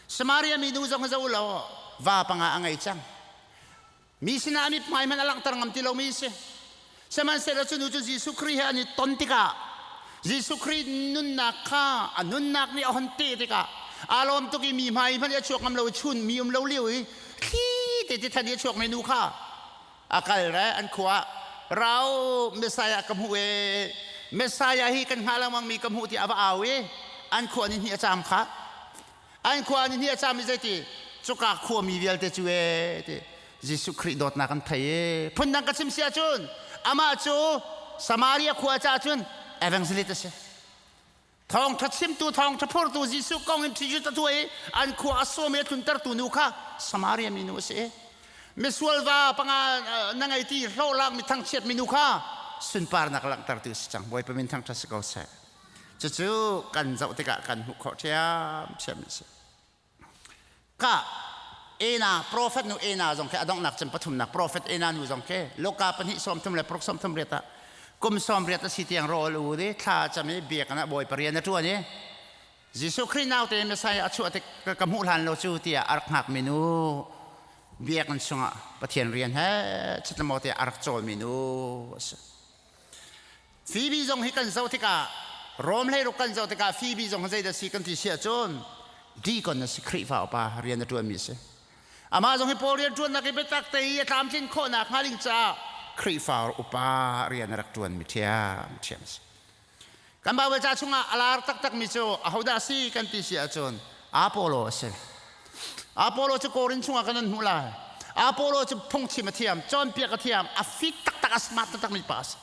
Speaker 14: Samaria minu zong zo law va panga a ngei cang. Mi sinah a mithmai hmanh a langhter ngam ti lomi si. Sihmanhsehlaw cu nu cu Jesuh Khrih he an i ton tikah Jesuh Khrih nunnak kha a nunnak nih a hon teh tikah aa lawm tuk i mi hmai hmanh i a chuak ngam lo i chun mi um lo lio i thli te ti than i a chuakmi nu kha a kal re an khua rau Messiah ka hmuh e Messiah hi kan hngah lengmang mi ka hmuh ti a va au i an khua ni hnih a caam kha An khua ni hnih a cam i zeiti cuka khuami vialte cu e ti Jesuh Khrih dawtnak an thei e phundang ka chim si ahcun amah cu Samaria khua caah cun evangelist a si. Thawngṭha chimtu thawngṭha phurtu Jesuh kong in ṭhi a tuah i an khua a sawm i a tluntertu nu kha Samaria minu a si i misual va panga na ngei ti hlawhlak mi thangchiat minu kha sunparnak langhtertu si cang Bawipa min thangṭhat si ko seh. Cucu kan zoh tikah kan hmuh khawh ṭhiamṭhiam a si. Ka Ena prophet nu Ena zong khi a donghnak cem pathumnak prophet Ena nu zong khi Luka pahnih 30 le paruk 38 ah kum 80 a si tiang rawl u di thla cam i biakinn ah Bawipa rian a ṭuan i Jesuh Khrih naute Messiah a chuah tik ka hmuh hlan lo cu tiah a rak hngakmi nu biakinn chungah Pathian rian he chitlamaw tiah a rak cawlmi nu a si. Phoebe zong hi kan zoh tikah Rom hleiruk kan zoh tikah Phoebe zong hi zeidah si kan ti si ahcun deacon a si Khrihfa upa rian a ṭuanmi a si. Amah zong hi Paul rian ṭuannak i biatak te i a tlamtlin khawhnak hnga ding caah Khrihfa upa rian a rak ṭuanmi ṭhiamṭhiam a si. Kan Baibal ca chungah a lar taktakmi cu ahodah a si kan ti si ahcun Apollo a si. Apollo cu Korin chungah kan an hmuh lai. Apollo cu phungchim a thiam, cawnpiak a thiam, a fit taktak, a smart taktakmi pa a si.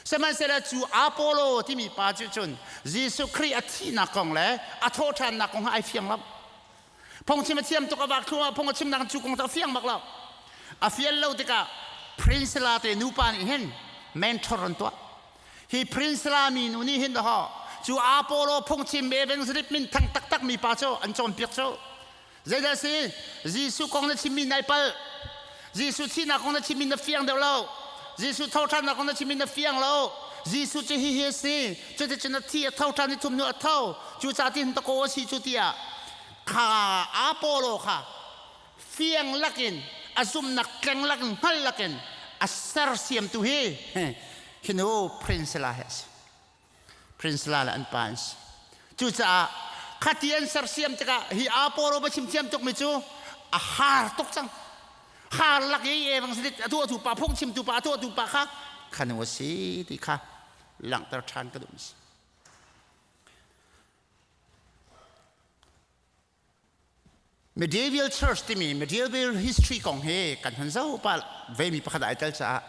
Speaker 14: Sihmanhsehlaw cu Apollo timi pa cu cun Jesuh Khrih a thihnak kong le a thawhṭhannak kong ai fiang lo. Phungchim a thiam tuk a vak thlu ah phung a chimnak cu kong cu a fiang bak lo. A fian lo tikah Priscilla te nupa nih hin mentor an tuah. Hi Priscilla mi nu nih hin ho cu Apollo phungchim evangelist min thang taktak mi pa cu an cawnpiak cu. Zeidah si? Jesuh kong na chimmi nai palh. Jesuh thihnak kong na chimmi na fiang deuh lo. Jesuh thoṭhannak kong na chimmi na fiang lo. Jesuh cu hihi a si. Cuticun a thi a tho ṭhan i thum hnu a tho. Cucaah ti hin takaw a si cu tiah kha Apollo kha fiang lakin a zumhnak tleng lakin hngal lakin a sersiamtu hi hi nu Priscilla hi a si. Priscilla le an pa an si. Cucaah khati an sersiam tikah hi Apollo va chim thiam tukmi cu a har tuk cang. Har lak i evangelist a tuahtu pa phungchimtu pa a tuahtu pa kha khanu a si ti kha langhter ṭhan ka duh si. Medieval Church timi medieval history kong hi kan hun zoh pah vemi pakhat ai tel caah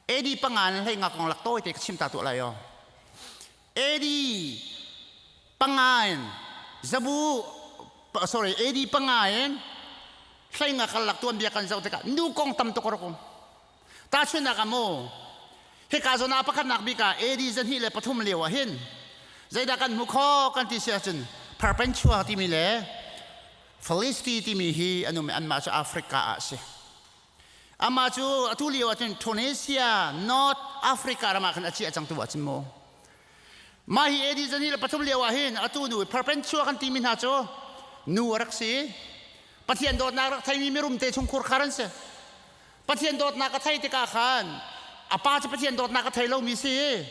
Speaker 14: AD panga in hlei nga kong lak tawi te ka chim ta tuah lai o. AD panga in zabu sorry AD panga in hlei nga kal lak tuan bia kan zoh tikah nu kong tam tuk a rak um. Tahchunhnak ah mu hika zawn ah pakhatnak bik ah AD 203 lio ah hin zeidah kan hmu kho kan ti si ahcun Perpentua timi le Philisti timi hi an um i anmah cu Africa ah a si. Amah cu atu lio ahcun Tunisia, North Africa ram ah khan a chiah cang tu ahcun mu. Mah hi AD 23 lio ah hin atu nu Perpentua kan timi hna cu nu a rak si. Pathian dawtnak rak theimi mirum te chungkhur khar an si. Pathian dawtnak a thei tikah khan a pa cu Pathian dawtnak a thei lomi si.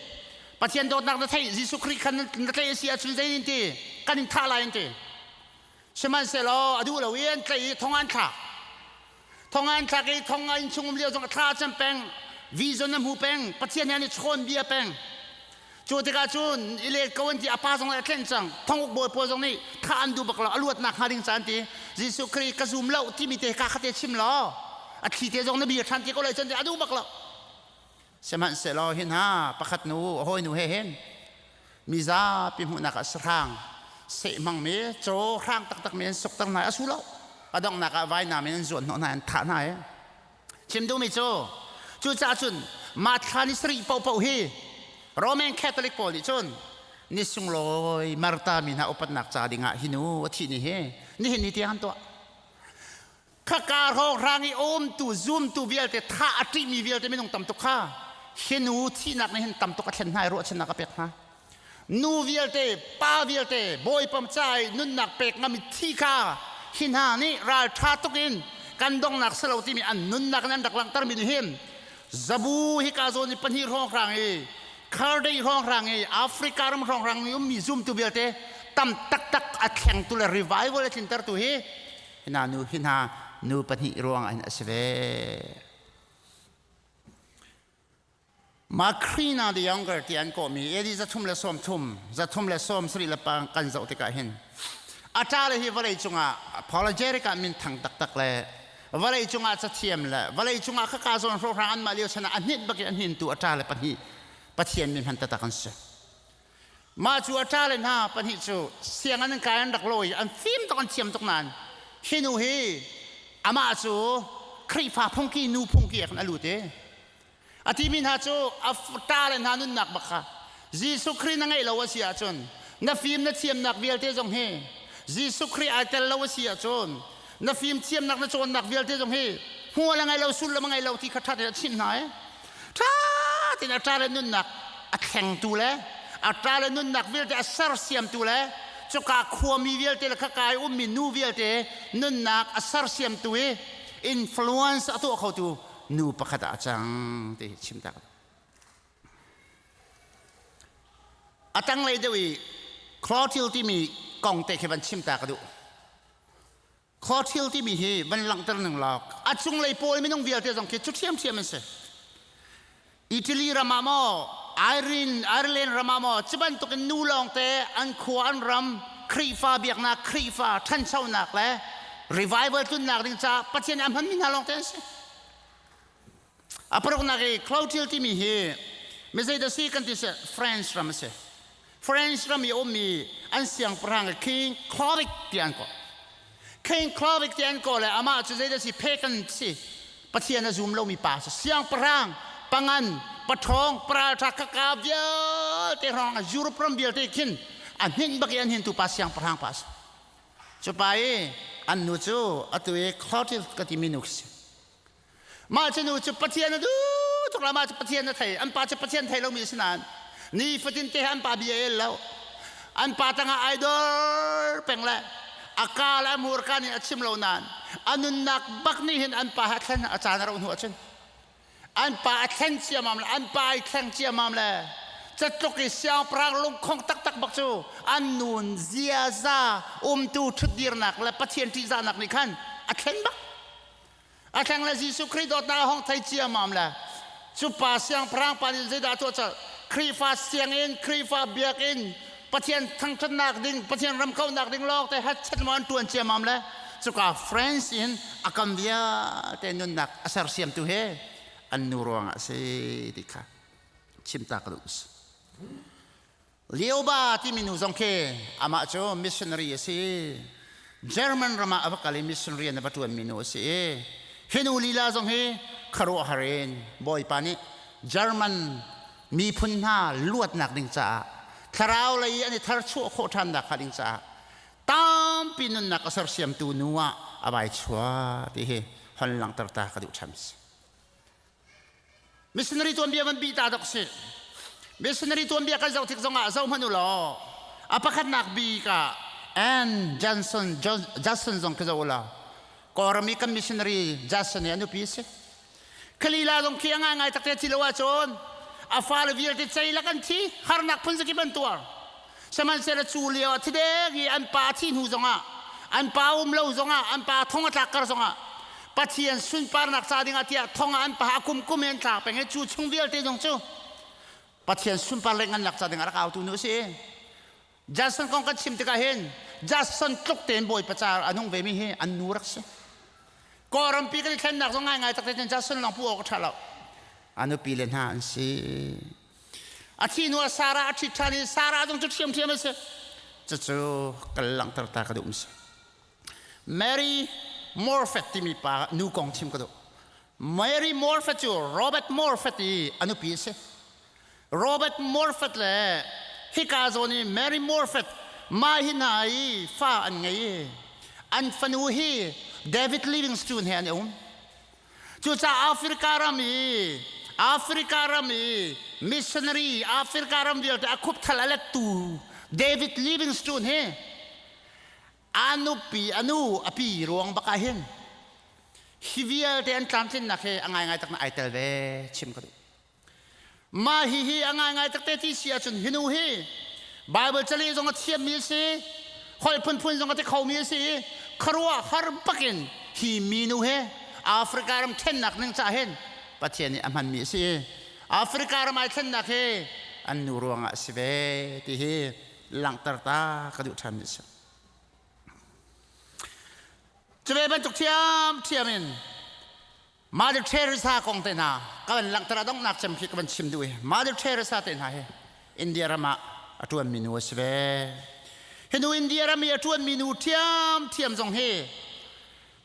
Speaker 14: Pathian dawtnak na theih Jesuh Khrih khan na tlaih a si ahcun zei in ti kan in thah lai an ti. Sihmanhsehlaw a duh lo i an tlaih i thong an thlak. Thong an thlak i thong a inn chung um lio zong a thla a cam peng, vision a hmu peng, Pathian he an i chawn bia peng. Cu tikah cun i let ko an ti a pa zong a tlenh cang. Thonguk bawi pawl zong nih thah an duh bak lo, a luatnak hnga ding ca an ti. Jesuh Khrih ka zum lo timi te ka khate chim law a thli te zong na bia ṭhan ti ko lai cun a duh bak lo. Sihmanhsehlaw hi hna pakhat nu a hawinu he hin mizapi hmuhnak ah sahrang seh hmangmi caw hrang taktakmi an sukter hna i a su lo. A donghnak ah vainam in an zuan hnawh hna an thah hna i chim duhmi cu cucaah cun mah thla ni sarih paohpaoh hi Roman Catholic pawl nih cun ni sunglawi Martha mi hna upatnak ca dingah hi nu a thih ni hi nihin ni tiang an tuah. Khaka hrawnghrang i umtu zumtu vialte thah a ṭihmi vialte minung tam tuk kha hi nu thihnak nih hin tam tuk a thlen hna i ruahchannak a pek hna. Nu vialte, pa vialte, Bawipa ca i nunnak pek ngam i thi kha hi hna nih ralṭha tuk in kan donghnak si lo timi an nunnak in an rak langhtermi nih hin zabu hika zawn i pahnih hrawnghrang i Khardei hrawnghrang i Africa ram hrawnghrang i ummi zumtu vialte tam taktak a thlengtu le revival a tlintertu hi hina nu hi hna nu pahnih ruang ah hin a si ve. Macrina the Younger ti an kawhmi AD 330 370 le pang kan zoh tikah hin a ṭa le hi vawlei cungah apologetic ah min thang taktak le vawlei cungah cathiam le vawlei cungah khaka zawn hrawkhrang anmah lio chan ah a hninh bak in a hnintu a ṭa le pahnih Pathian mi hman taktak an si. Mah cu a ṭale hna pahnih cu sianginn an kai an rak lawi an fim tuk an thiam tuk nain hi nu hi amah cu Khrihfa phungki nu phungki ah khan a lut i a timi hna cu a ṭale hna nunnak bak kha Jesuh Khrih na ngeih lo a si ahcun na fim na thiamnak vialte zong hi Jesuh Khrih ai tel lo a si ahcun na fim thiamnak na cawnnak vialte zong hi hmual a ngei lo sullam a ngei lo ti kha ṭha tein a chimh hna i ṭha tein a ṭale nunnak a thlengtu le a ṭale nunnak vialte a sersiamtu le cuka khuami vialte le khaka i ummi nu vialte nunnak a sersiamtu i influence a tuah khotu nu pakhat ah a cang ti hi chim tak. A tanglei deuh i Clotilde timi kong te khi van chim ta ka duh. Clotilde timi hi van langhter ning law a cunglei pawl minung vialte zong khi cu ṭhiamṭhiam an si. Italy ram ah maw Ireland, Ireland ram ah maw cu bantukin nu lawngte an khua an ram Khrihfa biaknak Khrihfa ṭhanchonak le revival tlunnak ding caah Pathian a hmanmi hna lawngte an si. A paruknak i Clotilde timi hi mi zeidah si kan ti si France ram a si. France ram i a ummi an siangpahrang King Clovis ti an kawh. King Clovis ti an kawh le amah cu zeidah si pagan si. Pathian a zum lomi pa si. Siangpahrang, pangan, paṭhawng, paralṭha kaka vialte hrawng Europe ram vialte khin a hninh bak i an hintu pa siangpahrang pa si. Cu pa i an nu cu atu i Clotilde ka timi nu khi si. Mah cu nu cu Pathian a duh tuk la mah cu Pathian a thei an pa cu Pathian thei lomi a si nain nifatin te an pa bia el lo an pa tangah ai dor peng le a ka le a hmurka nih a chim lo nain a nunnak bak nih hin an pa ha thlen a caan a roh hnu ahcun an pa a thlen ciamam le an pa ai thleng ciamam le catluk i siangpahrang lungkhong taktak bak cu an nun ziaza umtu ṭhutdirnak le Pathian ṭihzahnak nih khan a thlen bak A thleng le Jesuh Khrih dawtnak a hong thei ciammam le cu pa siangpahrang pa nih zeidah a tuah colh? Khrihfa sianginn, Khrihfa biakinn, Pathian thangṭhatnak ding, Pathian ram kauhnak ding lawng te hatchet maw an ṭuan ciammam le cuka France in a kam vialte nunnak a sersiamtu he an nu ruangah a si ti kha chim ta ka duh. Lioba timi nu zong khi amah cu missionary a si. German ram ah a va kal i missionary an va ṭuanmi nu a si i hi nu lila zong hi khuaruahhar in Bawipa nih German miphun hna luatnak ding caah thlarau lei an i tharchuah khawh ṭhannak hnga ding caah tampi nunnak a sersiamtu nu ah a vai chuah ti hi hon langhter ta ka duh ṭhan. Missionary tuanbia van bi ta dok si. Missionary tuanbia kan zoh tik zongah zoh hmanh u law a pakhatnak bik ah Ann Johnson Johnson zong khi zoh u law Kawlram i kan missionary Johnson hi a nupi si. Khalila zong khi a ngaingai takte thi lo ahcun a fale vialte ceilak an thi harnak phun zakip an tuar. Sihmanhsehlaw cu lio ah thidek i an pa thi hnu zongah an pa um lo zongah an pa thong a tlak kar zongah Pathian sunparnak ca dingah tiah thong ah an pa a kum kum in an tlak peng i cu chung vialte zong cu Pathian sunpar le ngannak ca dingah rak autu nu a si. Jason kong kan chim tikah hin Jason tluk tein Bawipa ca a nung vemi hi an nu rak si. Kawlrampi kan i thlennak zong ngaingai takte cun Jason lawng pu awk a ṭha lo. A nupi le hna an si. A thi hnu ah Sarah a ṭhit ṭhan i Sarah zong cu ṭhiamṭhiam a si. Cucu kal langhter ta ka duh mi si. Mary Morfet timi pa nu kong chim ka duh. Mary Morfet cu Robert Morfet i a nupi a si. Robert Morfet le hika zawn i Mary Morfet mah hi hna i fa an ngei i an fanu hi David Livingstone he an i um. Cucaah Africa ram i Africa ram i missionary Africa ram vialte a khupthal a lettu David Livingstone hi a nupi a nu a pi ruang bak ah hin hi vialte an tlamtlinnak hi a ngaingai tak na ai tel ve chim ka duh. Mah hihi a ngaingai takte ti si ahcun hi nu hi Baibal cali zong a thiammi a si, holh phunphun zong a ti khomi a si i khuaruah har bakin hi minu he Africa ram thlennak ning cah hin Pathian nih a hmanmi a si i Africa ram ai thlennak hi an nu ruangah a si ve ti hi langhter ta ka duh ṭhanmi a si. Cu ve bantuk ṭhiamṭhiam in Mother Teresa kong te hna ka van langhter a donghnak cem khi ka van chim duh i Mother Teresa te hna hi India ram ah a ṭuanmi nu a si ve. Hi nu India ram i a ṭuanmi nu ṭhiamṭhiam zong hi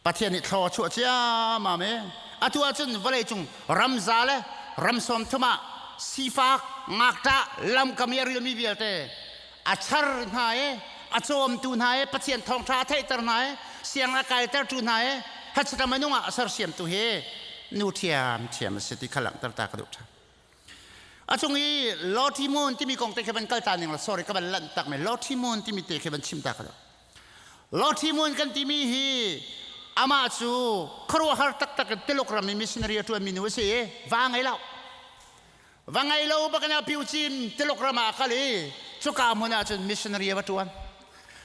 Speaker 14: Pathian nih thlaw a chuah ciammam i atu ahcun vawleicung ramza le ram sawmthum ah sifak ngakṭah lamkam i a rilmi vialte a char hna i a cawmtu hna i Pathian thawngṭha a theihter hna i siang a kaitertu hna i hachata minung ah a sersiamtu hi nu ṭhiamṭhiam a si ti kha langhter ta ka duh ṭhan. A cung i Lottie Moon timi kong te khi van kal ta ning la sorry ka van lanh tak me Lottie Moon timi te khi van chim ta ka duh. Lottie Moon kan timi hi amah cu khuaruahhar taktak in Tuluk ram i missionary a ṭuanmi nu a si i va ngei lo. Va ngei lo bak in a piucin Tuluk ram ah a kal i cuka hmun ah cun missionary a va ṭuan.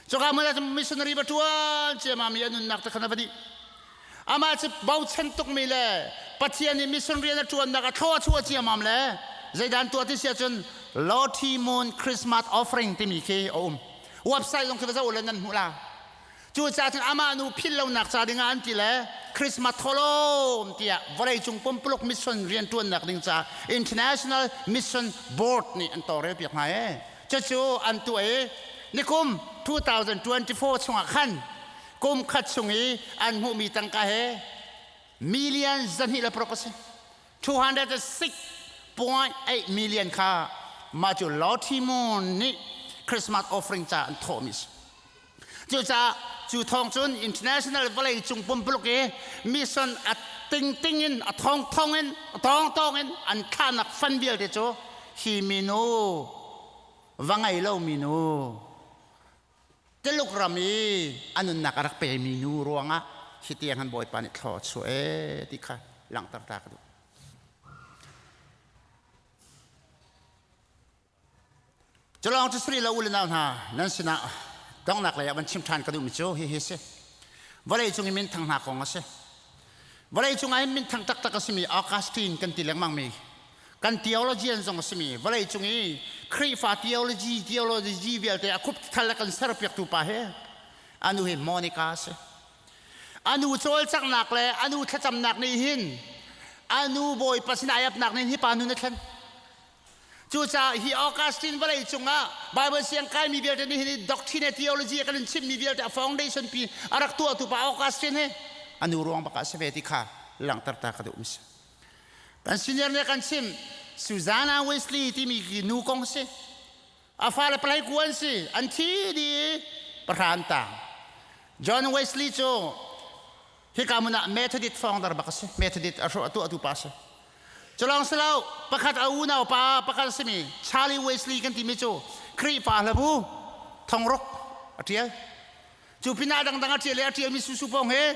Speaker 14: Cuka hmun ah cun missionary va ṭuan ciammam i a nunnak te khan a va dih. Amah cu bochan tukmi le Pathian i mission rian a ṭuannak a thlaw a chuah ciammam le zeidan tuah ti si ahcun Lottie Moon Christmas Offering timi khi a um. Website zong khi va zoh u law nan hmuh la. Cucaah cun amah nu philh lonak ca dingah an ti le Christmas tholawm tiah vawleicung pumpuluk mission rianṭuannak ding ca International Mission Board nih an tawlrel piak hna ee. Cucu an tuah i nikum 2024 chungah khan kum khat chung i an hmuhmi tangka he million 206 a si. 206.8 million kha mah cu Lottie Moon nih Christmas offering ca an thawhmi a si. Cucaah cu thawng cun international vawlei cung pumpuluk i mission a tingting in a thongthong in a tawngtawng in an thlahnak fan vialte cu hi minu va ngei lo minu Tuluk ram i a nunnak a rak pemi nu ruangah hi tiang han Bawipa nih thlaw a chuah ee ti kha langhter ta ka duh. Culawng cu sri lo u le nau hna nan sinah donghnak lei ah van chim ṭhan ka duhmi cu hihi a si. Vawlei cung i minthang hna kong a si. Vawlei cung ah hin minthang taktak a simi Augustine kan ti lengmangmi kan theologian zong a simi vawlei cung i Khrihfa theology theology vialte a khup thal a kan serpiaktu pa hi anu hi Monica a si. Anu cawlcanghnak le anu thlacamnak nih hin anu Bawipa sin ai apnak nih hi pa nun a thlen. Cucaah hi Augustine vawlei cungah Bible siang kaimi vialte nih hin doctrine theology kan in chimmi vialte a foundation pi a rak tuahtu pa Augustine hi a nu ruang bak ah si ve ti kha langhter ta ka duh mi si. Kan senior nih kan chim Susanna Wesley timi nu kong si. A fale palai ku an si an thi di pahran tang. John Wesley cu hika mun ah Methodist founder bak a si. Methodist a tuahtu pa si. Culawng si lo, pakhat a unau pa pakhat a simi Charlie Wesley kan timi cu Khrihfa hlabu thongruk a ṭial. Cu pinah dangdang a ṭial i a ṭialmi susu pawng he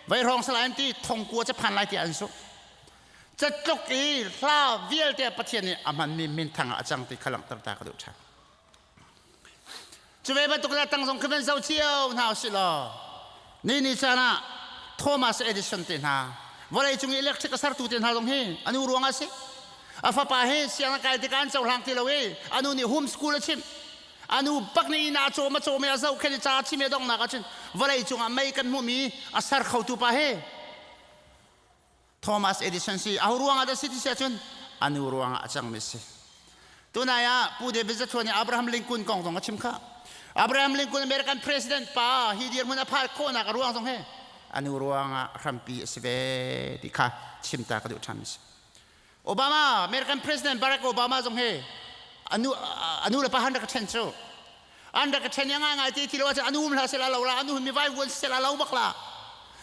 Speaker 14: vei hrawng salai an ti thongkua cu phan lai tiah an zumh. Catluk i hla vialte Pathian nih a hmanmi minthang ah a cang ti kha langhter ta ka duh ṭhan. Cu ve bantuk le tang zong khi van zoh cio hna usih law ni ni caan ah Thomas Edison te hna vawlei cung i electric a sertu te hna zong hi anu ruang ah si. A fapa hi sianginn kai tikah an cohlang ti lo i anu nih home school a chimh. Anu bak nih inn ah cawm a cawm i a zohkhenh i ca a chim i a donghnak ahcun vawlei cungah mei kan hmuhmi a ser khotu pa hi Thomas Edison si aho ruangah dah si ti si ahcun anu ruangah a cangmi si. Tunai ah Pu David Zathuan nih Abraham Lincoln kong zong a chim kha. Abraham Lincoln American President pa hi dirhmun a phal khawhnak a ruang zong he anu ruangah hrampi a si ve ti kha chim ta ka duh ṭhan si. Obama American President Barack Obama zong he anu anu le pa han rak ṭhen cu an rak ṭhen ngai ngai ti ti lo ahcun anu um hlah sela lo la anu mi vai vuan sela lo bak la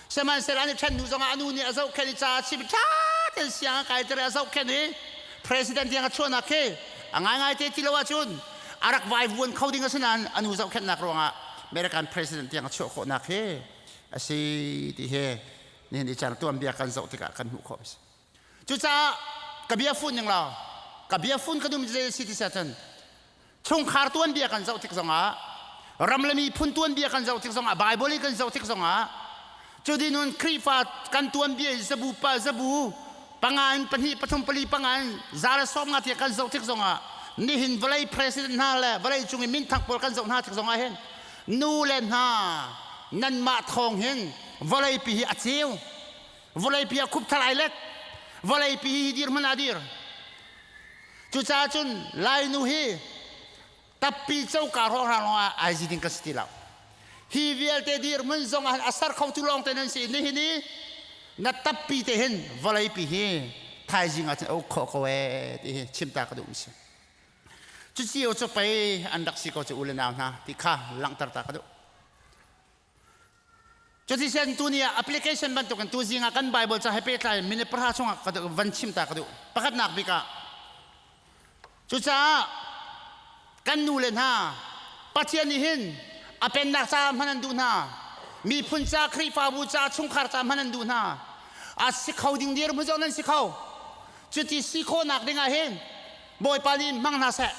Speaker 14: sihmanhsehlaw an i ṭhen hnu zongah anu nih a zohkhenh i ca a chim ṭha tein siang a kai ter i a zohkhenh i president tiang a chuahnak khi a ngaingai te ti lo ahcun a rak vai vuan kho ding a si nain anu zohkhenhnak ruangah American president tiang a chuah khawhnak hi a si ti hi nihin i caan tuanbia kan zoh tikah kan hmuh khawh a si. Cucaah ka bia fun ning law ka bia fun ka dum zei si ti cun chungkhar tuanbia kan zoh tik zongah ram le miphun tuanbia kan zoh tik zongah Bible i kan zoh tik zongah cu nun Khrihfa kan tuanbia zabu pa zabu panga in pahnih pathum pali panga in za le sawm nga tiah kan zoh tik zongah nihin vawlei president hna le vawlei cung i minthang pawl kan zoh hna tik zongah hin nu le hna nanmah thawng hin vawlei pi hi a ceu Vawleipi ah khup thar ai let. Vawleipi hi dirhmun ah dir. Cucaah cun Lainu hi tappi coka hrawnghrang lawng ah ai zi ding ka si ti lo. Hi vialte dirhmun zong ah a ser kho tu lawng te nan si. Nihin i na tappi te hin vawleipi hi thaizing ah cun a uk khawh ko ee ti hi chim ta ka duh mi si. Cucio cu pei an rak si ko cu u le nau hna ti kha langhter ta ka duh. Cuticun tuni ah application bantukin tuzing ah kan Bible ca he pehtlai in minute pahra chungah ka van chim ta ka duh. Pakhatnak bik ah cucaah kan nu le hna Pathian nih hin a pennak ca hman an duh hna. Miphun ca, Khrihfabu ca, chungkhar ca hman an duh hna. A si kho ding dirhmun zong nan si kho. Cuti si khawhnak ding ah hin Bawipa nih hmang hna seh.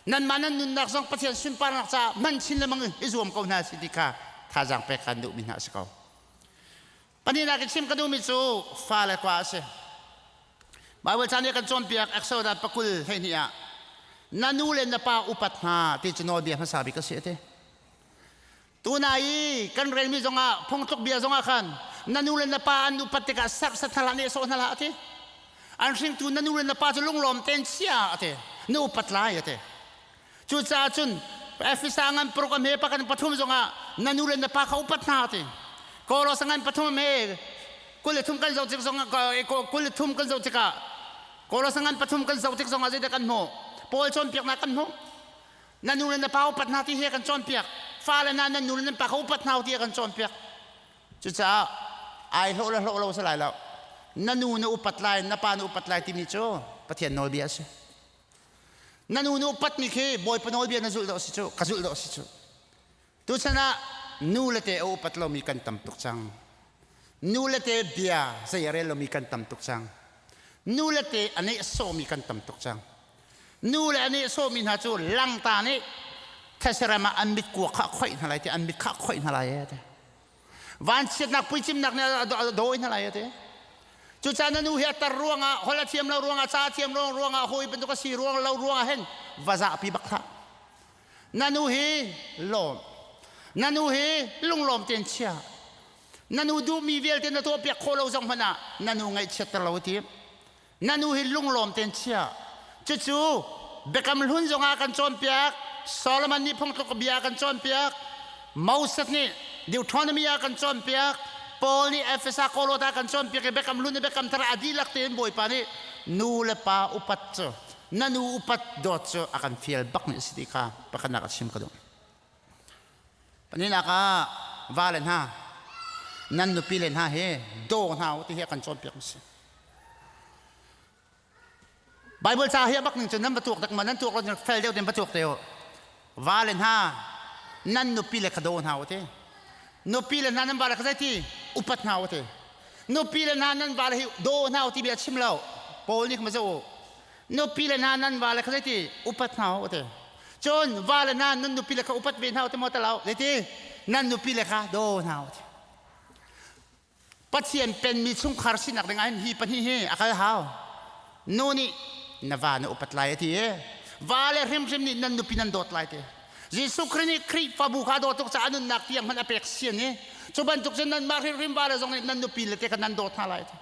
Speaker 14: Nanmah nan nunnak zong Pathian sunparnak caah hman chin lengmang i zuam ko hna si ti kha thazaang pek kan duhmi hna a si ko. Pahnihnak i chim ka duhmi cu fale kwa a si. Baibal ca nih kan cawnpiak Exodus pakul 12 ah na nu le na pa upat hna ti cu nawlbia hmasa bik a si a ti. Tuna i kan relmi zongah phungtluk bia zongah khan na nu le na pa an upat tikah serhsat hna hlah nehsawh hna hlah a ti. An hringtu na nu le na pa cu lunglawm tein chia a ti. Na upat lai a ti. Cucaah cun Efesa ngan paruk a hme pakan pathum zongah na nu le na pa kha upat hna a ti. Kolos ngan pathum a hme 23 kan zoh tik zongah 23 kan zoh tikah Kolos ngan pathum kan zoh tik zongah zeidah kan hmuh? Paul cawnpiaknak kan hmuh. Na nu le na pa upat hna ti hi a kan cawnpiak. Fale hna nan nu le nan pa kha upat hna u ti a kan cawnpiak. Cucaah ai hlawh le hlawh lo si lai lo. Na nu na upat lai, na pa na upat lai timi cu Pathian nawlbia a si. Na nu na upatmi khi Bawipa nawlbia na zulh dawh si cu, ka zulh dawh si cu. Tuchan ah nu le te a upat lomi kan tam tuk cang. Nu le te bia zei a rel lomi kan tam tuk cang. Nu le te a nehsawhmi kan tam tuk cang. Nu le a nehsawhmi hna cu langta nih thesarem ah an mit kua kha khoih hna lai ti an mit kha khoih hna lai e ti. Vanchiatnak puicimnak nih a dawi hna lai e ti. Cucaah na nu hi a tar ruangah, holh a thiam lo ruangah, ca a thiam lo ruangah, hawi bantuk a si ruang lo ruangah hin va zahpi bak hlah. Na nu hi lawm. Na nu hi lunglawm tein chia. Na nu duhmi vialte na tuahpiak khawh lo zong hmanh ah na nu ngaihchiatter lo ti. Na nu hi lunglawm tein chia. Cucu Biakam Hlun zongah kan cawnpiak, Solomon nih phungtluk bia kan cawnpiak, Moses nih Deuteronomy ah kan cawnpiak, Paul nih Efesa Kolota kan cawnpiak i Biakam Hlun le Biakam Thar a dihlak tein Bawipa nih nu le pa upat cu na nu upat dawt cu a kan fial bak mi a si ti kha pakhatnak a chim ka duh. Pahnihnak ah vale hna nan nupi le hna hi daw hna u ti hi a kan cawnpiak mi si. Bible ca hi bak ning cun nan va tuak tak ma nan tuak lo fel deuh ten va tuak te u. Va le hna nan nupi le kha daw hna u te. Nupi le hna nan va le kha zei ti upat hna u te. Nupi le hna nan va le hi daw hna u ti bia chim lo. Paul nih kha ma zoh u. Nupi le hna nan va le kha zei ti upat hna u te. Cun va le hna nan nupi le kha upat ve hna u te maw ta lo. Zei ti nan nupi le kha daw hna u te. Pathian penmi chungkhar sinak ding ah hin hi pahnih hi a kal hau. Nu nih na va na upat lai a ti i va le hrimhrim nih nan nupi nan dawt lai ti. Jesuh Khrih nih Khrihfabu kha dawt tuk caah a nunnak tiang hmanh a pek sian i cu bantuk cun nanmah hrimhrim va le zong nih nan nupi le te kha nan dawt hna lai ti.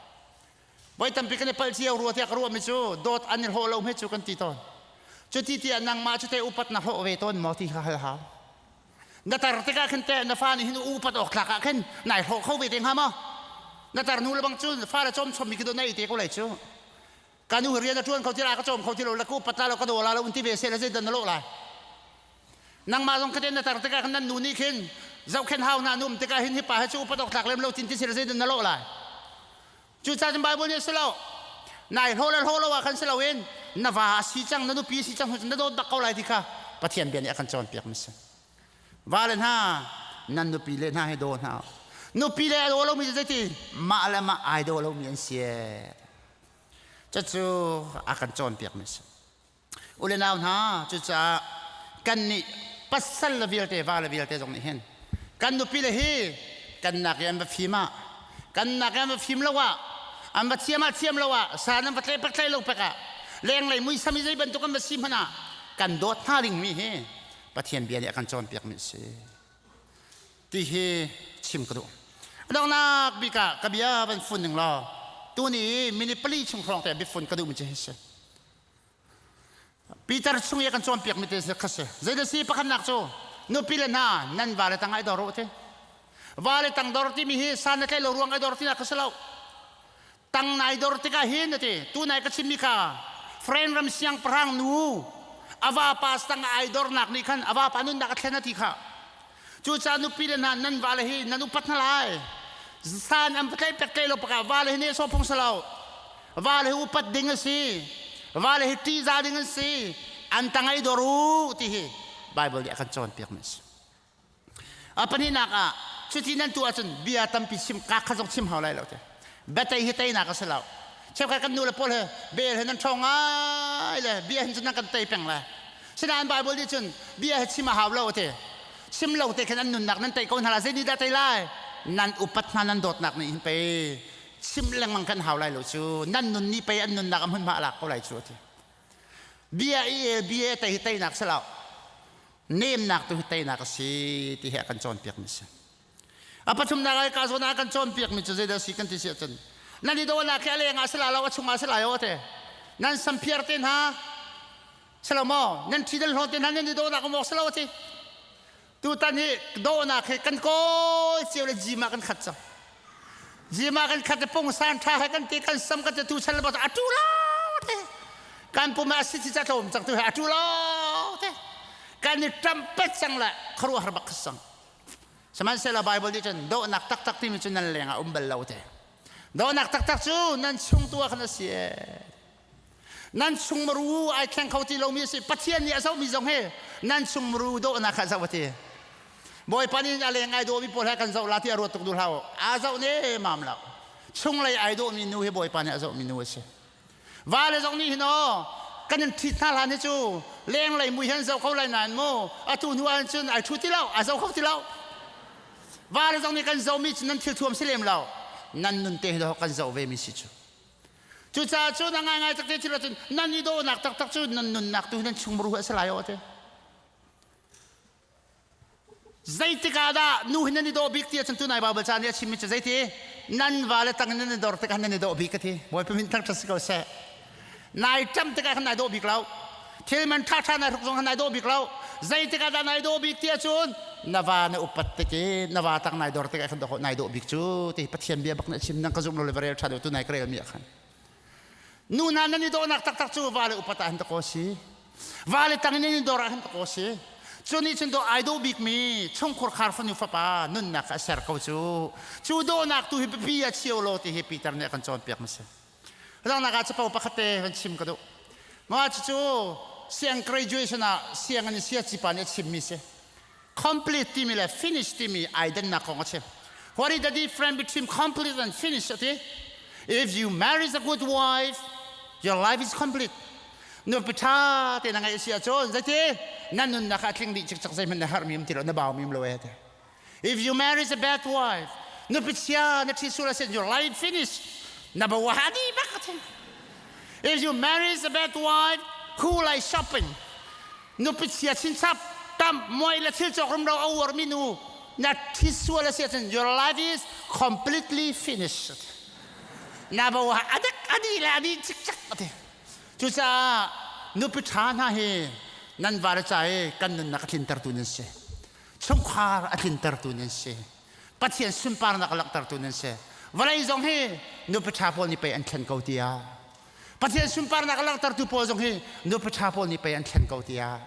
Speaker 14: Voi tampi kan i palh cio rua tiah ka ruahmi cu dawt an i hlawh lo hme cu kan ti tawn. Cuti tiah nangmah cu te upat na hlawh ve tawn maw ti kha hal hau. Na tar tikah khin teh na fa nih hin upat awk tlak ah khin nai hlawh kho ve te hnga maw? Na tar nu le bang cu fa le cawm chom mi khi do nei te ko lai cu. Ka nu rian a ṭuan kho ti la ka cawm kho ti lo la ka upat la lo ka daw la lo un ti ve se la zei dan na lawh lai. Nangmah zong khaten na tar tikah khin nan nu nih khin zohkhen hau na num tikah hin hi pa he cu upat awk tlak lem lo tin ti se la zei dan na lawh lai. Cucaah cun Bible nih a si lo. Nai hlaw le hlaw lo ah khan si loin na va a si cang, na nupi a si cang na dawt bak ko lai ti kha Pathian bia nih a kan cawnpiak mi si. Va le hna, nan nupi le hna hi daw hna. Nupi le a daw lomi cu zeiti? Mah le mah ai daw lomi an si. Cucu a kan cawnpiak mi si. U le nau hna, cucaah kannih pasal le vialte, va le vialte zong nih hin kan nupi le hi kan nak i an va fim ah, kan nak i an va fim lo ah, an va thiam ah thiam lo ah, san an va tlai pak tlai lo pek ah, lenglei muisam i zei bantuk an va si hmanh ah kan dawt hna dingmi hi Pathian bia nih a kan cawnpiakmi a si. Ti hi chim ka duh. A donghnak bik ah ka bia van fun ning law tuni minute pali chung hrawng te biafun ka duhmi cu hi si. Peter chung i a kan cawnpiakmi te kha si. Zeidah si pakhatnak cu nupi le hna nan vale tang ai dor u ti. Vale tang dor timi hi san na tlaih lo ruang ai dor tinak kha si lo. Tang nai dor tikah hin ati tu nai ka chimmi kha Friend ram siangpahrang nu a vapa tang ai dornak nih khan a vapa nunnak a thlen a ti kha. Cucaah nupi le hna nan vale hi nan upat hna lai. San an tlaih pek tlaih lo pakah vale hi nih sawh phung si lo. Vale hi upat ding a si. Vale hi ṭihzah ding an si. An tang ei dor u ti hi Bible nih a kan cawnpiakmi a si. A pahnihnak ah cuti nan tuah ahcun bia tampi chim ka kha zong chim hau lai lo ti. Biatei hi teinak a si lo. Cheukhat kan nu le pawl he bel he nan ṭhawng ngai le bia hin cun nan kan tei peng lai. Sinain Bible nih cun bia hi chim a hau lo a ti. Chim lo te khin an nunnak nan tei ko hna lai. Zei nih dah tei lai? Nan upat hna nan dawtnak nih hin pei chim lengmang kan hau lai lo cu. Nan nun nih pei an nunnak a hmunhma a lak ko lai cu a ti. Bia i el bia tei hi teinak si lo. Nemnak tu hi teinak a si ti hi a kan cawnpiakmi si. A pathumnak ah ka zawn ah kan cawnpiakmi cu zeidah si kan ti si ahcun nan i dawhnak hi a leng ah si lai lo a chung ah si lai o te. Nan samphiar te hna si lo maw nan ṭhi nan hlawn te hna nan i dawhnak um awk si lo a ti. Tutan hi dawhnak hi kan kawl cio le gym ah kan khat cang. Gym ah kan khat i pungsan ṭha he kan ti kan sam kan ti tu chan le bak a ṭu lo te. Kan pum ah si ca tlawm cang tu he a ṭu lo te. Kan i ṭampet cang le khuaruahhar bak cang. Sihmanhsehlaw Bible nih cun dawhnak taktak timi cu nan leng ah um bal lo te. Dawhnak taktak cu nan chung tu ah khan a si. Nan chung maru ai thleng kho ti lomi a si. Pathian nih a zohmi zong hi nan chung maru dawhnak kha zoh a ti. Bawipa nih a leng ai dawhmi pawl he kan zoh la ti a ruat tuk duh hlah u. Aa zoh ne mam lo. Chunglei ai dawhmi nu hi Bawipa nih a zohmi nu a si. Vale zong nih hin aw kan in ṭhit hna hlan hi cu lenglei mui he an zoh kho lai nain mu atu hnu ah cun ai ṭhu ti lo a zoh kho ti lo vale zong nih kan zohmi cu nan thil thuam si lem lo nan nun te hi kan zoh ve mi si cu cucaah cu na ngaingai tak te thil cun nan i dawhnak taktak cu nan nunnak tu nan chung muru a si lai aw te Zeitik ah dah nu hi nan i dawh bik ti ahcun tunai Baibal ca nih a chimmi cu zeiti? Nan vale tang in nan i dor tikah nan i dawh bik ka ti. Bawipa min thangṭhat si ko seh. Nai ṭam tikah khan nai dawh bik lo. Thil man ṭhaṭha nai hruk zong khan nai dawh bik lo. Zeitik ah dah nai dawh bik ti ahcun na va na upat tik i na va tang nai dor tikah khan nai dawh bik cu ti Pathian bia bak na chim nang ka zum lo le va rel ṭhan u tunai ka relmi ah khan. Nu hna nan i dawhnak taktak cu vale upat ah hin ta ko si. Vale tang in nan i dor ah hin ta ko si. Cu nih cun dawh ai dawh bikmi chungkhur khar fanu fapa nunnak a ser ko cu. Cu dawhnak tu hi biapi a chio lo ti hi Peter nih a kan cawnpiak ma si. Dangnak ah capo pakhat te van chim ka duh. Mah cucu siang graduation ah sianginn siaci pa nih a chimmi si. Complete timi le finish timi ai dannak kong a chim. What is the difference between complete and finish ati? If you marry a good wife, your life is complete. Nupi ṭha te na ngeih si ahcun zeiti na nunnak ah tling dih cikcek zeihmanh na herhmi um ti lo na baumi um lo e ti. If you marry a bad wife, nupi chia na ṭhi sual ahcun your life finish. Na bawa adi bak ati. If you marry a bad wife, who like shopping? Nupi chia chinchap tam moi le thil cawk rumro a uarmi nu na ṭhi sual a si ahcun your life is completely finished. Na bawa adak adi le adi cikcek ati. Cucaah nupi ṭha hna hi nan vale ca i kan nunnak a tlintertu nan si. Chungkhar a tlintertu nan si. Pathian sunparnak a langhtertu nan si. Vawlei zong hi nupi ṭha pawl nih pei an thlen ko tiah. Pathian sunparnak a langhtertu pawl zong hi nupi ṭha pawl nih pei an thlen ko tiah.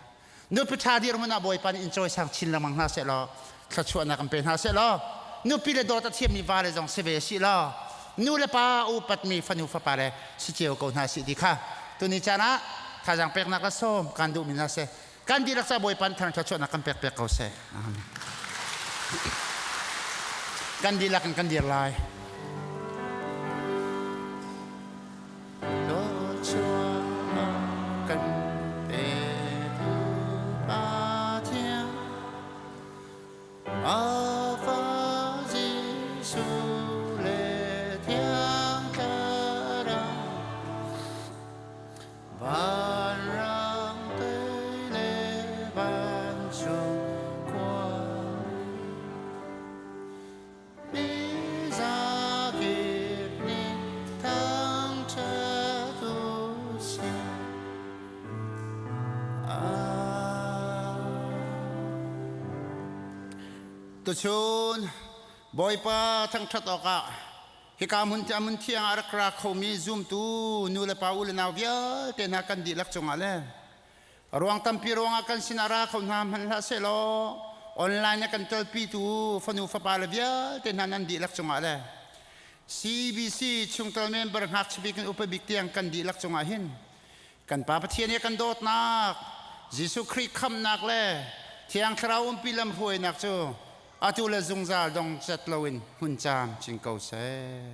Speaker 14: Nupi ṭha dirhmun ah Bawipa nih in cawisang chin lengmang hna seh law thluachuahnak in pe hna seh law nupi le dawt a thiammi vale zong si ve sih law nu le pa upatmi fanu fapa le si cio ko hna sih ti kha tuni caan ah thazaang peknak la sawm kan duhmi hna seh kan dihlak ca Bawipa nih thluachuahnak kan pek pek ko seh. Amen. Kan dihlak in kan dir lai. Kan petu Pathian Afa Jesuh le Thiang Thlarau Vanrang tei le vancung khua Mizakip nih thangṭhat u sih. Tuchun Bawipa thangṭhat awkah hika hmun hmun thiang ah rak ra khomi zumtu nu le pa u le nau vialte hna kan dihlak cungah le ruang tampi ruangah kan sinah ra kho hna hmanh hlah sehlaw online a kan telpitu fanu fapa le vialte hna nan dihlak cungah le CBC chungtel member ngakchia bik in upa bik tiang kan dihlak cungah hin kan Pa Pathian i kan dawtnak Jesuh Khrih khamnak le Thiang Thlarau umpi lamhruainak cu atu le zungzal dong cat loin hmun caam cing ko seh.